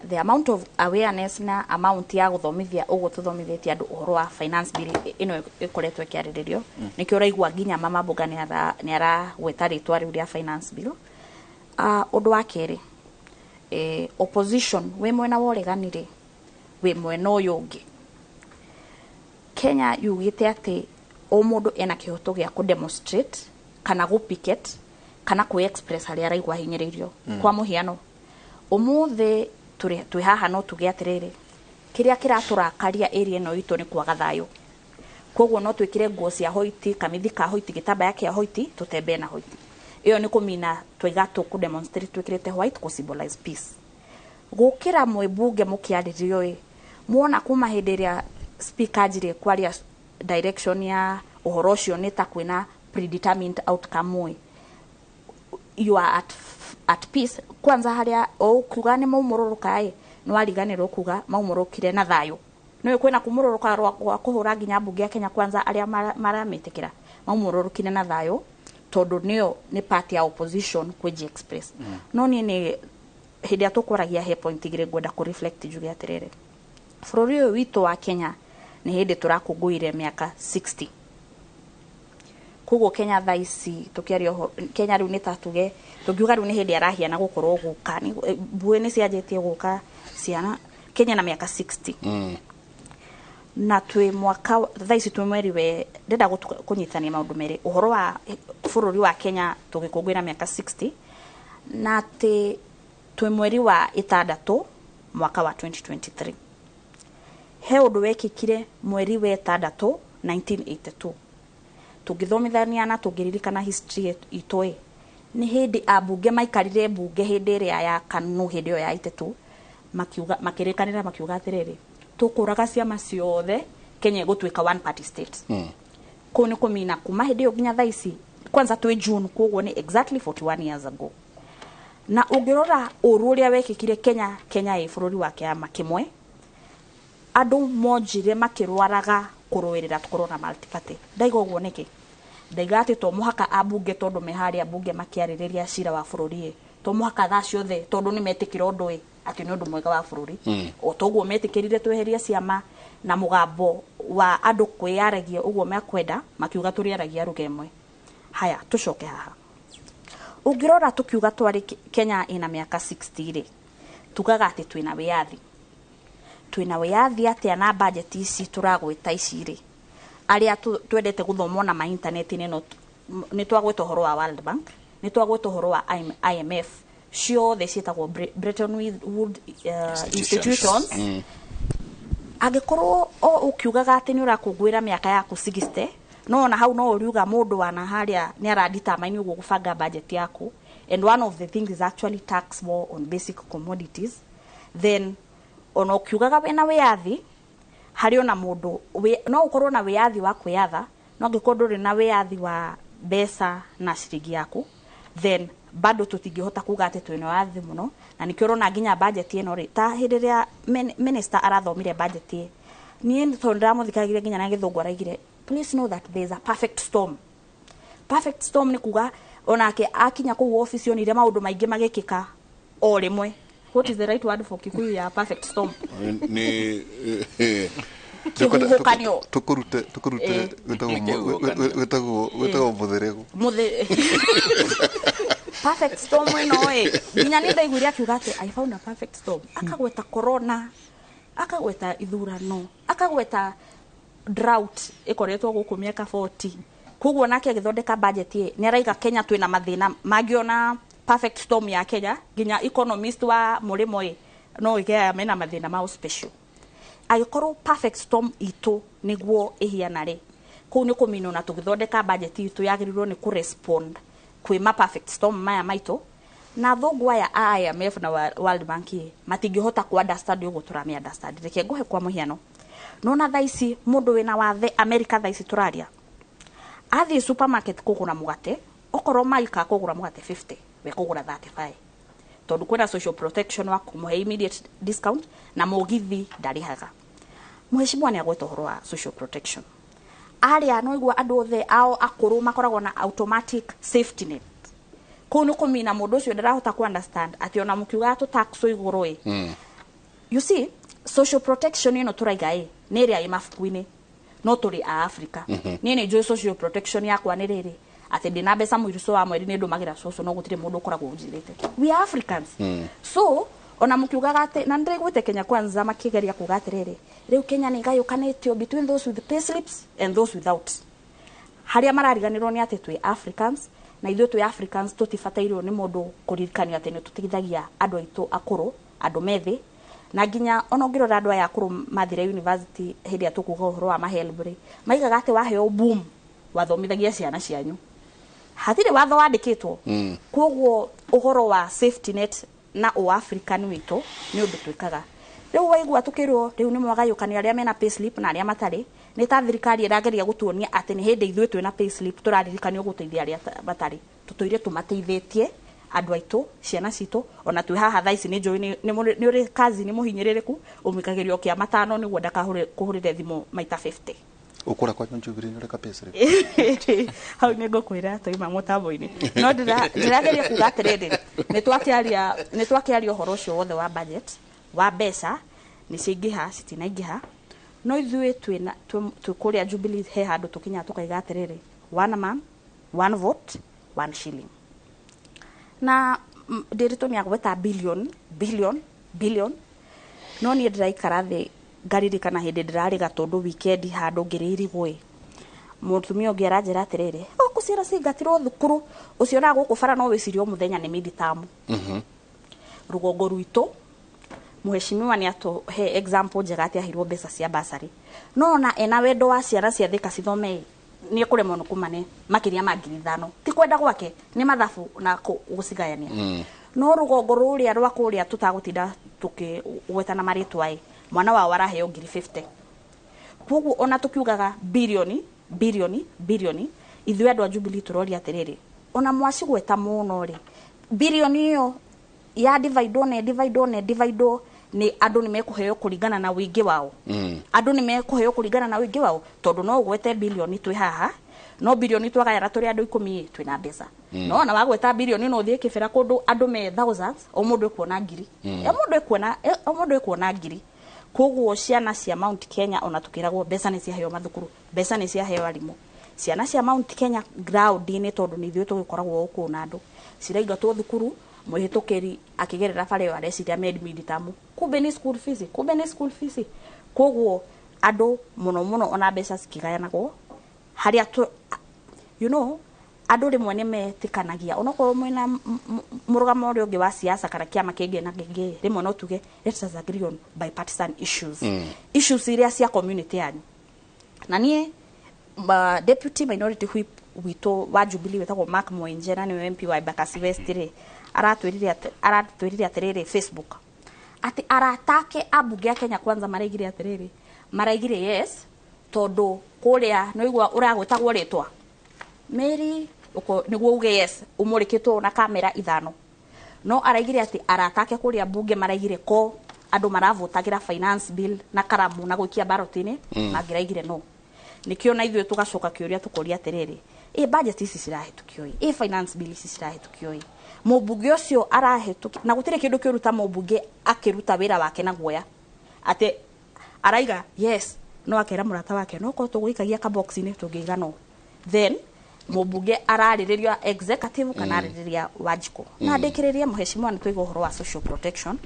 The amount of awareness na amount ya gũthomithia ũguo tũthomithĩtie andũ ũhoro wa finance bill ĩno ĩkoretwo ĩkĩarĩrĩrio, nĩkĩo ũraigua nginya Mama Mboga nĩ aragweta rĩtwa rĩu rĩa finance bill. Ũndũ wa kerĩ, opposition wĩ mwena wa ũregani rĩ, wĩ mwena ũyũ ũngĩ, Kenya yugĩte atĩ o mũndũ ena kĩhoto gĩa kũ demonstrate kana gũ picket kana kwĩ express harĩa araigua hinyĩrĩirio. Kwa mũhiano, ũmũthĩ twĩ haha no tuge atĩrĩrĩ, kĩrĩa kĩratũrakaria area ĩno itũ nĩ kwaga thayũ, koguo no twĩkĩre nguo cia hoiti, kamithi ka hoiti, gĩtambaya kĩa hoiti, tũtembee na hoiti ĩyo. Nĩ kũmina twaiga tũkũ demonstrate twĩkĩrĩte white kũ symbolize peace, gũkĩra mwĩ mbunge mũkĩarĩrio ĩ muona kuma hĩndĩ ĩrĩa speaker anjirie kwaria direction ya ũhoro ũcio nĩ ta kwĩna predetermined outcome ĩ. You are at peace kwanza harĩa o kuga nĩ maumũrũrũka ĩ, nĩ wariganĩrwo kuga maumũrũkire na thayũ. Nĩ kwĩna kumũrũrũka rwa kũhũra nginya mbunge ya Kenya Kwanza arĩa maramĩtĩkĩra maumũrũrũkire na thayũ tondũ nĩyo nĩ party ya opposition kwĩji express. No niĩ nĩ hĩndĩ ĩrĩa tũkwaragia he point igĩrĩ ngwenda kũ reflect njuge atĩrĩrĩ, bũrũri ũyũ witũ wa Kenya nĩ hĩndĩ tũrakũngũire mĩaka 60. Koguo Kenya thaa ici tũkĩaria ũhoro Kenya rĩu nĩ ta tuge tũngiuga rĩu nĩ hĩndĩ arahiana gũkorwo gũka mbuĩ nĩ cianjĩtie gũka ciana. Kenya na mĩaka 60 na twĩ mwaka thaa ici twĩ mweri we ndĩrenda kũnyitithania maũndũ merĩ, ũhoro wa bũrũri wa Kenya tũgĩkũngũĩra mĩaka 60 na atĩ twĩ mweri wa 6 mwaka wa 2023. He ũndũ wekĩkire mweri wa 6 1982 tũngĩthomithania na tũngĩririkana history itũ ĩ, nĩ hĩndĩ ambunge maikarire mbunge hĩndĩ ĩrĩa ya KANU, hĩndĩ ĩyo ya 82, makiuga, makĩrĩkanĩra, makiuga atĩrĩrĩ, tũkũraga ciama ciothe, Kenya ĩgũtuĩka one party state. Kũu nĩ kũmina kuma hĩndĩ ĩyo nginya thaa ici kwanza twĩ June, koguo nĩ exactly 41 years ago. Na ũngĩrora ũru ũrĩa wekĩkire Kenya, Kenya ĩ bũrũri wa kĩama kĩmwe, andũ monjire makĩrwaraga kũrũĩrĩra tũkorwo na multi-party. Ndaiga ũguo nĩkĩ? Ndaiga atĩ to mũhaka ambunge tondũ me harĩa mbunge makĩarĩrĩria cira wa bũrũri ĩ, to mũhaka thaa ciothe tondũ nĩ metĩkĩra ũndũ ĩ atĩ nĩ ũndũ mwega wa bũrũri. O toguo metĩkĩrire tweherie ciama na mũgambo wa andũ kwĩyaragia ũguo mekwenda, makiuga tũrĩaragia ruga ĩmwe. Haya, tũcoke haha. Ũngĩrora tũkiuga twarĩ Kenya ĩna mĩaka 60 rĩ, tugaga atĩ twĩna wĩyathi. Twĩna wĩyathi atĩa na budget ici tũragwĩta ici rĩ, arĩa twendete gũthoma ona ma internet-inĩ, no nĩ twagwĩta ũhoro wa World Bank, nĩ twagwĩta ũhoro wa IMF, ciothe ciĩtagwo Bretton Woods institutions. Angĩkorwo o ũkiugaga atĩ nĩ ũrakũngũĩra mĩaka yaku 60, no ona hau no ũriuga mũndũ wana harĩa nĩ aradetermine ũguo gũbanga budget yaku, and one of the things is actually tax more on basic commodities, then ona ũkiugaga wĩna wĩyathi harĩ ona mũndũ no ũkorwo na wĩyathi wa kwĩyatha, no angĩkorwo ndũrĩ na wĩyathi wa mbeca na ciringi yaku, then bado tũtingĩhota kuga atĩ twĩna wĩyathi mũno. Na nĩkĩo ũrona nginya budget ĩno rĩ, ta hĩndĩ ĩrĩa minister arathomire budget ĩ, niĩ tondũ ndĩramũthikagĩrĩria nginya na gĩthũngũ araigire, "Please know that there is a perfect storm." Perfect storm nĩ kuga onake akinya kũu office onire maũndũ maingĩ magĩkĩka o rĩmwe. What is the right word for Kikuyu ya perfect storm? Nĩ Kĩhuhũkanio. Tũkũrute wĩtagwo mũtherego. Perfect storm ĩno ĩ, nginya nĩ ndaiguire akiuga atĩ, "I found a perfect storm." Akagweta corona, akagweta ithurano, akagweta drought ĩkoretwo gũkũ mĩaka 40. Koguo nake agĩthondeka budget ĩ, nĩ araiga Kenya twĩna mathĩna mangĩona perfect storm ya Kenya, nginya economist wa mũrĩmo ĩ no ĩgea mena mathĩna mao special. Angĩkorwo perfect storm itũ nĩguo ĩhiana rĩ, kũu nĩ kũminwo na tũgĩthondeka budget itũ yagĩrĩirwo nĩ kũrespond kwĩ ma perfect storm maya maitũ. Na thũngũ aya a IMF na World Bank ĩ, matingĩhota ku understand ũguo tũrame understand. Reke ngũhe kwa mũhiano, nona thaa ici mũndũ wĩna wathe America, thaa ici tũraria, athiĩ supermarket kũgũra mũgate, okorwo Mike akũgũra mũgate 50, we kũgũra 35, tondũ kwĩna social protection wa kũmũhe immediate discount, na mũgithi ndarĩhaga. Mheshimiwa nĩ agweta ũhoro wa social protection arĩa no igua andũ othe ao akũrũ makoragwo na automatic safety net. Kũu nĩ kũmina mũndũ ũcio ndarahota ku understand atĩ ona mũkiuga tũ tax igũrũ ĩ. You see, social protection ĩno tũraiga ĩ nĩ ĩrĩa ĩ mabuku-inĩ, no tũrĩ a Africa. Niĩ nĩ njũĩ social protection yakwa nĩ rĩrĩ, atĩ ndĩna mbeca mũico wa mweri nĩ ndũmagĩra cũcũ, no gũtirĩ mũndũ ũkoragwo ũnjĩrĩte. We are Africans. So ona mũkiugaga atĩ, na nĩndĩraiguĩte Kenya Kwanza makĩgeria kuga atĩrĩrĩ, rĩu Kenya nĩ ĩgayũkanĩtio between those with pay slips and those without. Harĩa marariganĩrwo nĩ atĩ twĩ Africans, na ithuĩ twĩ Africans tũtibatairwo nĩ mũndũ kũririkanio atĩ nĩ tũteithagia andũ aitũ akũrũ, andũ methĩ. Na nginya ona ũngĩrora andũ aya akũrũ mathire university hĩndĩ ĩrĩa tũkuga ũhoro wa mahelb rĩ, maigaga atĩ waheo boom wathomithagia ciana cianyu, hatirĩ watho wandĩkĩtwo. Koguo ũhoro wa safety net na ũafrican witũ nĩ ũndũ twĩkaga. Rĩu waigua tũkĩrwo rĩu nĩ mwagayũkanio arĩa mena payslip na arĩa matarĩ, nĩ ta thirikari ĩrageria gũtuonia atĩ nĩ hĩndĩ ithuĩ twĩna payslip tũraririkanio gũteithia arĩa matarĩ. Tũtũire tũmateithĩtie andũ aitũ, ciana citũ. Ona twĩ haha thaa ici nĩ njũĩ nĩ ũrĩ kazi nĩ mũhinyĩrĩrĩku, ũmũikagĩrio kĩa matano nĩguo ndakahũrĩre thimũ maita 50. Ukura kwa Jubilee nĩ ũreka payslip. Hau nĩ ngũkwĩra twaima mũtambo-inĩ, no ndĩrageria kuga atĩrĩrĩ, nĩ twakĩaria ũhoro ũcio wothe wa budget wa mbeca nĩ ciaingĩha citinaingĩha, no ithuĩ twĩ kũrĩa Jubilee he handũ tũkinyaga tũkaiga atĩrĩrĩ, one man, one vote, one shilling. Na Ndiritu nĩ agweta billion billion billion, no niĩ ndĩraikara thĩ ngaririkana hĩndĩ ndĩrarĩ Gatũndũ weekend handũ ngĩrĩirigwo ĩ, mũtumia ũngĩ aranjĩra atĩrĩrĩ, gũkũ ciana cingatirwo thukuru, ũcionaga gũkũ bara no wĩcirie o mũthenya nĩ midterm. Rũgongo rwitũ mheshimiwa nĩ atũhe example njega atĩ aheirwo mbeca cia bursary, no ona ena wendo wa ciana cia Thika cithome nĩ ekũremwo nĩ kũmane makĩria ma 5,000. Ti kwenda gwake, nĩ mathabu na gũcigayania. No rũgongo rũrĩa rwa kũrĩa tũtagũtinda tũkĩgwetana marĩtwa ĩ, mwana wao araheo 50,000. Koguo ona tũkiugaga bilioni bilioni bilioni, ithuĩ andũ a Jubilee tũroria atĩrĩrĩ, ona mwacigweta mũno rĩ, bilioni ĩyo ya dividwo na dividwo na dividwo nĩ andũ nĩ mekũheo kũringana na ũingĩ wao. Andũ nĩ mekũheo kũringana na ũingĩ wao, tondũ no ũgwete bilioni twĩ haha, no bilioni twagayana tũrĩ andũ 10 twĩna mbeca. No ona wagweta bilioni no ũthiĩ kĩbĩra kũndũ andũ me thousands, o mũndũ ekuona 1,000. O mũndũ ekuona, o mũndũ ekuona 1,000. Koguo ciana cia Mount Kenya ona tukiragwo mbeca nĩ ciaheo mathukuru, mbeca nĩ ciaheo arimũ. Ciana cia Mount Kenya ground-inĩ, tondũ nĩ ithuĩ tũgĩkoragwo gũkũ na andũ ciraingatwo thukuru, mũhĩtũkĩri akĩgerera bara ĩyo areciria midterm, kumbe nĩ school fees, kumbe nĩ school fees. Koguo andũ mũno mũno ona mbeca cikigayanagwo harĩa you know, andũ rĩmwe nĩ metĩkanagia onokorwo mwĩna mũrũgamo ũrĩa ũngĩ wa siasa kana kĩama kĩngĩ na kĩngĩ, rĩmwe no tuge let us agree on bipartisan issues, issues iria cia community yanyu. Na niĩ deputy minority whip witũ wa Jubilee wĩtagwo Mark Mwenje, na nĩwe MP wa Embakasi West rĩ, aratwĩrire atĩrĩrĩ Facebook atĩ aratake ambunge a Kenya Kwanza maraigire atĩrĩrĩ, maraigire yes tondũ kũrĩa nĩũigua ũragwĩtagwo rĩtwa Mary nĩguo uge yes ũmũrĩkĩtwo na kamera 5, no araigire atĩ aratake kũrĩa mbunge maraigire ko andũ maravotagĩra finance bill na karamu na gũikia baroti-inĩ, mangĩraigire no. Nĩkĩo na ithuĩ tũgacoka kĩũria tũkoria atĩrĩrĩ, ĩ budget ici cirahĩtũkio ĩ, finance bill ici cirahĩtũkio ĩ, mũmbunge ũcio arahĩtũkia na gũtirĩ kĩndũ kĩũru ta mũmbunge akĩruta wĩra wake na guoya atĩ araiga yes no akera mũrata wake no korwo tũgũikagia kabox-inĩ tũngĩiga no, then mũmbunge ararĩrĩria executive kana arĩrĩria Wanjikũ. Na ndĩkĩrĩrie mheshimiwa nĩ tũiga ũhoro wa social protection,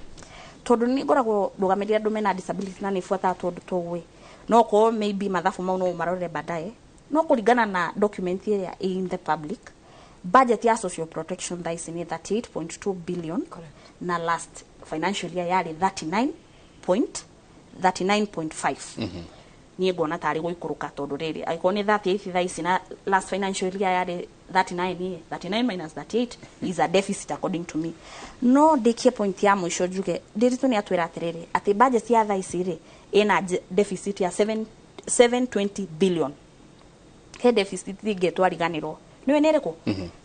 tondũ nĩ ngoragwo ndũgamĩrĩire andũ mena disability na nĩ buataga tondũ tũĩ no ko maybe mathabu mau no marorere baadaye, no kũringana na document ĩrĩa in the public, budget ya social protection thaa ici nĩ 38.2 billion. Correct. Na last financial year yarĩ 39.3. 39.5. Niĩ nguona tarĩ gũikũrũka, tondũ rĩrĩ, angĩkorwo nĩ 38 thaa ici na last financial year yarĩ 39 ĩ, 39 minus 38 is a deficit according to me. No ndĩkie point ya mũico, njuge Ndiritu nĩ atwĩra atĩrĩrĩ, atĩ budget ya thaa ici rĩ, ĩna deficit ya 7 720 billion. He deficit ĩngĩ twariganĩrwo, nĩwe nĩ ĩrĩkũ?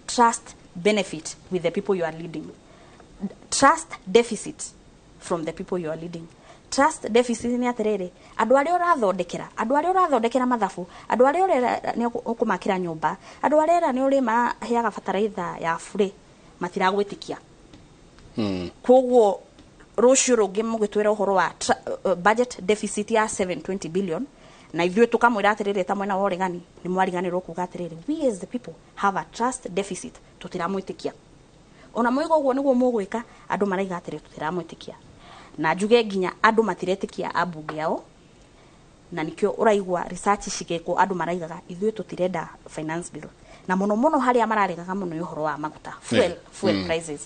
Trust benefit with the people you are leading, trust deficit from the people you are leading. Trust deficit nĩ atĩrĩrĩ, andũ arĩa ũrathondekera, andũ arĩa ũrathondekera mathabu, andũ arĩa ũrera nĩ ũkũmakĩra nyũmba, andũ arĩa ũrera nĩ ũrĩmaheaga bataraitha ya bure, matiragwĩtĩkia. Koguo rũciũ rũngĩ mũgĩtwĩra ũhoro wa budget deficit ya 720 billion, na ithuĩ tũkamwĩra atĩrĩrĩ, ta mwena wa ũregani, nĩ mwariganĩrwo kuga atĩrĩrĩ, we as the people have a trust deficit, tũtiramwĩtĩkia. Ona mwĩga ũguo nĩguo mũgwĩka, andũ maraiga atĩrĩ, tũtiramwĩtĩkia. Na njuge nginya andũ matiretĩkia ambunge ao, na nikĩo ũraigua research cigĩkwo, andũ maraigaga ithuĩ tũtirenda finance bill, na mũno mũno harĩa mararegaga mũno nĩ ũhoro wa maguta, fuel, fuel prices.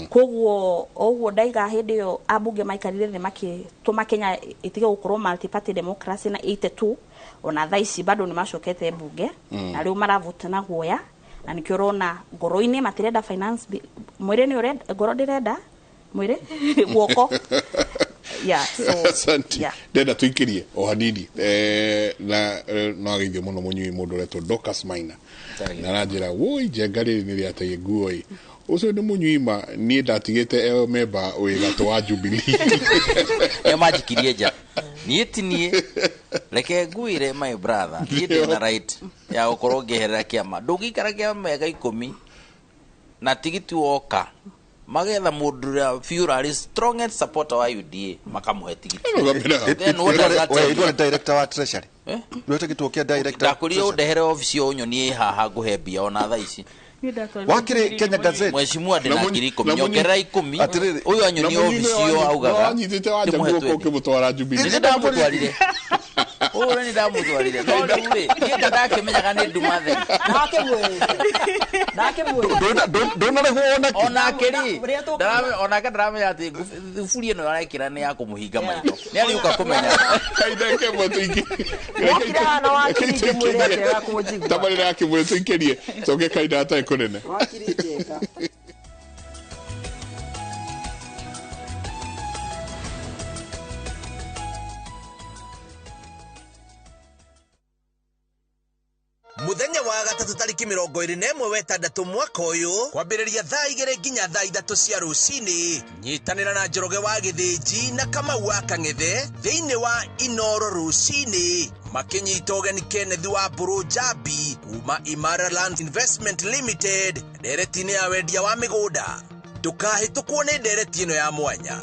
Koguo ũguo ndaiga, hĩndĩ ĩyo ambunge maikarire thĩ makĩtũma Kenya ĩtige gũkorwo multi-party democracy na 82, ona thaa ici bado nĩ macokete mbunge na rĩu maravota na guoya, na nikĩo ũrona ngoro-inĩ matirenda finance bill. Mwĩrĩ nĩ ũrenda, ngoro ndĩrenda, mwĩrĩ guoko, yeah, so Asante. Yeah. Ndenda tuikirie o hanini, na no ageithio muno munyui mundu uretwo Dorcas Maina, na aranjĩra woi njenga rĩrĩ nĩ rĩateie nguo ĩ, ũcio nĩ mũnyui ma niĩ ndatigĩte eo memba wĩ gatũ wa Jubilee. Nĩo manjikirie nja, niĩ ti niĩ. Reke ngwĩre, my brother, niĩ ndĩna right ya gũkorwo ngĩeherera kĩama. Ndũngĩikara kĩama mĩaka 10 na tigiti woka magetha mũndũ ũrĩa biũ ũrarĩ strongest supporter wa UDA makamũhe tigiti. Then what does that tell you? Ndwarĩ director wa treasury? Ndwete gĩtuo kĩa director? Ndakwĩrire ũndehere obici ĩyo ũnyonie haha ngũhe mbia ona thaa ici. Wakĩrĩ Kenya Gazette. Mheshimiwa, ndĩna 10,000, nyongerera 10. Atĩrĩrĩ, ũyũ anyonie obici ĩyo augaga wanyitĩte wanja ndĩmũhe guoko 20. ũkĩmũtwara Jubilee. Nĩ ndamũtwarire ũyũ, nĩ ndamũtwarire, no rĩu rĩ, niĩ ndakĩmenyaga nĩ nduma theri. Ndũnarĩhwo ona kĩ? Onake rĩ, onake ndaramenya atĩ thuburi ĩno arekĩra nĩ ya kũmũhinga maitho, nĩ ariũka kũmenya. Kahinda kemwe tũingĩ. Wokire haha na wakiri ngĩmwĩre akĩaga kũnjigua. Tabarĩra ya kĩmwĩrĩ tũikĩrie, coke kahinda gatarĩ kũnene. Wakiri njega. Muthenya wa gatatũ tarĩki 21 wetandatũ mwaka ũyũ, kwambĩrĩria thaa 2 nginya thaa 3 cia rũcinĩ, nyitanĩra na Njoroge wa Gĩthĩnji na Kamau wa Kang'ethe thĩinĩ wa Inoro rũcinĩ, makĩnyita ũgeni Kenneth wa Mbũrũ Njambi kuma Imara Land Investment Limited ndereti-inĩ ya wendia wa mĩgũnda. Ndũkahĩtũkwo nĩ ndereti ĩno ya mwanya.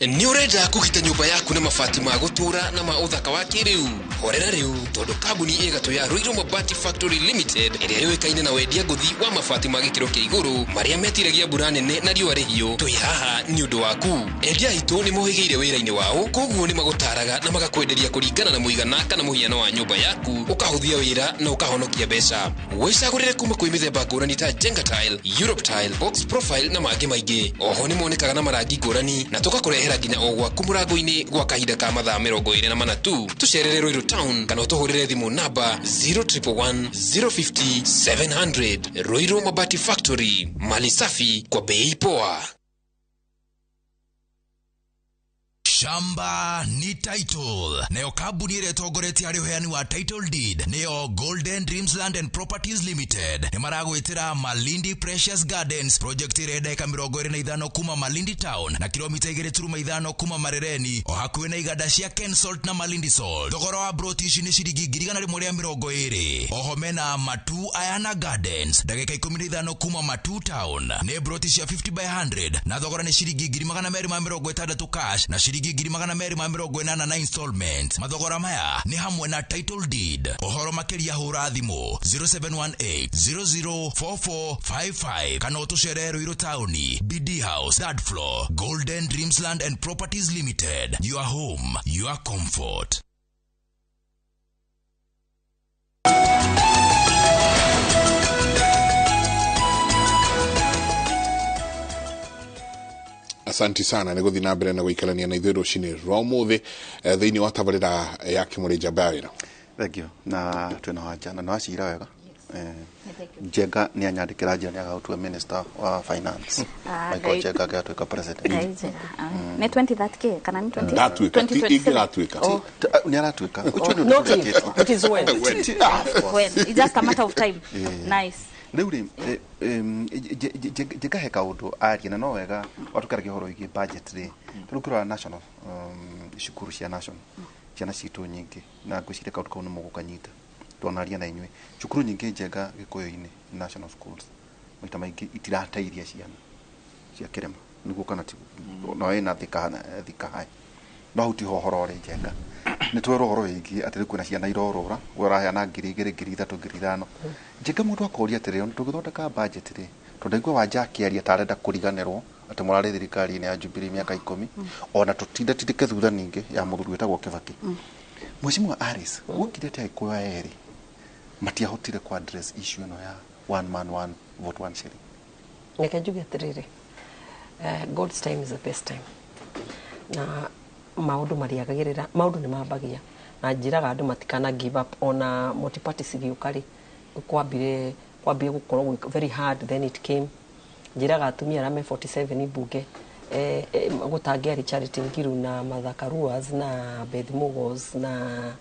Nĩ ũrenda kũgita nyũmba yaku na mabati ma gũtũũra na ma ũthaka wa kĩrĩu? Horera rĩu, tondũ kambuni ĩgatũ ya Ruiru Mabati Factory Limited, ĩrĩa yũĩkaine na wendia ngũthi wa mabati ma gĩkĩro kĩa igũrũ marĩa metiragia mbura nene na riũa rĩhiũ, twĩ haha nĩ ũndũ waku. Endia aitũ nĩ mohĩgĩire wĩra-inĩ wao, koguo nĩ magũtaraga na magakwenderia kũringana na mũigana kana mũhiano wa nyũmba yaku, ũkahũthia wĩra na ũkahonokia mbeca. Wĩcagũrĩre kuma kwĩ mĩthemba ngũrani ta Jenga Tile, Europe Tile, Box Profile na mangĩ maingĩ. Oho nĩ monekaga na marangi ngũrani na tũgakũrehera nginya o gwaku mũrango-inĩ gwa kahinda ka mathaa 24 tu. Tũcerere Ruiru Town kana ũtũhũrĩre thimũ namba 0111 050 700. Ruiru Mabati Factory, mali safi kwa bei poa. Shamba ni title, nayo kambuni ĩrĩa ĩtongoretie harĩ ũheani wa title deed nĩyo Golden Dreams Land and Properties Limited. Nĩ maragwĩtĩra Malindi Precious Gardens project ĩrĩa ndagĩka 25 kuma Malindi Town na kilomita 2.5 kuma Marereni, o hakuhĩ na iganda cia Kensalt na Malindi Salt. Thogora wa broti ici nĩ ciringi 120,000. Oho mena Matu Ayana Gardens ndagĩka 15 kuma Matu Town, nĩ broti cia 50 by 100 na thogora nĩ ciringi 260,000 cash na ciringi 280,000 na installment. Mathogora maya nĩ hamwe na title deed. Ũhoro makĩria hũra thimũ 0718 004455 kana ũtũcerere Ruiru Town, BD House, third floor. Golden Dreams Land and Properties Limited, your home, your comfort. Asanti sana nĩ gũthiĩ na mbere na gũikarania na ithuĩ rũcinĩ rwa ũmũthĩ thĩinĩ wa tabarĩra ya Kĩmũrĩ Njamba ya Wĩra. Thank you. Na twĩna wanja na nĩwacira wega. Njenga nĩ anyandĩkĩra njĩra nĩ agagũtua minister wa finance. Michael Njenga agatuĩka president. Ngai njega. Nĩ 2030 kana nĩ 20 Ndatuĩka, ti ingĩgatuĩka. Nĩ aratuĩka. Ũcio nĩ Not ũndũ if, it is when. When it's just a matter of time. Nice. Rĩu rĩ, Njenga he kaũndũ arie na no wega watũkaragia ũhoro wĩgiĩ budget rĩ, tarĩu ũkĩrora national, cukuru cia national, ciana citũ nyingĩ, na ngwĩciria kaũndũ kau nĩ mũgũkanyita twanaria na inyuĩ, cukuru nyingĩ Njenga gĩkũyũ-inĩ, national schools, maita maingĩ itirateithia ciana cia kĩrĩma nĩguo kana tiguo, no ĩna Thika High, no hau tiho ũhoro ũrĩ. Njenga, nĩ twerwo ũhoro wĩgiĩ atĩ rĩu kwĩna ciana irorũra, we ũraheana 2000, 3000, 5000. Njenga, mũndũ akoria atĩrĩrĩ, ona tũgĩthondeka budget rĩ, tondũ ndaigua Wanja akĩaria ta arenda kũriganĩrwo atĩ mũrarĩ thirikari-inĩ ya Jubilee mĩaka 10, ona tũtindatindĩke thutha ningĩ ya mũthuri wĩtagwo Kibaki. Mheshimiwa Alice, wokire atĩ Agĩkũyũ aya erĩ matiahotire ku address issue ĩno ya one man one vote one shilling? Reke njuge atĩrĩrĩ, God's time is the best time, na maũndũ mariagagĩrĩra, maũndũ nĩ mambagia, na njĩraga andũ matikana give up. Ona multi-party cigĩũka rĩ, kwambire gũkorwo gwĩ very hard, then it came. Njĩraga atumia arĩa me 47 mbunge, gũtangĩarĩ Charity Ngiru na Martha Karuas na Beth Mugos na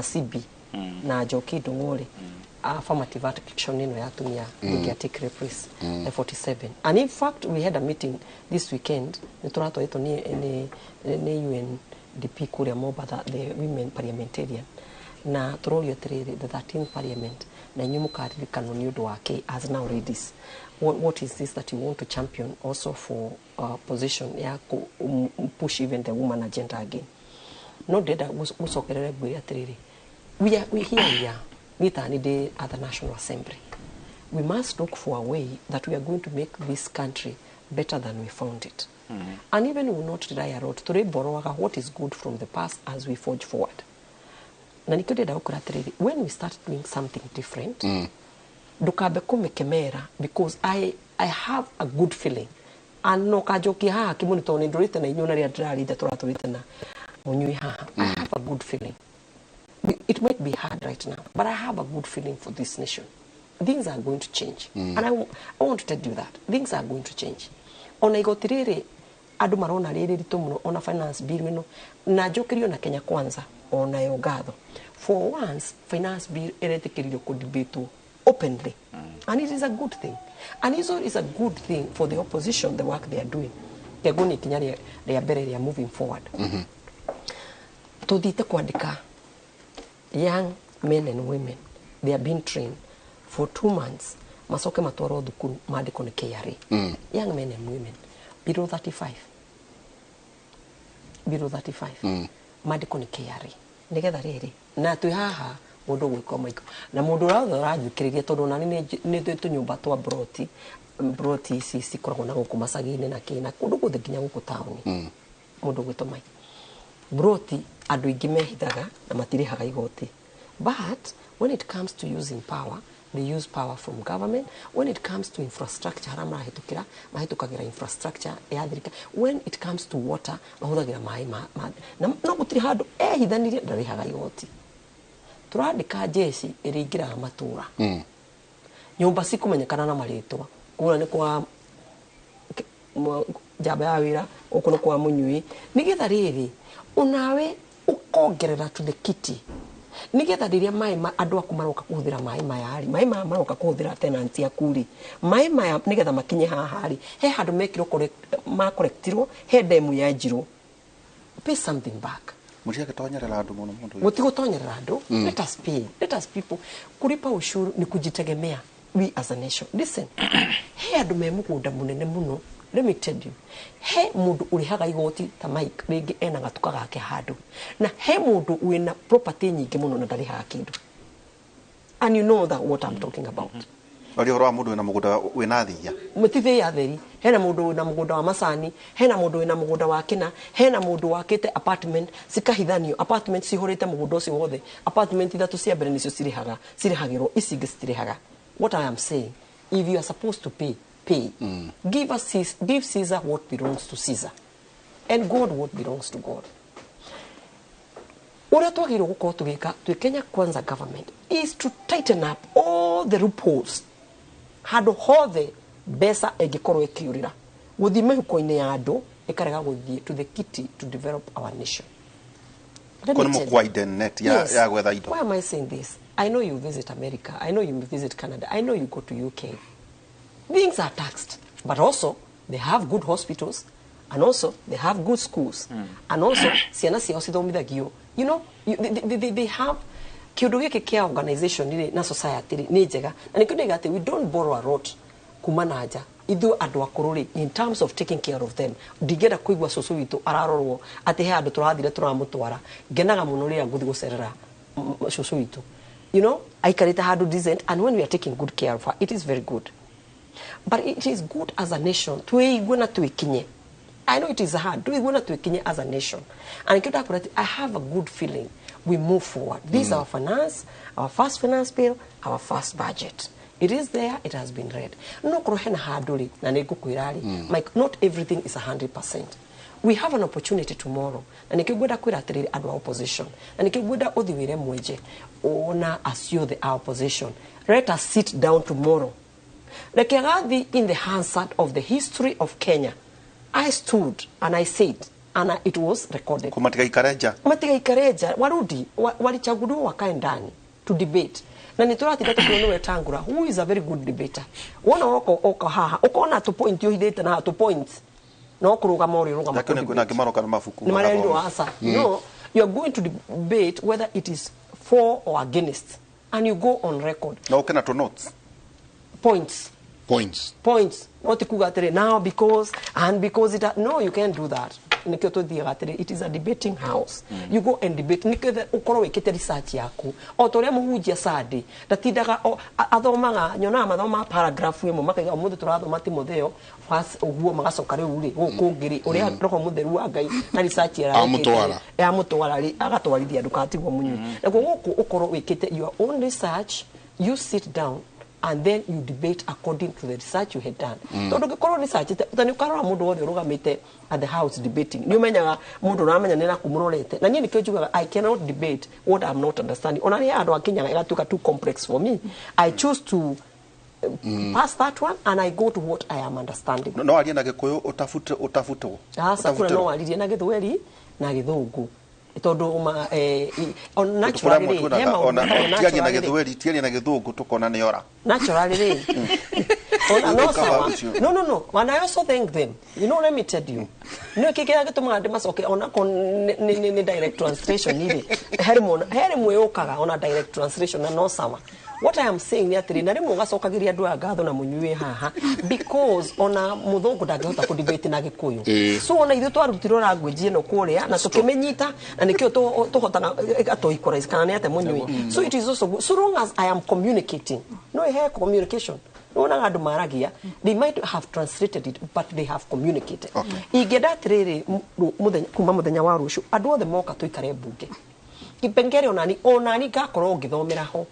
CB na Njoki Ndung'u rĩ, affirmative action ĩno ya atumia ndĩngĩa take place. The 47, and in fact we had a meeting this weekend, nĩ tũratwarĩtwo nĩ UNDP kũrĩa Mombatha, the women parliamentarian, na tũrorio atĩrĩrĩ, the 13th parliament, na inyuĩ mũkaririkanwo nĩ ũndũ wa kĩ as now ladies, what is this that you want to champion also for position ya ku push even the woman agenda again? No ndĩrenda gũcokerere ngwĩre atĩrĩrĩ, we are, we here we are, niĩ ta ndĩ at the National Assembly, we must look for a way that we are going to make this country better than we found it. And even we will not rely a lot, tũrĩ what is good from the past as we forge forward. Na nikĩo ndĩrenda gũkwĩra atĩrĩrĩ, when we start doing something different, ndũkambe kũmĩkemera, because I have a good feeling, and no kanjokia haha kĩmũnĩ, tondũ nĩ ndũrĩte na inyuĩ na rĩrĩa ndĩrarinda tũratũrĩte na mũnyui haha. I have a good feeling. It might be hard right now, but I have a good feeling for this nation. Things are going to change. And I want to tell you that things are going to change. Ona igoti rĩrĩ andũ marona rĩrĩ ritũ mũno, ona finance bill ĩno, na njokerio na Kenya Kwanza onayo ngatho. For once finance bill ĩretĩkĩririo kũdebatwo openly, and it is a good thing, and it is a good thing for the opposition, the work they are doing. Kĩaguo nĩ ikinya rĩa mbere rĩa moving forward. Tũthiĩte kwandĩka young men and women, they are being trained for 2 months, macoke matwarwo thukuru mandĩkwo nĩ KRA. Young men and women below 35, below 35, mandĩkwo nĩ KRA, nĩgetha rĩrĩ na twĩ haha mũndũ ũgwĩka maiko na mũndũ ũrĩa wothe ũranjũkĩrĩria, tondũ onani nĩ twĩ tũnyũmba twa broti, broti ici cikoragwo na gũkũ macagi-inĩ na kĩ na kũndũ guothe nginya gũkũ taũni. Mũndũ ũgwĩtwo Mike, broti andũ aingĩ mehithaga na matirĩhaga igoti, but when it comes to using power, they use power from government. When it comes to infrastructure, harĩa marahĩtũkĩra mahĩtũkagĩra infrastructure ya thirikari. When it comes to water, mahũthagĩra maĩ na no gũtirĩ handũ ehithanirie ndarĩhaga igoti. Tũrandĩka jeshi ĩrĩa ĩingĩraga matũra, nyũmba cikũmenyekana na marĩtwa, kũrĩa nĩ kwa njamba ya wĩra, gũkũ nĩ kwa mũnyui, nĩgetha rĩrĩ onawe ũkongerera to the kitty, nĩgetha rĩrĩa maĩ andũ aku maroka kũhũthĩra maĩ maya rĩ, maĩ maya maroka kũhũthĩra tenant aku rĩ, maĩ maya nĩgetha makinye haha rĩ, he handũ mekirwo makorektirwo, he ndemu yenjirwo. Pay something back. Mũtiagĩtonyerera andũ mũno mũndũ ũyũ. Mũtigũtonyerera andũ. Let us pay, let us people kulipa ushuru ni kujitegemea, we as a nation. Listen, he andũ me mũgũnda mũnene mũno. Let me tell you, he mũndũ ũrĩhaga igoti ta Mike rĩngĩ ena gatuka gake handũ, na he mũndũ wĩna property nyingĩ mũno na ndarĩhaga kĩndũ, and you know that what I'm talking about. Aria ũhoro wa mũndũ wĩna mũgũnda wĩna thiia. Mũtithĩ theri, hena mũndũ wĩna mũgũnda wa macani, hena mũndũ wĩna mũgũnda wa kĩna, hena mũndũ wakĩte apartment cikahithanio, apartment cihũrĩte mũgũnda ũcio wothe. Apartment ithatũ cia mbere nĩcio cirĩhaga, cirĩhagĩrwo, ici ingĩ citirĩhaga. What I am saying, if you are supposed to pay, pay. Give Caesar what belongs to Caesar and God what belongs to God. Ũrĩa twagĩrĩirwo gũkorwo tũgĩka twĩ Kenya Kwanza government is to tighten up all the loopholes, handũ hothe mbeca ĩngĩkorwo ĩkĩũrĩra gũthiĩ mĩhuko-inĩ ya andũ, ĩkarega gũthiĩ to the kitty to develop our nation. Let me Kå tell you. widen net ya Yes. ya gwetha indo. Why am I saying this? I know you visit America. I know you visit Canada. I know you go to UK. Things are taxed, but also they have good hospitals, and also they have good schools, and also ciana ciao cithomithagio. They have kĩũndũ gĩkĩ kĩa organization rĩ na society rĩ nĩ njega, na nĩkĩo ndaiga atĩ we don't borrow a lot kuma na nja. Ithuĩ andũ akũrũ rĩ, in terms of taking care of them, ndingĩenda kũigua cũcũ witũ ararorwo atĩ he handũ tũrathire tũramũtwara. Ngenaga mũno rĩrĩa ngũthiĩ gũcerera cũcũ witũ, aikarĩte handũ decent, and when we are taking good care of her, it is very good. But it is good as a nation twĩigue na twĩkinye. I know it is hard, twĩigue na twĩkinye as a nation, and nikĩo ndakwĩra atĩ I have a good feeling we move forward. This is our finance, our first finance bill, our first budget. It is there, it has been read. No korwo hena handũ rĩ, na nĩ ngũkwĩra rĩ, Mike, not everything is 100%. We have an opportunity tomorrow, na nĩkĩo ngwenda kwĩra atĩrĩrĩ andũ a opposition, na nĩkĩo ngwenda ũthiĩ wĩre mwenje ona acio the opposition, let us sit down tomorrow. Reke gathi in the Hansard of the history of Kenya. I stood and I said, and it was recorded. Kå matigaikare nja. Matigaikare nja, warudi walichaguliwa wakae ndani to debate. Na nĩ tũratinda tũkĩona Wetangula, who is a very good debater. Wona woko oka haha, ũkona tũ point ũhithĩte na tũ point, no kũrũgama ũrĩrũgama. Lakini kwĩna angĩ maroka na mabuku nĩ marerirwo magathoma. aca. No, you are going to debate whether it is for or against, and you go on record. Na ũke na tũ notes. Points. Points. Points. Not kuga atĩrĩ now because and because it, no, you can't do that. Nikĩo tũthiaga atĩrĩ, it is a debating house. You go and debate nĩkĩo ũkorwo wĩkĩte research yaku, o ta ũrĩa mũhunjia Sunday ndatindaga athomaga, nyonaga mathomaga paragraph ĩmwe, makaiga ũmũthĩ tũrathoma Timotheo first ũguo, magacoka rĩu rĩ gũkũ ũngĩ rĩ ũrĩa roho mũtheru wa Ngai na research ĩrĩa Amũtwara. Amũtwara rĩ, agatwarithia, ndũgatigwo mũnyui. Naguo gũkũ ũkorwo wĩkĩte your own research, you sit down and then you debate according to the research you had done. Tondũ ũngĩkorwo research ta nĩ ũkarora mũndũ wothe ũrũgamĩte at the house debating, nĩ ũmenyaga mũndũ ũramenya nĩ naku mũrorete. Na niĩ nĩkĩo njugaga I cannot debate what I'm not understanding. Ona rĩrĩa andũ akinyaga ĩgatuĩka too complex for me, I choose to pass that one and I go to what I am understanding. No arie na gĩkũyũ ũtabute ũtabutwo. Aca, kũrĩa no waririe na Gĩthweri na Gĩthũngũ, tondũ ma on naturally rĩ, he maũndũ matarĩ Tiaria na naturally rĩ. Gĩthweri, tiaria na Gĩthũngũ, tũkona nĩ ora. Naturally rĩ, ona no Ũkaba sawa. ũcio. No, and I also thank them. Let me tell you, no kĩkĩrĩa gĩtũmaga ndĩmacoke onako nĩ direct translation rĩ, he rĩmwe yũkaga ona direct translation na no sawa. What I am saying nĩ atĩrĩ, na rĩmwe ũgacokagĩria andũ aya ngatho na mũnyue haha, because ona mũthũngũ ndangĩhota kũ debate na Gĩkũyũ. So ona ithuĩ twarutirwo language ĩno kũrĩa na tũkĩmĩnyita, na nĩkĩo tũhotaga ĩgatũ equalize kana nĩ atĩa mũnyue. So it is also good so long as I am communicating. No he communication wonaga andũ maragia, they might have translated it, but they have communicated. Ingĩenda atĩrĩrĩ, mũthenya kuma mũthenya wa rũciũ, andũ othe moka tũikare mbunge kipengere, onani ngakorwo ngĩthomera ho.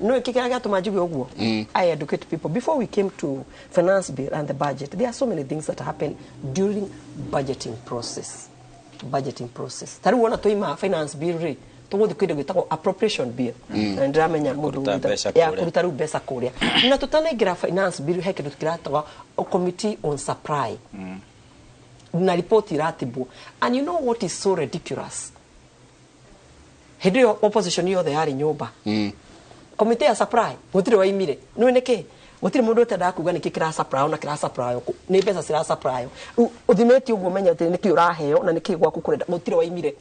No kĩkĩrĩa gĩatũma njuge ũguo, I educate people. Before we came to finance bill and the budget, there are so many things that happen during budgeting process. Budgeting process, ta rĩu wona twaima finance bill rĩ, tũgũthiĩ kĩndũ gĩtagwo appropriation bill. Na nĩndĩramenya mũndũ Kũruta mbeca ya kũrĩa. Kũruta rĩu mbeca kũrĩa. Na tũtanaingĩra finance bill, he kĩndũ kĩratagwo committee on supply na report iratibwo. And you know what is so ridiculous? Hĩndĩ ĩyo opposition yothe yarĩ nyũmba, committee ya supply gũtirĩ waimire. Nĩ nĩkĩ gũtirĩ mũndũ ũtendaga kuga nĩkĩ kĩra supply, ona kĩra supply kũ nĩ mbeca cira supply? Rĩu ũthimĩte ũguo, menya atĩ nĩkĩ ũraheo na nĩkĩ gwaku kũrenda. Gũtirĩ waimire,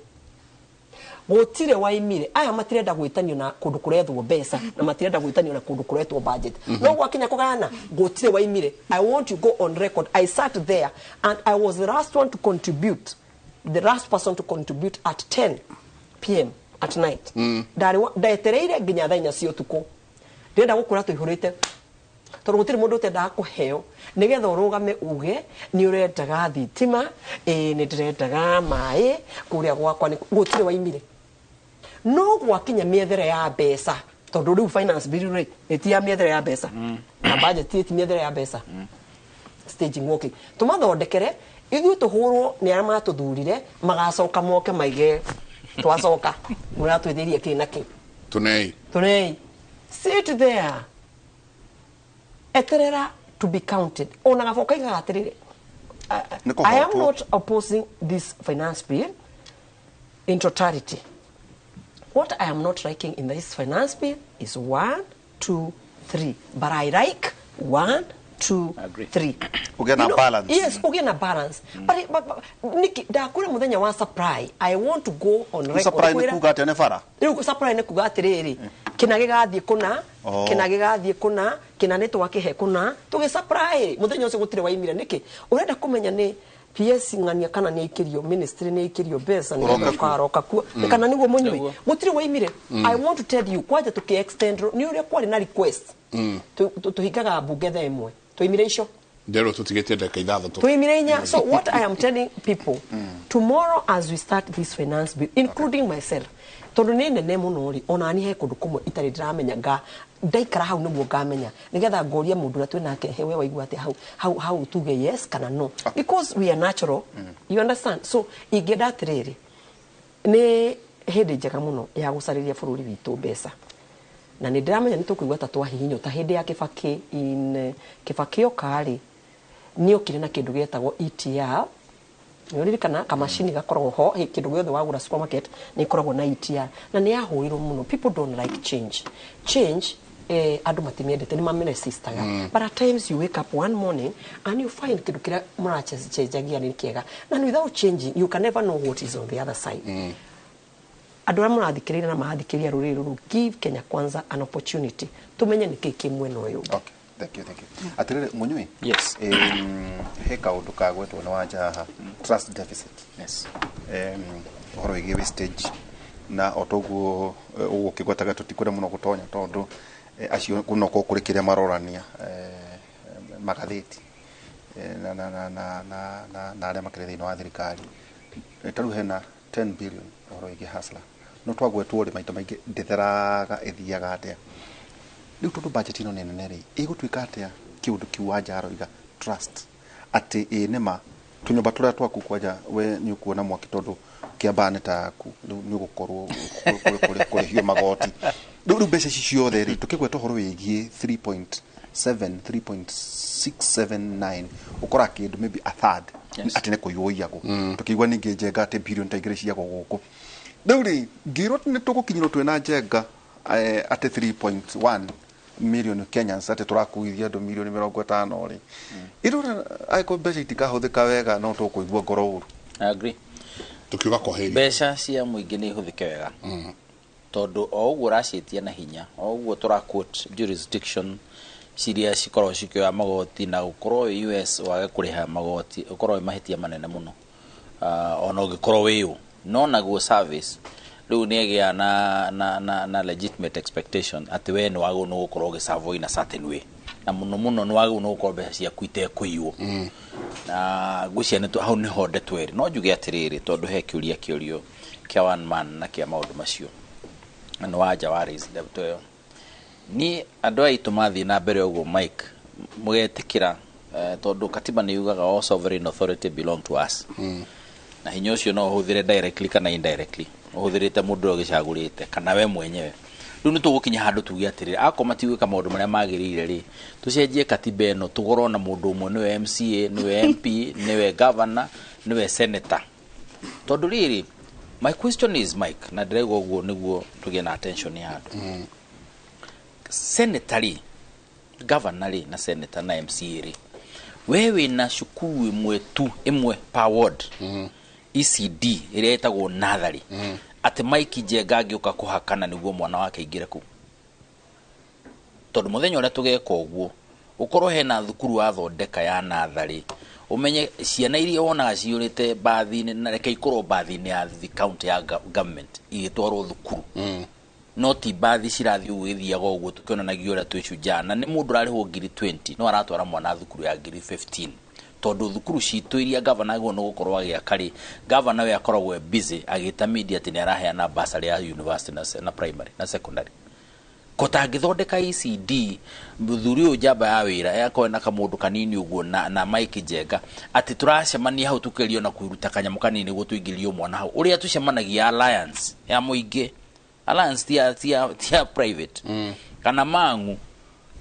gũtirĩ waimire. Aya matirenda gwĩtanio na kũndũ kũrethwo mbeca, na matirenda gwĩtanio na kũndũ kũretwo budget. No gwakinya kũgayana, gũtirĩ waimire. I want to go on record, I sat there and I was the last one to contribute, the last person to contribute at 10 p.m. at night. Ndetereire nginya thaa 4 cia ũtukũ. Ndĩrenda gũkũra tũihũrĩte, tondũ gũtirĩ mũndũ ũtendaga kũheo nĩgetha ũrũgame uge nĩ ũrendaga thitima, ĩĩ nĩ ndĩrendaga maĩ kũrĩa gwakwa. Gũtirĩ waimire. No gwakinya mĩethere ya mbeca, tondũ rĩu finance bill rĩ, ĩti ya mĩethere ya mbeca na budget, ĩti mĩethere ya mbeca. staging walking tumathondekere ithuĩ tũhũrwo nĩ arĩa matũthurire magacoka moke maige twacoka mũratwĩthĩria kĩ na kĩ tunei tunei. Sit there, eterera to be counted. Ona gaboka iga atiriri, I am not opposing this finance bill in totality. What I am not liking in this finance bill is 1, 2, 3. But I like 1, 2, 3. Uge na balance. Yes, uge na balance. But Niki, ndakura muthenya wa supply. I want to go on record. Supply ni kuga atia ne bara? Riu supply ni kuga atiriri. Kina gigathie kuna, kina gigathie kuna, kina ni twakihe kuna, tugi supply. Muthenya ucio gutire waimire niki. Urenda kumenya ni PS ng'ania kana ni ikirio ministry ni ikirio mbeca ni karoka kuo kana niguo munyui gutire waimire. I want to tell you kwanja tuki extend ni uria kwari na request tuhingaga bunge thaa imwe tuimire icio ndero tutigete ndeka ithathatũ tuimire inya. So what I am telling people tomorrow as we start this finance bill, including myself, tondu ni nene muno ri ona ni he kundu kumwe itari ndiramenya nga ndaikara hau niguo ngamenya nigetha ngoria mundu uria twinake he we waigua ati hau hau hau tuge yes kana no, because we are natural. You understand? So ingenda atiriri ni hindi njega muno ya gucariria bururi witu mbeca na ni ndiramenya ni tukuigua ta twahihinywo ta hindi ya Kibaki in Kibaki okari ni okire na kindu gietagwo ETR. Nĩũririkana kamacini gakoragwo ho kĩndũ gĩothe wagũra supermarket nĩ ĩkoragwo na ETR na nĩ yahũrirwo mũno. People don't like change. Change andũ matimĩendete nĩ mamĩresistaga. But at times you wake up one morning and you find kĩndũ kĩrĩa mũracenjagia nĩ kĩega, and without changing you can never know what is on the other side. Andũ arĩa mũrathikĩrĩria na marathikĩrĩria rũrĩrĩ rũrũ, give Kenya Kwanza an opportunity tũmenye nĩkĩĩ kĩ mwena ũyũ. Okay. Thank you, thank you. Atiriri munyui. Yes. He kaundu kagwetwo ni wanja haha trust deficit. Yes. Uhoro wigie wastage na otoguo ugukigwetaga tutikwenda muno gutonya tondu acio kuno ko kuri kiria marorania magatheti na na na na na na na aria makiri thiini wa thirikari taru hena 10 billion uhoro wigie hasla no twagwetwo ri maita maingi nditheraga ithiaga atia. Riu tondu budget ino nene ri igutuika atia kiundu kiu wanja aroiga trust ati ĩ nĩma tunyũmba tũrĩa twaku kwanja we nĩ ũkuona mwaki tondu kĩambaa nĩ taku rĩu nĩ ũgũkorwo kũrĩhio magoti rĩu mbeca ici ciothe rĩ tũkĩgweta ũhoro wĩgiĩ 3.7 3.679 ũkora kĩndũ maybe a third atĩ nĩ kũiywo iyagwo tũkĩigua ningĩ Njenga atĩ billion ta igĩrĩ ciagwo gũkũ rĩu rĩ ngĩrwo nĩ tũgũkinyĩrwo twĩna Njenga atĩ 3.1 million Kenyans atĩ tũrakuithia andũ milioni 50 rĩ irora angĩkorwo mbeca itikahũthĩka wega no tũkũigua ngoro ũru. I agree. Tukiuga kwa heri mbeca cia mũingĩ nĩ ihũthĩke wega tondũ o ũguo ũraciĩtia na hinya o ũguo tũra quote jurisdiction ciria cikoragwo cikĩoya magoti na gũkorwo wĩ US wage kũrĩha magoti ũkorwo wĩ mahĩtia manene mũno ona ũngĩkorwo wĩ ũ no naguo service rĩu nĩ ĩgĩa na legitimate expectation atĩ we nĩ wagĩrĩirwo nĩ gũkorwo ũgĩservo in a certain way na mũno mũno nĩ wagĩrĩirwo nĩ gũkorwo mbeca ciaku itekũiywo na ngwĩciria nĩ hau nĩho ndeto ĩrĩ. No njuge atĩrĩrĩ tondũ he kĩũria kĩũrio kĩa one man na kĩa maũndũ macio na nĩ wanja wa raise ndeto ĩyo niĩ andũ aitũ mathiĩ na mbere ũguo Mike mũgetĩkĩra tondũ katiba nĩ yugaga all sovereign authority belong to us na hinya ũcio no ũhũthĩre directly kana indirectly ũhũthĩrĩte mũndũ ũrĩa ũgĩcagũrĩte kana we mwenyewe. Rĩu nĩ tũgũkinya handũ tuge atĩrĩrĩ akorwo matigwĩka maũndũ marĩa magĩrĩire rĩ tũcenjie katiba ĩno tũgorwo na mũndũ ũmwe nĩwe MCA nĩwe MP nĩwe governor nĩwe senator tondũ rĩrĩ my question is Mike na ndĩraigua ũguo nĩguo tũgĩe na attention ya andũ. Senator rĩ governor rĩ na senator na MCA rĩ we wĩna cukuru ĩmwe tu ĩmwe per ward ECD ĩrĩa ĩtagwo natharĩ atĩ Mike Njenga angĩũka kũhakana nĩguo mwana wake aingĩre kũu tondũ mũthenya ũrĩa tũgeka ũguo ũkorwo hena thukuru wathondeka ya natharĩ ũmenye ciana iria wonaga ciyũrĩte mbathi-inĩ na reke ikorwo mbathi-inĩ ya the county ya government igĩtwarwo thukuru no ti mbathi cirathiĩ ũguo gĩthiaga ũguo tũkĩonanagia ũrĩa twĩ shujaa na nĩ mũndũ ũrarĩhwo ngiri 20 no aratwara mwana thukuru ya ngiri 15 tondũ thukuru citũ iria gavana agĩrĩirwo nĩ gũkorwo agĩaka rĩ gavana we akoragwo e busy agĩta media atĩ nĩ araheana bursary ya university na primary na secondary. Kotangĩthondeka ECD mũthuri ũyũ njamba ya wĩra yakorwo na kamũndũ kanini ũguo na Mike Njenga atĩ tũracemania hau tũkerio na kwĩruta kanyamũ kanini nĩguo tũingĩrio mwana hau ũrĩa tũcemanagia alliance ya mũingĩ, alliance ti ya private kana Mang'u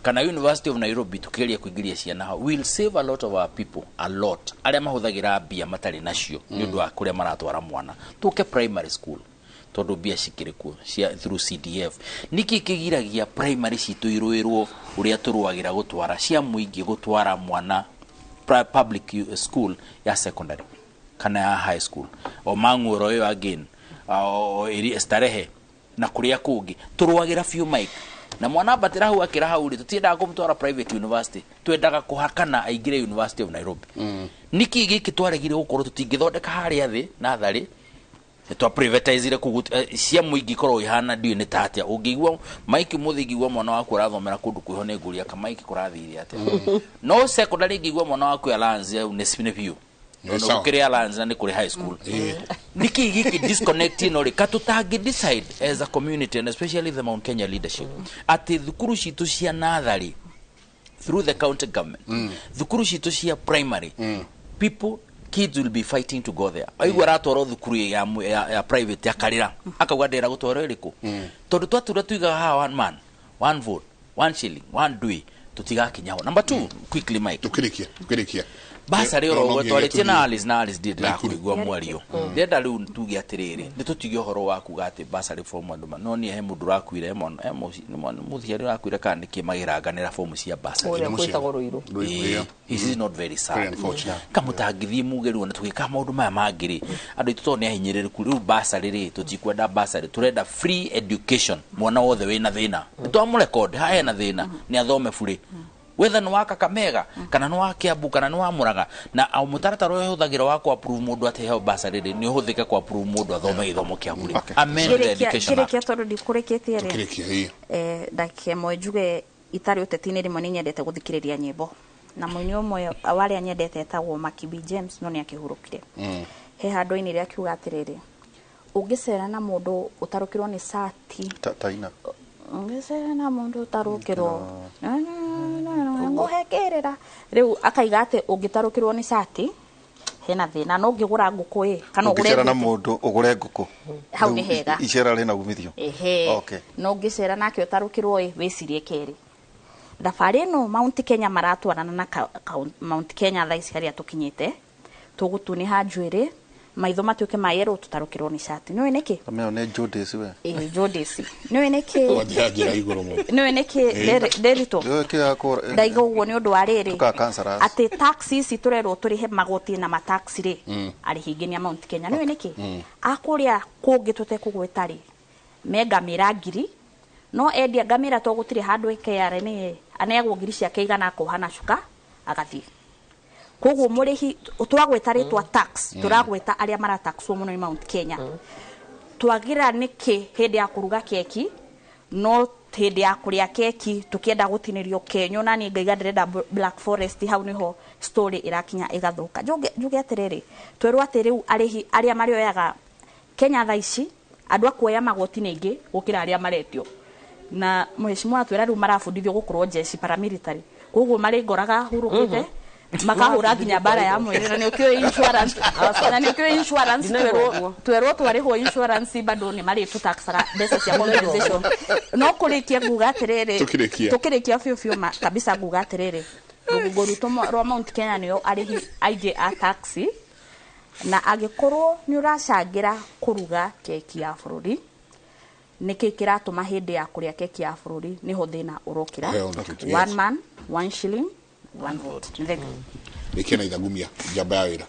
kana University of Nairobi, tukigeria kuingĩria ciana hau, we'll save a lot of our people, a lot arĩa mahũthagĩra mbia matarĩ nacio nĩ ũndũ wa kũrĩa maratwara mwana. Tũke primary school, tondũ mbia cikĩrĩ kuo cia through CDF. Nĩkĩ kĩgiragia primary citũ irũĩrwo ũrĩa tũrũagĩra gũtwara cia mũingĩ, gũtwara mwana public school ya secondary kana ya high school, o Mang'u oro ĩyo again, o ĩri Starehe na kũrĩa kũngĩ tũrũagĩra biũ, Mike, na mwana ambatĩra hau akĩra hau rĩ, tũtiendaga kũmũtwara private university, twendaga kũhakana aingĩre University of Nairobi. Nĩkĩ gĩkĩ twaregire gũkorwo tũtingĩthondeka harĩa thĩ natharĩ twa privatizire kũu cia mũingĩ ikorwo ihana ndiũĩ nĩ ta atĩa? Ũngĩigua Mike mũthĩ, ingĩigua mwana waku ũrathomera kũndũ kwĩho, nĩ ngũria ka Mike kũrathire atĩa? No secondary ingĩigua mwana waku Alliance hau nĩ biũ. Nĩ No sawa. gũkĩrĩ Alliance na nĩ kũrĩ high school. Nĩkĩ gĩkĩ disconnect ĩno rĩ, katũtangĩ decide as a community and especially the Mount Kenya leadership atĩ thukuru citũ cia natharĩ through the county government, thukuru citũ cia primary, people, kids will be fighting to go there. Aigua aratwarwo thukuru ya private akarĩra akauga ndĩra gũtwarwo ĩrĩkũ, tondũ twatura tuigaga haha one man, one vote, one shilling, one dui, tũtigakinya ho. Number two, quickly, Mike. Tukĩrĩkia, tukĩrĩkia. Basarĩ No, oro no ũguo nginya twarĩtie na tũthiĩ. Alice, na Alice ndirĩ ndĩrakũigua mwario. Ndĩrenda rĩu tuge atĩrĩrĩ, nĩ tũtige ũhoro wa kuga atĩ basarĩ form andũ no niĩ he mũndũ ũrakuire, he mwana, he mũciari ũrakuire kana nĩkĩ magĩranganĩra fomu cia basarĩ. Ũrĩa kwĩtagwo Rũirũ. Ĩĩ, this is not very sad. Very unfortunate. Kamũtangĩthiĩ muge rĩu ona tũgĩka maũndũ maya mangĩ rĩ, andũ aitũ tondũ nĩ ahinyĩrĩrĩku rĩu basarĩ rĩ, tũtikwenda basarĩ, tũrenda free education. Mwana wothe wĩna thĩna nĩ twamũrecord haha hena thĩna, nĩ athome burĩ, whether nĩ wa Kakamega kana nĩ wa Kiambu kana nĩ wa Murang'a, na o mũtaratara ũrĩa ũhũthagĩra wa kũ approve mũndũ atĩ heo basarĩ rĩ, nĩ ũhũthĩke kũ approve mũndũ athome gĩthomo kĩa bure. Amend the Education Act. Ngĩrĩkia tondũ ndikũrĩkĩtie rĩ. Tukĩrĩkia, ĩĩ. Ndagĩka ĩmwe njuge itarĩ ũteti-inĩ, rĩmwe nĩ nyendete gũthikĩrĩria nyĩmbo na mũini ũmwe warĩa nyendete etagwo Makibi James, no nĩ akĩhurũkire. He handũ ainire akiuga atĩrĩrĩ, ũngĩcera na mũndũ ũtarũkĩrwo nĩ cati, taina. Ũngĩcera na mũndũ ũtarũkĩrwo ngũhe kĩrĩra rĩu, akaiga atĩ ũngĩtarũkĩrwo nĩ cati hena thĩna, no ũngĩgũra ngũkũ ĩ kana ũgũre Ũngĩcera na ngũkũ, mũndũ ũgũre ngũkũ. Hau nĩ Rĩu hega. Icera rĩna umithio. Ehe. Okay. No ũngĩcera nake ũtarũkĩrwo ĩ, wĩcirie kerĩ. Thabarĩ ĩno Mount Kenya maratwarana na Mount Kenya thaa ici harĩa tũkinyĩte tũgũtunĩha njuĩrĩ, maitho matuĩke ma yellow, tũtarũkĩrwo nĩ cati. Nĩũĩ nĩkĩ? Ameo nĩ jaundice we. Ĩĩ, jaundice. Nĩũĩ nĩkĩ? Wanjĩra njĩra igũrũ mũno. Nĩũĩ nĩkĩ? Ndĩritũ. Ĩyo kĩa kũra- Ndaiga ũguo nĩ ũndũ wa rĩrĩ, Tukaga cancerous. atĩ tax ici tũrerwo tũrĩhe, magoti na matax rĩ, arĩhi aingĩ nĩ a Mount Kenya. Nĩũĩ nĩkĩ? Akũrĩa kũngĩ tũtekũgweta rĩ, me ngamĩra 1000, no endia ngamĩra to gũtirĩ handũ KRA nĩ aneagwo ngiri ciake 100 akoha na cuka agathiĩ. Koguo mũrĩhi twagweta rĩtwa tax, tũragweta arĩa marataxwo mũno nĩ Mount Kenya. Twagira nĩkĩ hĩndĩ ya kũruga keki, no hĩndĩ ya kũrĩa keki tũkĩenda gũtinĩrio kenyũ, na niĩ ngaiga ndĩrenda Black Forest, hau nĩho story ĩrakinya ĩgathũka. Njuge atĩrĩrĩ, twerwo atĩ rĩu arĩhi arĩa marĩoyaga Kenya thaa ici, andũ a kuoya magoti nĩ aingĩ gũkĩra arĩa maretio, na mheshimiwa atwĩra rĩu marabundithio gũkorwo jeshi paramilitary, koguo marĩ ngoraga hurũkĩte makahũra nginya mbara ya mwĩrĩ, na nĩ ũkĩũĩ insurance, na nĩ ũkĩũĩ insurance, Ndinaigua twerwo ũguo. twerwo twarĩhwo insurance bado nĩ marĩtũtaxaga mbeca cia compensation. No kũrĩkia nguga atĩrĩrĩ, Tũkĩrĩkia. Tũkĩrĩkia biũ biũ kabisa, nguga atĩrĩrĩ, rũgongo rwitũ rwa Mount Kenya nĩo arĩhi aingĩ a taxi, na angĩkorwo nĩ ũracangĩra kũruga keki ya bũrũri, nĩkĩ kĩratũma hĩndĩ ya kũrĩa keki ya bũrũri nĩho thĩna ũrokĩra? Heo na kitu, yes. One man, one shilling, one vote. Thank you. Rĩkia na ithagumia njamba ya wĩra.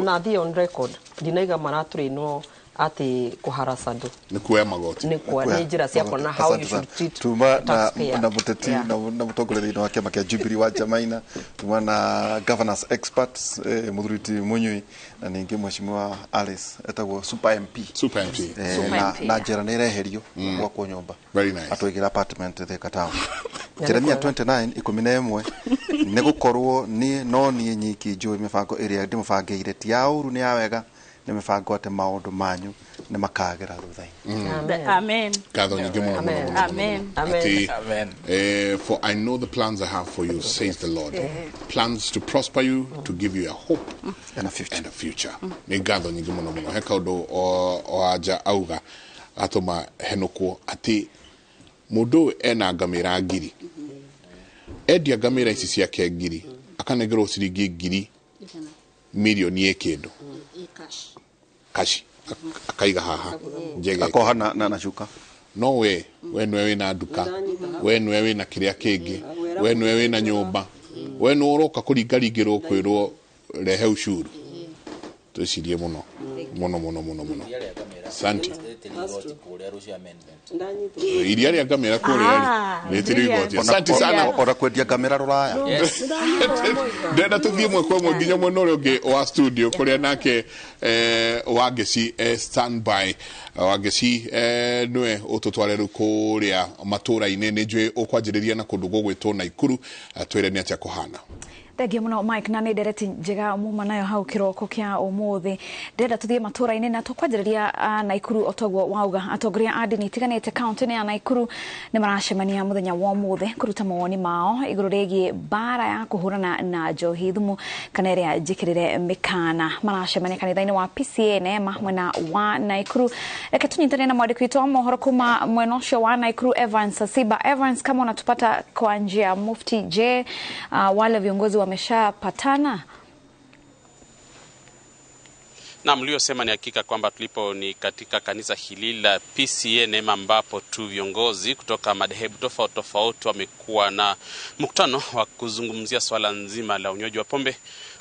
Na thiĩ on record, ndinaiga maratũrĩnwo atĩ kũharasa andũ. Nĩ kuoya magoti. Nĩ kuoya, nĩ njĩra cia kuona how you should treat tuma na taxpayer. Na mũteti na mũtongoria thĩinĩ wa kĩama kĩa Jubilee wa Jamaina, tuma na governance experts, mũthuri ti Munyui, na ningĩ mheshimiwa Alice etagwo Super MP. Super MP. Super na, MP, na yeah. njĩra nĩ ĩreherio gwakwo nyũmba. Very nice. Atwĩgĩra apartment Thika town. Na Jeremia nĩ 29 11, nĩ gũkorwo niĩ no niĩ nyiki njũĩ mĩbango ĩrĩa ndĩmũbangĩire, ti ya ũru, nĩ ya wega, nĩ mĩbango atĩ maũndũ manyu Nĩ makagĩra thutha-inĩ. Amen. Ngatho nyingĩ mũno mũno mũno. Amen. Ati, for I know the plans I have for you, says the Lord. Plans to prosper you, to give you a hope and a future. And a future. Nĩ ngatho nyingĩ mũno mũno. He kaũndũ o anja auga atũma henũkwo atĩ mũndũ ũyũ ena ngamĩra 1000. Endia ngamĩra ici ciake 1000 akanengerwo ciringi 1000 milioni ĩ kĩndũ kashi akaiga haha njege akoha na cuka. No we nĩwe wĩna nduka, we nĩwe wĩna kĩrĩa kĩngĩ, we nĩwe wĩna nyũmba, we nĩwe ũroka kũringaringĩrwo kwĩrwo rehe ushuru. Twĩcirie mũno mũno mũno mũno mũno. Asante. Iria rĩa ngamĩra kũrĩa rĩtirĩ igoti. Asante sana. Ona kwendia ngamĩra rũraya. Ndĩrenda tũthiĩ ĩmwe kwa ĩmwe nginya mwena ũrĩa ũngĩ wa studio kũrĩa nake Wangeci standby. Wangeci nĩwe ũtũtware rĩu kũrĩa matũra-inĩ. Nĩ njũĩ ũkwanjĩrĩria na kũndũ gũgwĩtwo Naikuru, twĩre nĩ atĩa kũhana. Thengiũ mũno Mike, na nĩ ndereti njega muma nayo hau kĩroko kĩa ũmũthĩ. Ndĩrenda tũthiĩ matũra-inĩ na tũkwanjĩrĩria Naikuru. O toguo wauga, atongoria a ndini itiganĩte kaunti-inĩ ya Naikuru nĩ maracemania mũthenya wa ũmũthĩ kũruta mawoni mao igũrũ rĩgiĩ mbara ya kũhũrana na njohi thumu kana ĩrĩa njĩkĩrĩre mĩkana. Maracemania kanitha-inĩ wa PCA Neema mwena wa Naikuru. Reke tũnyitane na mwandĩki witũ wa mohoro kuma mwena ũcio wa Naikuru, Evans Asiba. Evans, kama unatupata kwa njia mufti, je, wale viongozi wameshapatana? Na mliosema ni hakika kwamba tulipo ni katika kanisa hili la PCA Neema, ambapo tu viongozi kutoka madhehebu tofauti tofauti wamekuwa na mkutano wa kuzungumzia swala nzima la unywaji wa pombe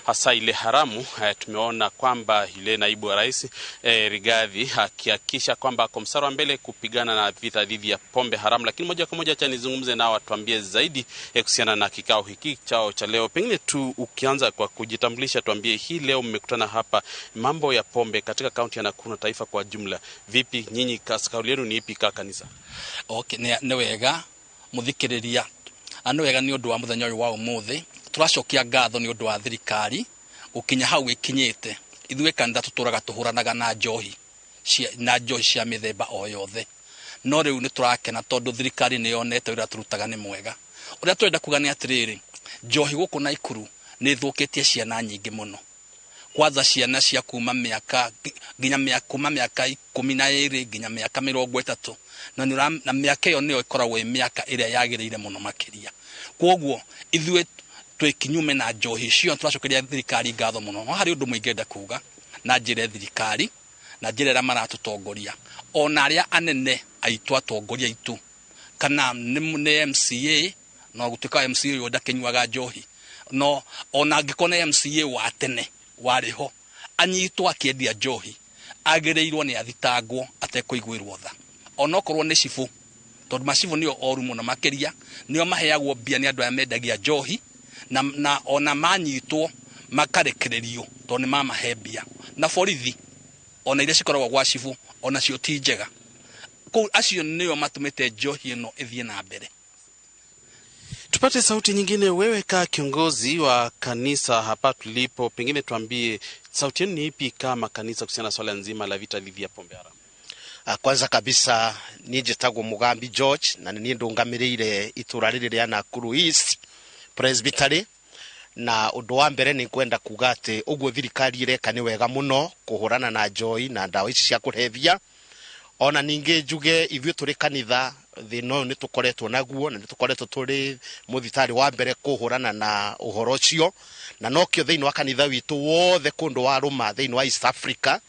hasa ile haramu. Tumeona kwamba ile naibu wa rais Rigathi akihakikisha kwamba ako mstari wa mbele kupigana na vita dhidi ya pombe haramu. Lakini moja kwa moja acha nizungumze nao watuambie zaidi kuhusiana na kikao hiki chao cha leo. Pengine tu ukianza kwa kujitambulisha, tuambie hii leo mmekutana hapa mambo ya pombe katika kaunti ya Nakuru na taifa kwa jumla. Vipi nyinyi, kauli yenu ni ipi ka kanisa? Okay, nĩ wega muthikĩrĩria, nĩ wega nĩ ũndũ wa mũthenya ũyũ wa ũmũthĩ. Tũracokia ngatho nĩ ũndũ wa thirikari gũkinya hau ĩkinyĩte. Ithuĩ kanitha tũtũraga tũhũranaga na njohi cia mĩthemba o yothe, no rĩu nĩ tũrakena tondũ thirikari nĩ yonete ũrĩa tũrutaga nĩ mwega. Ũrĩa tũrenda kuga nĩ atĩrĩrĩ, njohi gũkũ Naikuru nĩ ĩthũkĩtie ciana nyingĩ mũno, kwanza ciana cia kuma mĩaka nginya kuma mĩaka 12 nginya mĩaka 30, na mĩaka ĩyo nĩyo ĩkoragwo ĩ mĩaka ĩrĩa yagĩrĩire mũno makĩria. Kwoguo ithuĩ twĩ kinyume na njohi icio, tũracokeria thirikari ngatho mũno. No harĩ ũndũ mũingĩ kuga na njĩra thirikari na njĩra ĩrĩa maratũtongoria, ona arĩa anene aitũ atongoria aitũ, kana nĩ MCA, no gũtuĩka MCA ũyũ ndakĩnyuaga njohi, no ona angĩkorwo nĩ MCA wa tene warĩ ho anyitwo akĩendia njohi, agĩrĩirwo nĩ athitangwo atekũiguĩrwo tha, onokorwo nĩ cibũ, tondũ macibũ nĩo oru mũno makĩria, nĩo maheagwo mbia nĩ andũ aya mendagia njohi, na ona manyitwo makarekererio tondũ nĩ mamahe mbia. Na borithi ona iria cikoragwo gwa cibũ ona cio ti njega. Kũu acio nĩo matũmĩte njohi ĩno ĩthiĩ na mbere. Tupate sauti nyingine. Wewe ka kiongozi wa kanisa hapa tulipo, pengine tuambie sauti yenu ni ipi kama kanisa kuhusiana na swala nzima la vita dhidi ya pombe haramu? Kwanza kabisa niĩ njĩtagwo Mugambi George, na nĩ niĩ ndũngamĩrĩire itũra rĩrĩ rĩa Nakuru East Presbytery. Na ũndũ wa mbere nĩ kwenda kuga atĩ ũguo thirikari ĩreka nĩ wega mũno kũhũrana na njoi na ndawa ici cia kũrebia. Ona ningĩ njuge ithuĩ tũrĩ kanitha thĩna ũyũ nĩ tũkoretwo naguo, na nĩ tũkoretwo tũrĩ mũthitari wa mbere kũhũrana na ũhoro ũcio, na nokĩo thĩinĩ wa kanitha witũ wothe kũndũ wa rũma thĩinĩ wa East Africa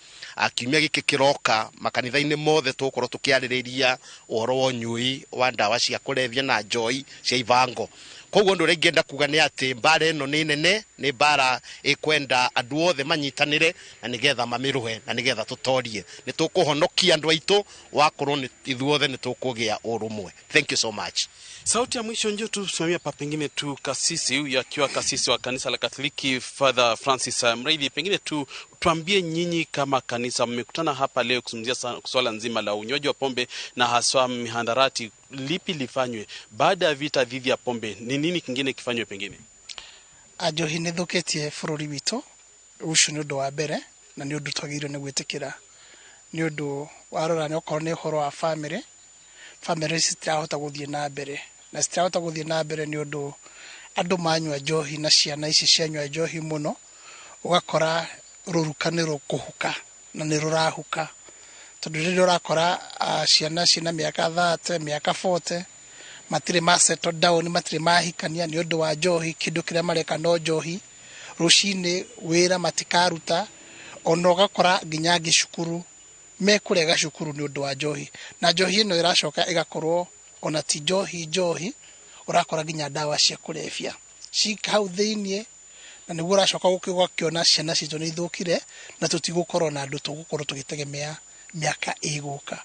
kiumia gĩkĩ kĩroka makanitha-inĩ mothe tũgũkorwo tũkĩarĩrĩria ũhoro wa ũnyui wa ndawa cia kũrebia na njoi cia ibango. Koguo ũndũ ũrĩa ingĩenda kuga nĩ atĩ mbara ĩno nĩ nene, nĩ mbara ĩkwenda andũ othe manyitanĩre na nĩgetha mamĩrũhe na nĩgetha tũtorie. Nĩ tũkũhonokia andũ aitũ wakorwo ithuothe nĩ tũkũgĩa ũrũmwe. Thank you so much. Sauti ya mwisho ndio tusimamia pa pengine tu kasisi huyu akiwa kasisi wa kanisa la Katoliki Father Francis Mreithi, pengine tu tuambie nyinyi kama kanisa mmekutana hapa leo kuzungumzia swala nzima la unywaji wa pombe na haswa mihadarati, lipi lifanywe baada ya vita dhidi ya pombe? Ni nini kingine kifanywe pengine? Njohi nĩ thũkĩtie bũrũri witũ, ũcio nĩ ũndũ wa mbere na nĩ ũndũ twagĩrĩirwo nĩ gwĩtĩkĩra. Nĩ ũndũ warora okorwo nĩ ũhoro wa family, family citirahota gũthiĩ na mbere, na citirahota gũthiĩ na mbere nĩ ũndũ andũ manyua njohi na ciana ici cianyua njohi mũno, ũgakora rũruka nĩ rũkũhuka na nĩ rũrahuka. Tondũ rĩrĩa ũrakora ciana ciĩna mĩaka 30, mĩaka 40, matirĩ ma settle down, matirĩ mahikania nĩ ũndũ wa njohi, kĩndũ kĩrĩa mareka no njohi. Rũcinĩ wĩra matikaruta, ona ũgakora nginya angĩ cukuru mekũrega cukuru nĩ ũndũ wa njohi. Na njohi ĩno ĩracoka ĩgakorwo ona ti njohi njohi, ũrakora nginya ndawa cia kũrebia ci hau thĩiniĩ, na nĩguo ũracoka ũgakĩona ciana citũ nĩ ithũkire na tũtigũkorwo na andũ tũgũkorwo tũgĩtegemea mĩaka ĩgũka.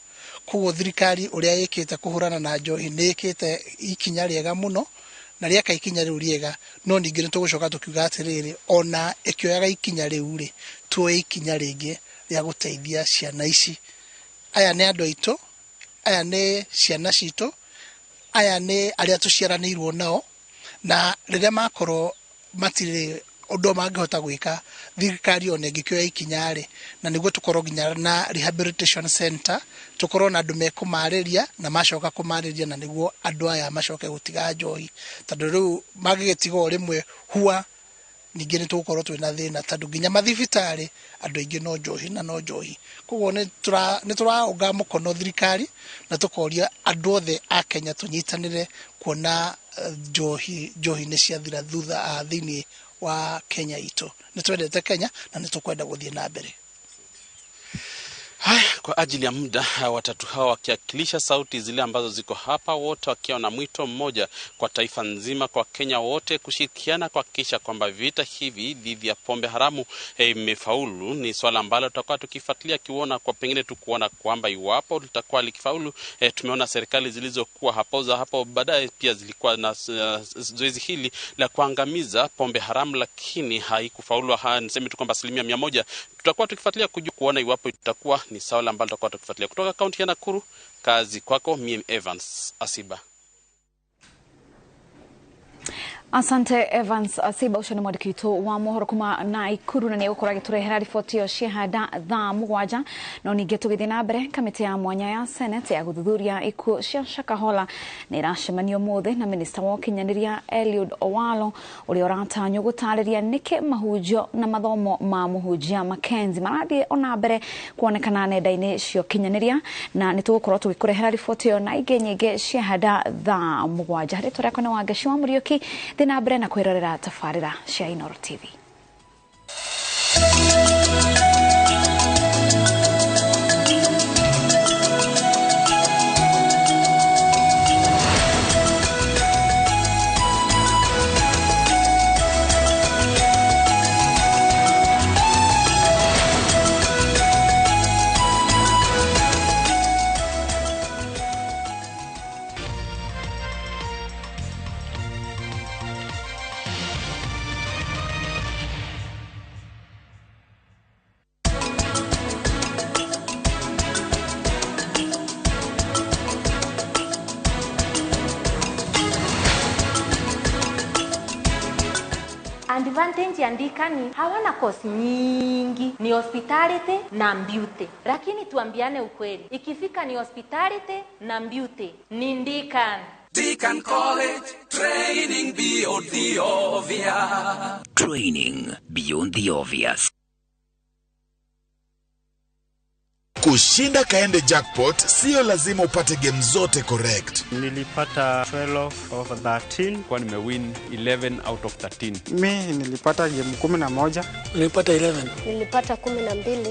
Koguo thirikari ũrĩa ĩkĩte kũhũrana na njohi nĩ ĩkĩte ikinya rĩega mũno, na rĩeka ikinya rĩu rĩega, no ningĩ nĩ tũgũcoka tũkiuga atĩrĩrĩ, ona ĩkĩoyaga ikinya rĩu rĩ, tuoe ikinya rĩngĩ rĩa gũteithia ciana ici. Aya nĩ andũ aitũ, aya nĩ ciana citũ, aya nĩ arĩa tũciaranĩirwo nao, na rĩrĩa makorwo matirĩ ũndũ mangĩhota gwĩka, thirikari ona ĩngĩkĩoya ikinya rĩ, na nĩguo tũkorwo nginya na rehabilitation center, tũkorwo na andũ mekũmarĩria, na macoka kũmarĩria, na nĩguo andũ aya macoke gũtiga njohi. Tondũ rĩu mangĩgĩtiga o rĩmwe hua, ningĩ nĩ tũgũkorwo twĩna thĩna, tondũ nginya mathibitarĩ andũ aingĩ no njohi na no njohi. Koguo nĩ tũraũnga mũkono thirikari na tũkoria andũ othe a Kenya tũnyitanĩre kuona njohi nĩ ciathira thutha thĩinĩ wa Kenya itũ. Nĩ twendete Kenya na nĩ tũkwenda gũthiĩ na mbere. Haya, kwa ajili ya muda, watatu hawa wakiwakilisha sauti zile ambazo ziko hapa, wote wakiwa na mwito mmoja kwa taifa nzima, kwa Kenya wote kushirikiana kuhakikisha kwamba vita hivi dhidi ya pombe haramu imefaulu. Ni swala ambalo tutakuwa tukifuatilia kiona kwa pengine tu kuona kwamba iwapo litakuwa likifaulu. Tumeona serikali zilizokuwa hapo za hapo baadaye pia zilikuwa na zoezi hili la kuangamiza pombe haramu, lakini haikufaulu. Niseme tu kwamba 100% tutakuwa tukifuatilia kujua kuona iwapo itakuwa ni swala ambalo tutakuwa tukifuatilia. Kutoka kaunti ya Nakuru, kazi kwako, mimi Evans Asiba. Asante Evans Asiba, ucio nĩ mwandĩki witũ wa mohoro kuma Naikuru, na nĩ egũkorwo agĩtũrehera riboti ĩyo ciahanda thaa 7. No ningĩ tũgĩthiĩ na mbere, kamĩtĩ ya mwanya ya Senate ya gũthuthuria ikuũ cia Shakahola nĩ ĩracemanio ũmũthĩ na minista wa ũkinyanĩria Eliud Owalo, ũrĩa ũratanywo gũtarĩria nĩkĩ mahunjio na mathomo ma mũhunjia Mackenzie marathiĩ ona mbere kuonekana nenda-inĩ cia ũkinyanĩria. Na nĩ tũgũkorwo tũgĩkũrehera riboti ĩyo na ingĩ nyingĩ ciahanda thaa 7. Rĩtwa rĩakwa nĩ Wangeci wa Mũriũki. Thiĩ na mbere na kwĩrorera tabarĩra cia Inooro TV. Advantage ya Ndikani hawana course nyingi, ni hospitality na beauty. Lakini tuambiane ukweli, ikifika ni hospitality na beauty ni Ndikani. Deacon College, training beyond the obvious. Training beyond the obvious. Kushinda Kaende Jackpot sio lazima upate game zote correct. Nilipata 12 over 13. Kwa nimewin 11 out of 13. Mi nilipata game 11. Nilipata 11. Nilipata 12.